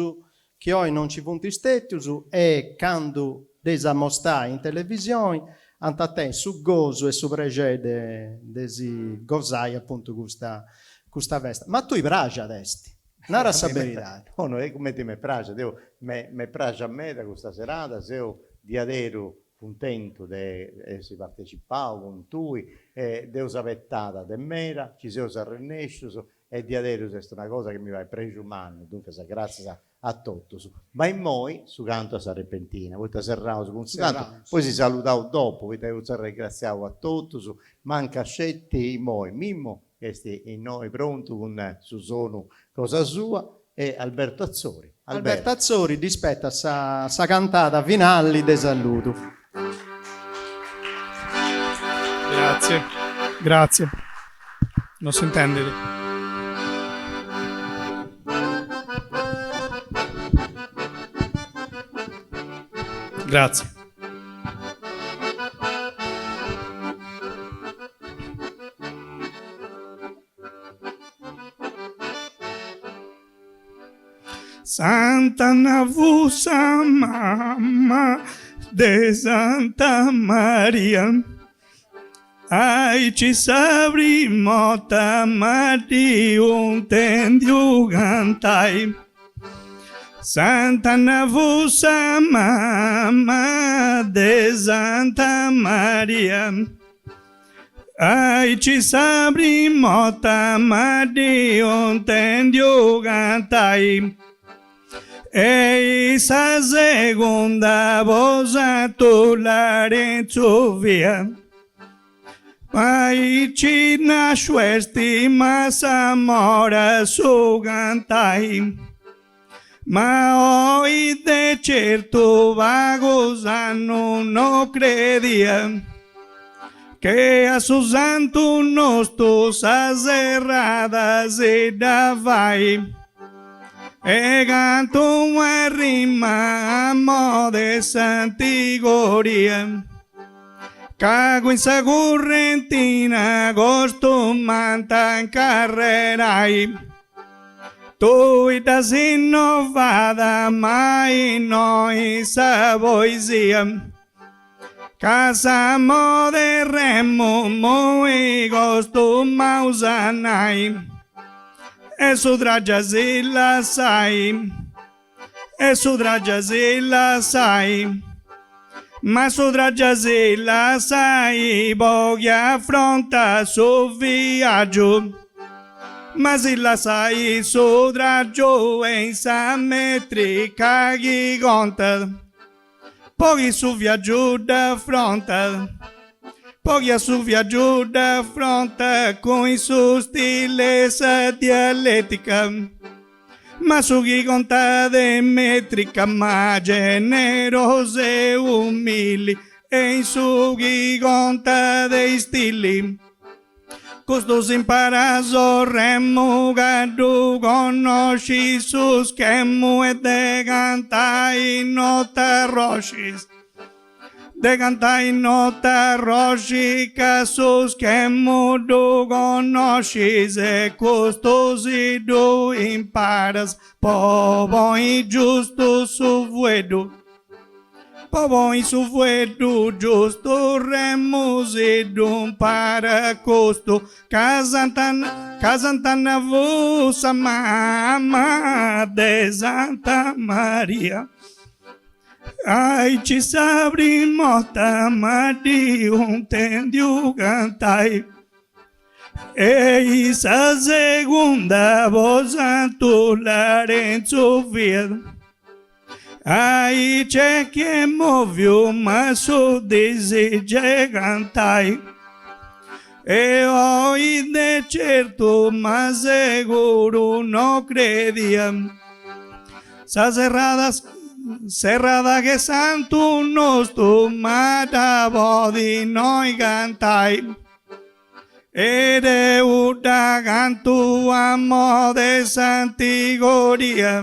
chi oi non nci funt stètius e candu dd'eis a mostai in televisioni ant a tenni su gosu e su prexeri de de si gosai apuntu custa custa festa. Ma a tui praxat est? Nara sa beridadi. No, no est cumenti m'est praxia, deu m'est praxia meda custa serada, seu diaderu cuntentu de essi partecipau cun tui e dd'eus abetada de meda, ci seus arrennescius e diaderus est una cosa chi mi fait prexu mannu, duncas gràtzias a totus. Ma immoi su cantu a sa repentina, poita serraus cun su cantu, poi si saludaus dopu, poita eus arregratziau a totus, mancat sceti immoi Mimmo est innoi prontu cun su sonu cosa sua e Alberto Atzori. Alberto Atzori ddi spetat sa sa cantada finali de saludu. Grazie, grazie. Non s'intendit. Grazie. Sant'Anna fut sa mamma de Santa Maria, aici sa prima 'orta m'at intendiu cantai. Sant'Anna fut sa mamma de Santa Maria. Aici sa prima 'orta m'at intendiu cantai e i sa segunda po Santu Larentzu fia. Aici nasciu est ma s'amor'a su cantai. Ma oi de certu pagus annu no credia che a su santu nostu sa serrada si dda fai e cantu una rima a mod'e s'antigoria ca cun sa currentina costumant a incarrerai. Tui dd'as innovada ma innoi sa poesia ca sa mod'e Remu immoi costumaus a nai e su traggiu a si lassai e su traggiu a si lassai ma su traggiu a si lassai po chi afrontat su viaggiu ma si lassai su traggiu e in sa metrica chi contat po chi su viaggiu dd'afrontat po chi a su viaggiu dd'afrontat cun su stile sa dialetica Ma su chi contat est metrica ma generosu e umili. E in su chi contat de istili Custu s'imparas o Remu ca ddu connoscis su schemu e de cantai no t'arroscis De cantai no t'arroscis ca su schemu ddu connoscis e custu si ddu imparas po ponni giustu su fueddu Po ponni su fueddu giustu Remu si ddu imparat custu ca Santa ca Sant'Anna fut sa mama de Santa Maria Aici sa prima 'orta m'at intendiu cantai E sa segunda po Santu Larentzu fiat Aici est chi est moviu m'at su disigiu 'e cantai E oi de certu ma seguru no credia Sa serrada serrada che santu nostu m'at a podi innoi cantai E deu dda cantu a mod'e s'antigoria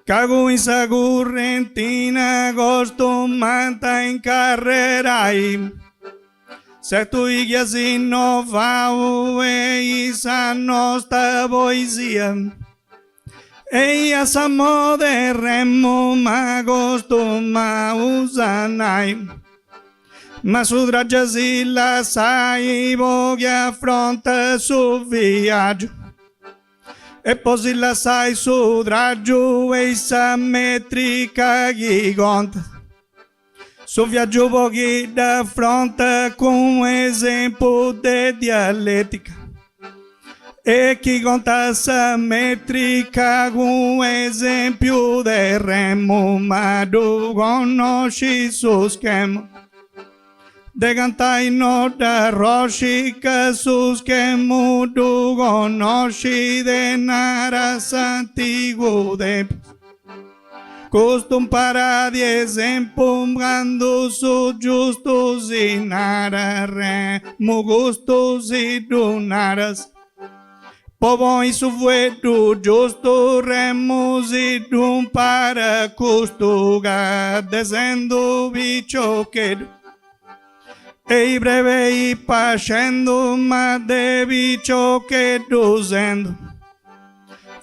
Ca cun sa currentina costumant a incarrerai Certu chi as innovau in sa nosta poesia E a sa mod'e Remu ma costumaus a nai Ma su traggiu a si lassai po chi afrontat su viaggiu E po si lassai su traggiu e sa metrica chi contat Su viaggiu po chi dd'afrontat cun esempu de dialetica E chi contat sa metrica cun esempiu de Remu Ma ddu connoscis su schemu De cantai no dd'arroscis ca su schemu ddu connoscis de naras s'antigu tempus Custu imparadi esempu candu su giustu si narat Remu custu si ddu naras Po ponni su fueddu giustu Remu si ddu imparat custu ca de sendu piciocheddu E brebei pascendu ma de piciocheddu sendu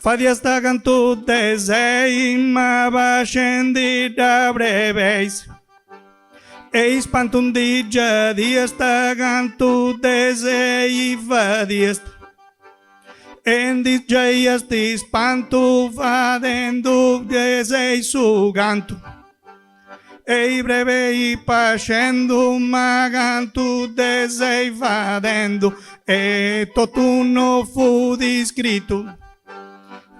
Fadiasta cantu de sei ma pascendi dda brebeis E ispantu ndi giadiasta cantu de sei fadiasta E ndi giaiast ispantu fadendu de sei su cantu E brebei pascendu ma cantu de sei fadendu e totu no fut iscritu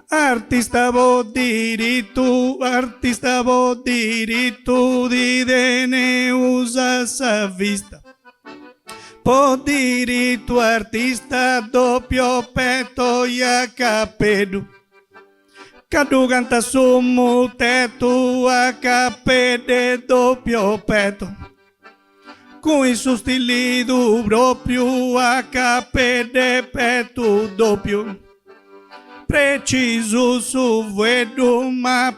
Artista po diritu artista po diritu ti teneus a sa vista Po diritu artista doppio petto i a capeddu Ca ddu cantat su mutetu a capeddu e doppio petto Cun su stili tuu propriu a capeddu e petu doppiu Precisu su fueddu ma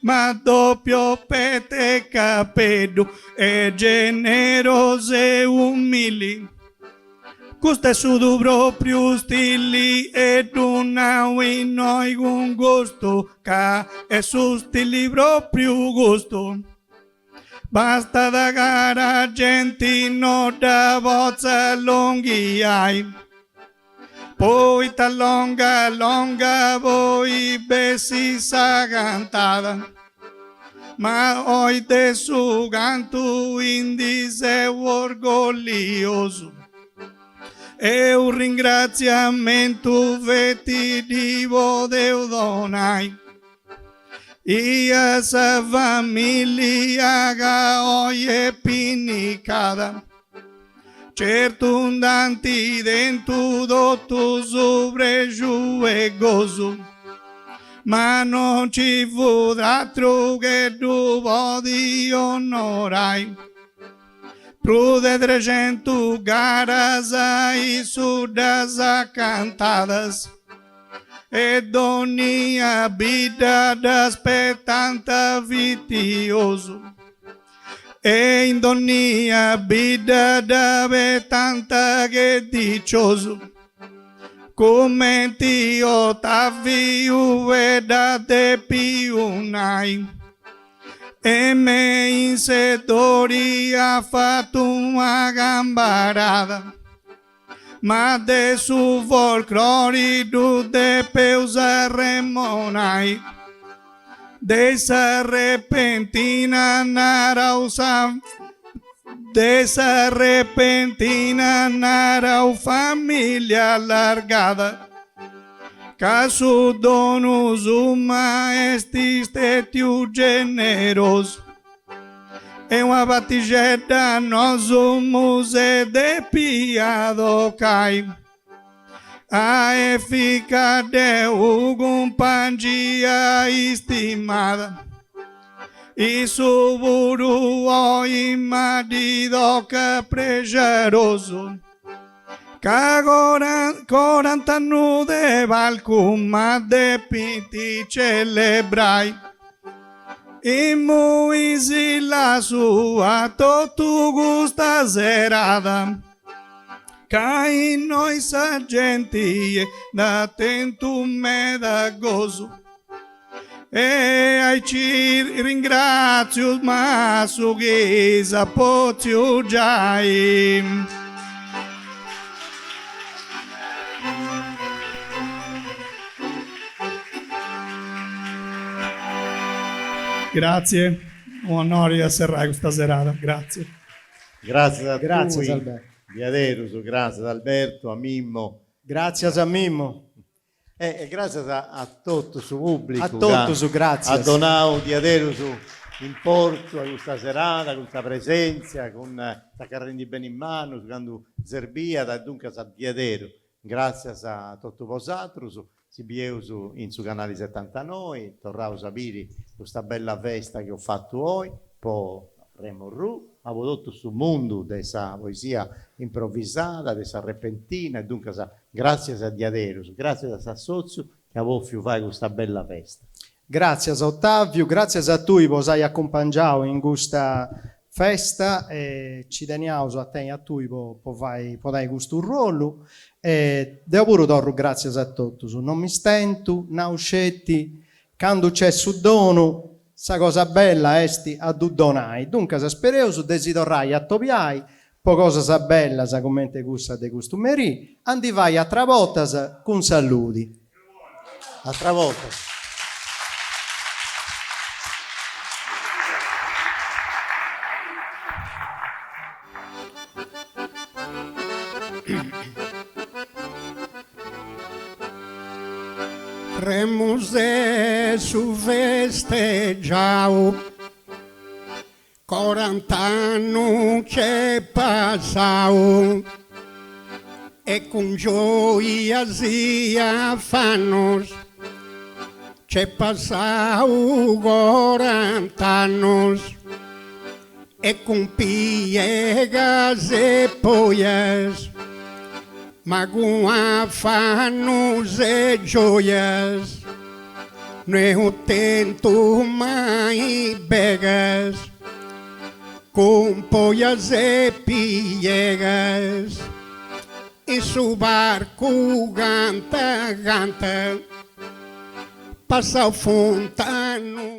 ma doppio petto e capeddu e generosu e umili Custu est su tuu propriu stili e ddu nau innoi cun gustu ca est su stili propriu custu. Bastat cara genti no dda potzat allonghiai poita longa longa poi bessit sa cantada ma oi de su cantu ndi seu orgolliosu e u ringraziamentu feti ddi podeus donai I a sa familia ca oi est pinnicada Certu nd'ant tentu totus prexu e gosu Ma non ci fut atru che ddu podi onorai. Prus de trexentu garas issu ddas at cantadas e donnia bidda dd'aspetant fitiosu e in donnia bidda dd'abetant che diciosu cumenti Otaviu e dd'at depiu nai. E me in Seddori at fatu una cambarada, ma de su folclori ddu depeus arremonai. De sa repentina naraus sa De sa repentina naraus familia allargada. Ca su donu suu ma est stetiu generosu e una partixedda nosu dd'emus depia tocai. A Efis Caddeo cumpangia istimada issu puru oi ma ddi tocat prexerosu. Ca corant'annus de palcu ma depint celebrai. Immoi si lassu a totu custa serada ca innoi sa genti nd'at tentu meda gosu. E aici ringratziu ma su chi s'at potziu giai. Grazie, u onori a serrai custa serada, grazie. Gràtzias a tui, diaderus, gràtzias Alberto, a Mimmo. Gràtzias a Mimmo. E gràtzias a totu su pùblicu A totus, gràtzias. At donau diaderus importu a custa serada, cun sa presèntzia, cun tzacarrendi beni is manus candu serbiat e duncas diaderus gràtzias a totu bosatrus, si bieus in su canali setantanoi, torraus a biri custa bella festa chi eus fatu oi po Remo Orrù, ma po totu su mundu de sa poesia improvisada, de sa repentina e duncas gràtzias diaderus, gràtzias a s'assòtziu chi at bòfiu fai custa bella festa. Gràtzias Ottaviu, gràtzias a tui po s'ai acumpangiau in custa festa e ci teniaus a teni a tui po po fai po tenni custu ruolu e deu puru torru gràtzias a totus, non mi stentu, nau sceti Candu c'est su donu, sa cosa bella est a ddu donai, duncas spereus de si torrai a atobiai po cosas bellas cumenti cussa de custu merì, a ndi fai atras bortas cun saludi. Atras bortas. Remu ses su festeggiau Corant'annu c'est passau E cun gioias i afannus C'est passau corant'annus E cun piegas e poias, ma cun afannus e gioias, no eus tentu mai begas, cun poias e piegas, in su parcu canta canta, passau funt annus.